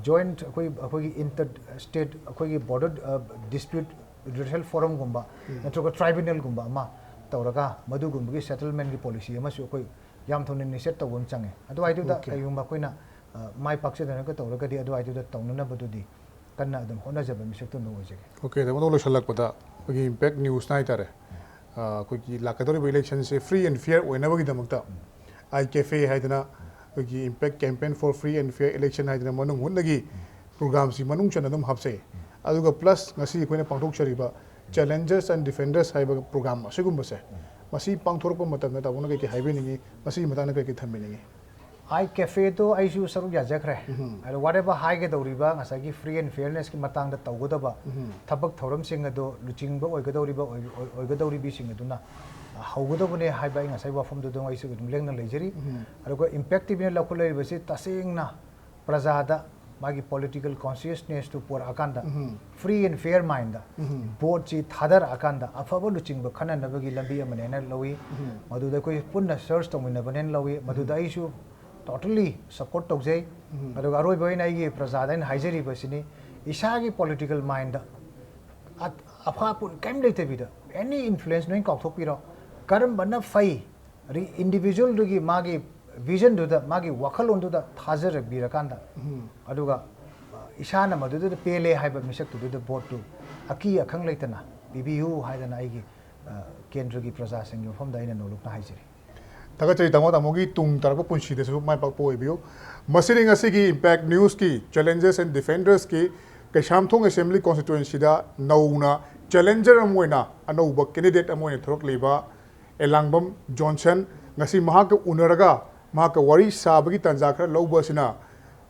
ꯖꯣꯏꯟꯠ ꯑꯩꯈꯣꯏ ꯑꯩꯈꯣꯏꯒꯤ ꯏꯟꯇꯔ ꯁ꯭ꯇꯦꯠ ꯑꯩꯈꯣꯏꯒꯤ ꯕꯣꯔꯗꯔ ꯗꯤꯁꯄ꯭ꯌꯨꯠ ꯔꯤꯖꯜꯁꯟ ꯐꯣꯔꯝꯒꯨꯝꯕ ꯅꯠꯇ꯭ꯔꯒ ꯇ꯭ꯔꯥꯏꯕꯨꯅꯦꯜꯒꯨꯝꯕ ꯑꯃ ꯇꯧꯔꯒ ꯃꯗꯨꯒꯨꯝꯕꯒꯤ ꯁꯦꯇꯜꯃꯦꯟꯒꯤ ꯄꯣꯂꯤꯁꯤ ꯑꯃꯁꯨ ꯑꯩꯈꯣꯏ ꯌꯥꯝ ꯊꯨꯅ ꯏꯅꯤꯁꯤꯌꯦꯠ ꯇꯧꯕ ꯑꯃ ꯆꯪꯉꯦ꯫ ꯑꯗꯨꯋꯥꯏꯗꯨꯗ ꯀꯩꯒꯨꯝꯕ ꯑꯩꯈꯣꯏꯅ ꯃꯥꯏ ꯄꯥꯛꯆꯗꯅꯒ ꯇꯧꯔꯒꯗꯤ ꯑꯗꯨꯋꯥꯏꯗꯨꯗ ꯇꯧꯅꯅꯕꯗꯨꯗꯤ ꯀꯟꯅ ꯑꯗꯨꯝ ꯍꯣꯠꯅꯖꯕ ꯃꯤꯁꯛꯇꯨ ꯑꯗꯨꯝ ꯑꯣꯏꯖꯒꯦ꯫ ꯑꯣꯀꯦ, ꯇꯥꯃꯣ, ꯂꯣꯏꯁꯤꯜꯂꯛꯄꯗ ꯑꯩꯈꯣꯏꯒꯤ ꯏꯝꯄꯦꯛ ꯅ꯭ꯌꯨꯁꯅ ꯍꯥꯏꯇꯥꯔꯦ, ꯑꯩꯈꯣꯏꯒꯤ ꯂꯥꯛꯀꯗꯧꯔꯤꯕ ꯏꯂꯦꯛꯁꯟꯁꯦ ꯐ꯭ꯔꯤ ꯑꯦꯟ ꯐꯤꯌꯔ ꯑꯣꯏꯅꯕꯒꯤꯗꯃꯛꯇ ꯑꯥꯏ ꯀꯦꯐꯦ ꯍꯥꯏꯗꯅ ꯑꯩꯈꯣꯏꯒꯤ Impact Campaign for Free and Fair Election ꯍꯥꯏꯗꯅ ꯃꯅꯨꯡ ꯍꯨꯠꯅꯒꯤ ꯄ꯭ꯔꯣꯒ꯭ꯔꯥꯝꯁꯤ ꯃꯅꯨꯡ ꯆꯟꯅ ꯑꯗꯨꯝ ꯍꯥꯞꯆꯩ꯫ ꯑꯗꯨꯒ ꯄ꯭ꯂꯁ ꯉꯁꯤ ꯑꯩꯈꯣꯏꯅ ꯄꯥꯡꯊꯣꯛꯆꯔꯤꯕ Challengers and Defenders ꯍꯥꯏꯕ ꯄ꯭ꯔꯣꯒ꯭ꯔꯥꯝ ꯑꯁꯤꯒꯨꯝꯕꯁꯦ, ꯃꯁꯤ ꯄꯥꯡꯊꯣꯔꯛꯄ ꯃꯇꯝꯗ ꯇꯥꯃꯣꯅ ꯀꯩꯀꯩ ꯍꯥꯏꯕꯤꯅꯤꯡꯉꯤ, ꯃꯁꯤꯒꯤ ꯃꯇꯥꯡꯗ ꯀꯩꯀꯩ ꯊꯝꯕꯤꯅꯤꯡꯉꯤ? ꯑꯥꯏ ꯀꯦꯐꯦꯗꯣ ꯑꯩꯁꯨ ꯁꯔꯨꯛ ꯌꯥꯖꯈ꯭ꯔꯦ꯫ ꯑꯗꯣ ꯋꯥꯠ ꯑꯦꯕꯔ ꯍꯥꯏꯒꯗꯧꯔꯤꯕ ꯉꯁꯥꯏꯒꯤ ꯐ꯭ꯔꯤ ꯑꯦꯟ ꯐꯤꯌꯔꯅꯦꯁꯀꯤ ꯃꯇꯥꯡꯗ ꯇꯧꯒꯗꯕ ꯊꯕꯛ ꯊꯧꯔꯝꯁꯤꯡ ꯑꯗꯣ ꯂꯨꯆꯤꯡꯕ ꯑꯣꯏꯒꯗꯧꯔꯤꯕ ꯑꯣꯏ- ꯑꯣꯏ- ꯑꯣꯏꯒꯗꯧꯔꯤꯕꯤꯁꯤꯡ ꯑꯗꯨꯅ ꯍꯧꯒꯗꯧꯕꯅꯦ ꯍꯥꯏꯕ ꯑꯩ ꯉꯁꯥꯏ ꯋꯥꯐꯝꯗꯨ ꯑꯗꯨꯝ ꯑꯩꯁꯨ ꯑꯗꯨꯝ ꯂꯦꯡꯅ ꯂꯩꯖꯔꯤ꯫ ꯑꯗꯨꯒ ꯏꯝꯄꯦꯛ ꯇꯤꯚꯤꯅ ꯂꯧꯈꯠꯂꯛꯏꯕꯁꯤ ꯇꯁꯦꯡꯅ ꯄ꯭ꯔꯖꯥꯗ ꯃꯥꯒꯤ ꯄꯣꯂꯤꯇꯤꯀꯦꯜ ꯀꯣꯟꯁꯤꯌꯁꯅꯦꯁꯇꯨ ꯄꯨꯔꯛꯑꯀꯥꯟꯗ, ꯐ꯭ꯔꯤ ꯑꯦꯟ ꯐꯤꯌꯔ ꯃꯥꯏꯟꯗ ꯚꯣꯠꯁꯤ ꯊꯥꯗꯔꯛꯑꯀꯥꯟꯗ ꯑꯐꯕ ꯂꯨꯆꯤꯡꯕ ꯈꯟꯅꯅꯕꯒꯤ ꯂꯝꯕꯤ ꯑꯃꯅꯦꯅ ꯂꯧꯏ꯫ ꯃꯗꯨꯗ ꯑꯩꯈꯣꯏ ꯄꯨꯟꯅ ꯁꯔꯆ ꯇꯧꯃꯤꯟꯅꯕꯅꯦꯅ ꯂꯧꯏ꯫ ꯃꯗꯨꯗ ꯑꯩꯁꯨ ꯇꯣꯇꯂꯤ ꯁꯞꯄꯣꯔꯠ ꯇꯧꯖꯩ꯫ ꯑꯗꯨꯒ ꯑꯔꯣꯏꯕ ꯑꯣꯏꯅ ꯑꯩꯒꯤ ꯄ꯭ꯔꯖꯥꯗ ꯑꯩꯅ ꯍꯥꯏꯖꯔꯤꯕꯁꯤꯅꯤ, ꯏꯁꯥꯒꯤ ꯄꯣꯂꯤꯇꯤꯀꯦꯜ ꯃꯥꯏꯟꯗ ꯑꯐꯥ ꯑꯄꯨꯟ ꯀꯔꯤꯝ ꯂꯩꯇꯕꯤꯗ ꯑꯦꯅꯤ ꯏꯟꯐ꯭ꯂꯨꯌꯦꯟꯁ ꯅꯣꯏ ꯀꯥꯎꯊꯣꯛꯄꯤꯔꯣ꯫ ꯀꯔꯝꯕꯅ ꯐꯩ, ꯏꯟꯗꯤꯚꯤꯖꯨꯋꯦꯜꯗꯨꯒꯤ ꯃꯥꯒꯤ ꯚꯤꯖꯟꯗꯨꯗ, ꯃꯥꯒꯤ ꯋꯥꯈꯜꯂꯣꯟꯗꯨꯗ ꯊꯥꯖꯔꯕꯤꯔꯀꯥꯟꯗ, ꯑꯗꯨꯒ ꯏꯁꯥꯅ ꯃꯗꯨꯗꯨꯗ ꯄꯦꯜꯂꯦ ꯍꯥꯏꯕ ꯃꯤꯁꯛꯇꯨꯗꯨꯗ ꯚꯣꯠꯇꯨ ꯑꯀꯤ ꯑꯈꯪ ꯂꯩꯇꯅ ꯄꯤꯕꯤꯌꯨ ꯍꯥꯏꯗꯅ ꯑꯩꯒꯤ ꯀꯦꯟꯗ꯭ꯔꯒꯤ ꯄ꯭ꯔꯖꯥꯁꯤꯡꯒꯤ ꯃꯐꯝꯗ ꯑꯩꯅ ꯅꯣꯂꯨꯛꯅ ꯍꯥꯏꯖꯔꯤ꯫ ꯊꯥꯒꯠꯆꯔꯤ ꯇꯥꯃꯣ, ꯇꯥꯃꯣꯒꯤ ꯇꯨꯡ ꯇꯥꯔꯛꯄ ꯄꯨꯟꯁꯤꯗꯁꯨ ꯃꯥꯏ ꯄꯥꯛꯄ ꯑꯣꯏꯕꯤꯌꯨ꯫ ꯃꯁꯤꯅꯤ ꯉꯁꯤꯒꯤ ꯏꯝꯄꯦꯛ ꯅ꯭ꯌꯨꯁꯀꯤ Challengers and Defendersꯀꯤ ꯀꯩꯁꯥꯝꯊꯣꯡ ꯑꯦꯁꯦꯝꯕ꯭ꯂꯤ ꯀꯣꯟꯁꯇꯤꯇ꯭ꯋꯦꯟꯁꯤꯗ ꯅꯧꯅ ꯆꯦꯂꯦꯟꯖꯔ ꯑꯃ ꯑꯣꯏꯅ, ꯑꯅꯧꯕ ꯀꯦꯟꯗꯤꯗꯦꯠ ꯑꯃ ꯑꯣꯏꯅ ꯊꯣꯔꯛꯂꯤꯕ ꯑꯦꯂꯥꯡꯕꯝ ꯖꯣꯟꯁꯟ꯫ ꯉꯁꯤ ꯃꯍꯥꯛꯀ ꯎꯅꯔꯒ ꯃꯍꯥꯛꯀ ꯋꯥꯔꯤ ꯁꯥꯕꯒꯤ ꯇꯥꯟꯖꯥ ꯈꯔ ꯂꯧꯕ ꯑꯁꯤꯅ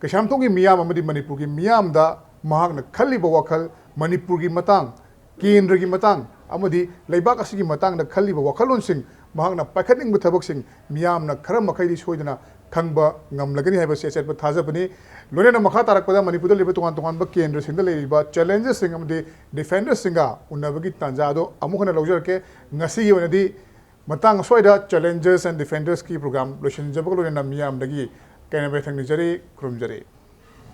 ꯀꯩꯁꯥꯝꯊꯣꯡꯒꯤ ꯃꯤꯌꯥꯝ ꯑꯃꯗꯤ ꯃꯅꯤꯄꯨꯔꯒꯤ ꯃꯤꯌꯥꯝꯗ ꯃꯍꯥꯛꯅ ꯈꯜꯂꯤꯕ ꯋꯥꯈꯜ, ꯃꯅꯤꯄꯨꯔꯒꯤ ꯃꯇꯥꯡ, ꯀꯦꯟꯗ꯭ꯔꯒꯤ ꯃꯇꯥꯡ ꯑꯃꯗꯤ ꯂꯩꯕꯥꯛ ꯑꯁꯤꯒꯤ ꯃꯇꯥꯡꯗ ꯈꯜꯂꯤꯕ ꯋꯥꯈꯜꯂꯣꯟꯁꯤꯡ, ꯃꯍꯥꯛꯅ ꯄꯥꯏꯈꯠꯅꯤꯡꯕ ꯊꯕꯛꯁꯤꯡ ꯃꯤꯌꯥꯝꯅ ꯈꯔ ꯃꯈꯩꯗꯤ ꯁꯣꯏꯗꯅ ꯈꯪꯕ ꯉꯝꯂꯒꯅꯤ ꯍꯥꯏꯕꯁꯤ ꯑꯆꯦꯠꯄ ꯊꯥꯖꯕꯅꯤ꯫ ꯂꯣꯏꯅꯅ ꯃꯈꯥ ꯇꯥꯔꯛꯄꯗ ꯃꯅꯤꯄꯨꯔꯗ ꯂꯩꯕ ꯇꯣꯉꯥꯟ ꯇꯣꯉꯥꯟꯕ ꯀꯦꯟꯗ꯭ꯔꯁꯤꯡꯗ ꯂꯩꯔꯤꯕ ꯆꯦꯂꯦꯟꯖꯔꯁꯤꯡ ꯑꯃꯗꯤ ꯗꯤꯐꯦꯟꯗꯔꯁꯤꯡꯒ ꯎꯅꯕꯒꯤ ꯇꯥꯟꯖꯥ ꯑꯗꯨ ꯑꯃꯨꯛ ꯍꯟꯅ ꯂꯧꯖꯔꯛꯀꯦ꯫ ꯉꯁꯤꯒꯤ ꯑꯣꯏꯅꯗꯤ ꯃꯇꯥꯡ ꯑꯁ꯭ꯋꯥꯏꯗ Challengers and Defendersꯀꯤ program ꯂꯣꯏꯁꯤꯟꯖꯕꯒ ꯂꯣꯏꯅꯅ ꯃꯤꯌꯥꯝꯗꯒꯤ ꯀꯥꯏꯅꯕ ꯌꯥꯊꯪ ꯅꯤꯖꯔꯤ꯫ ꯈꯨꯔꯨꯝꯖꯔꯤ꯫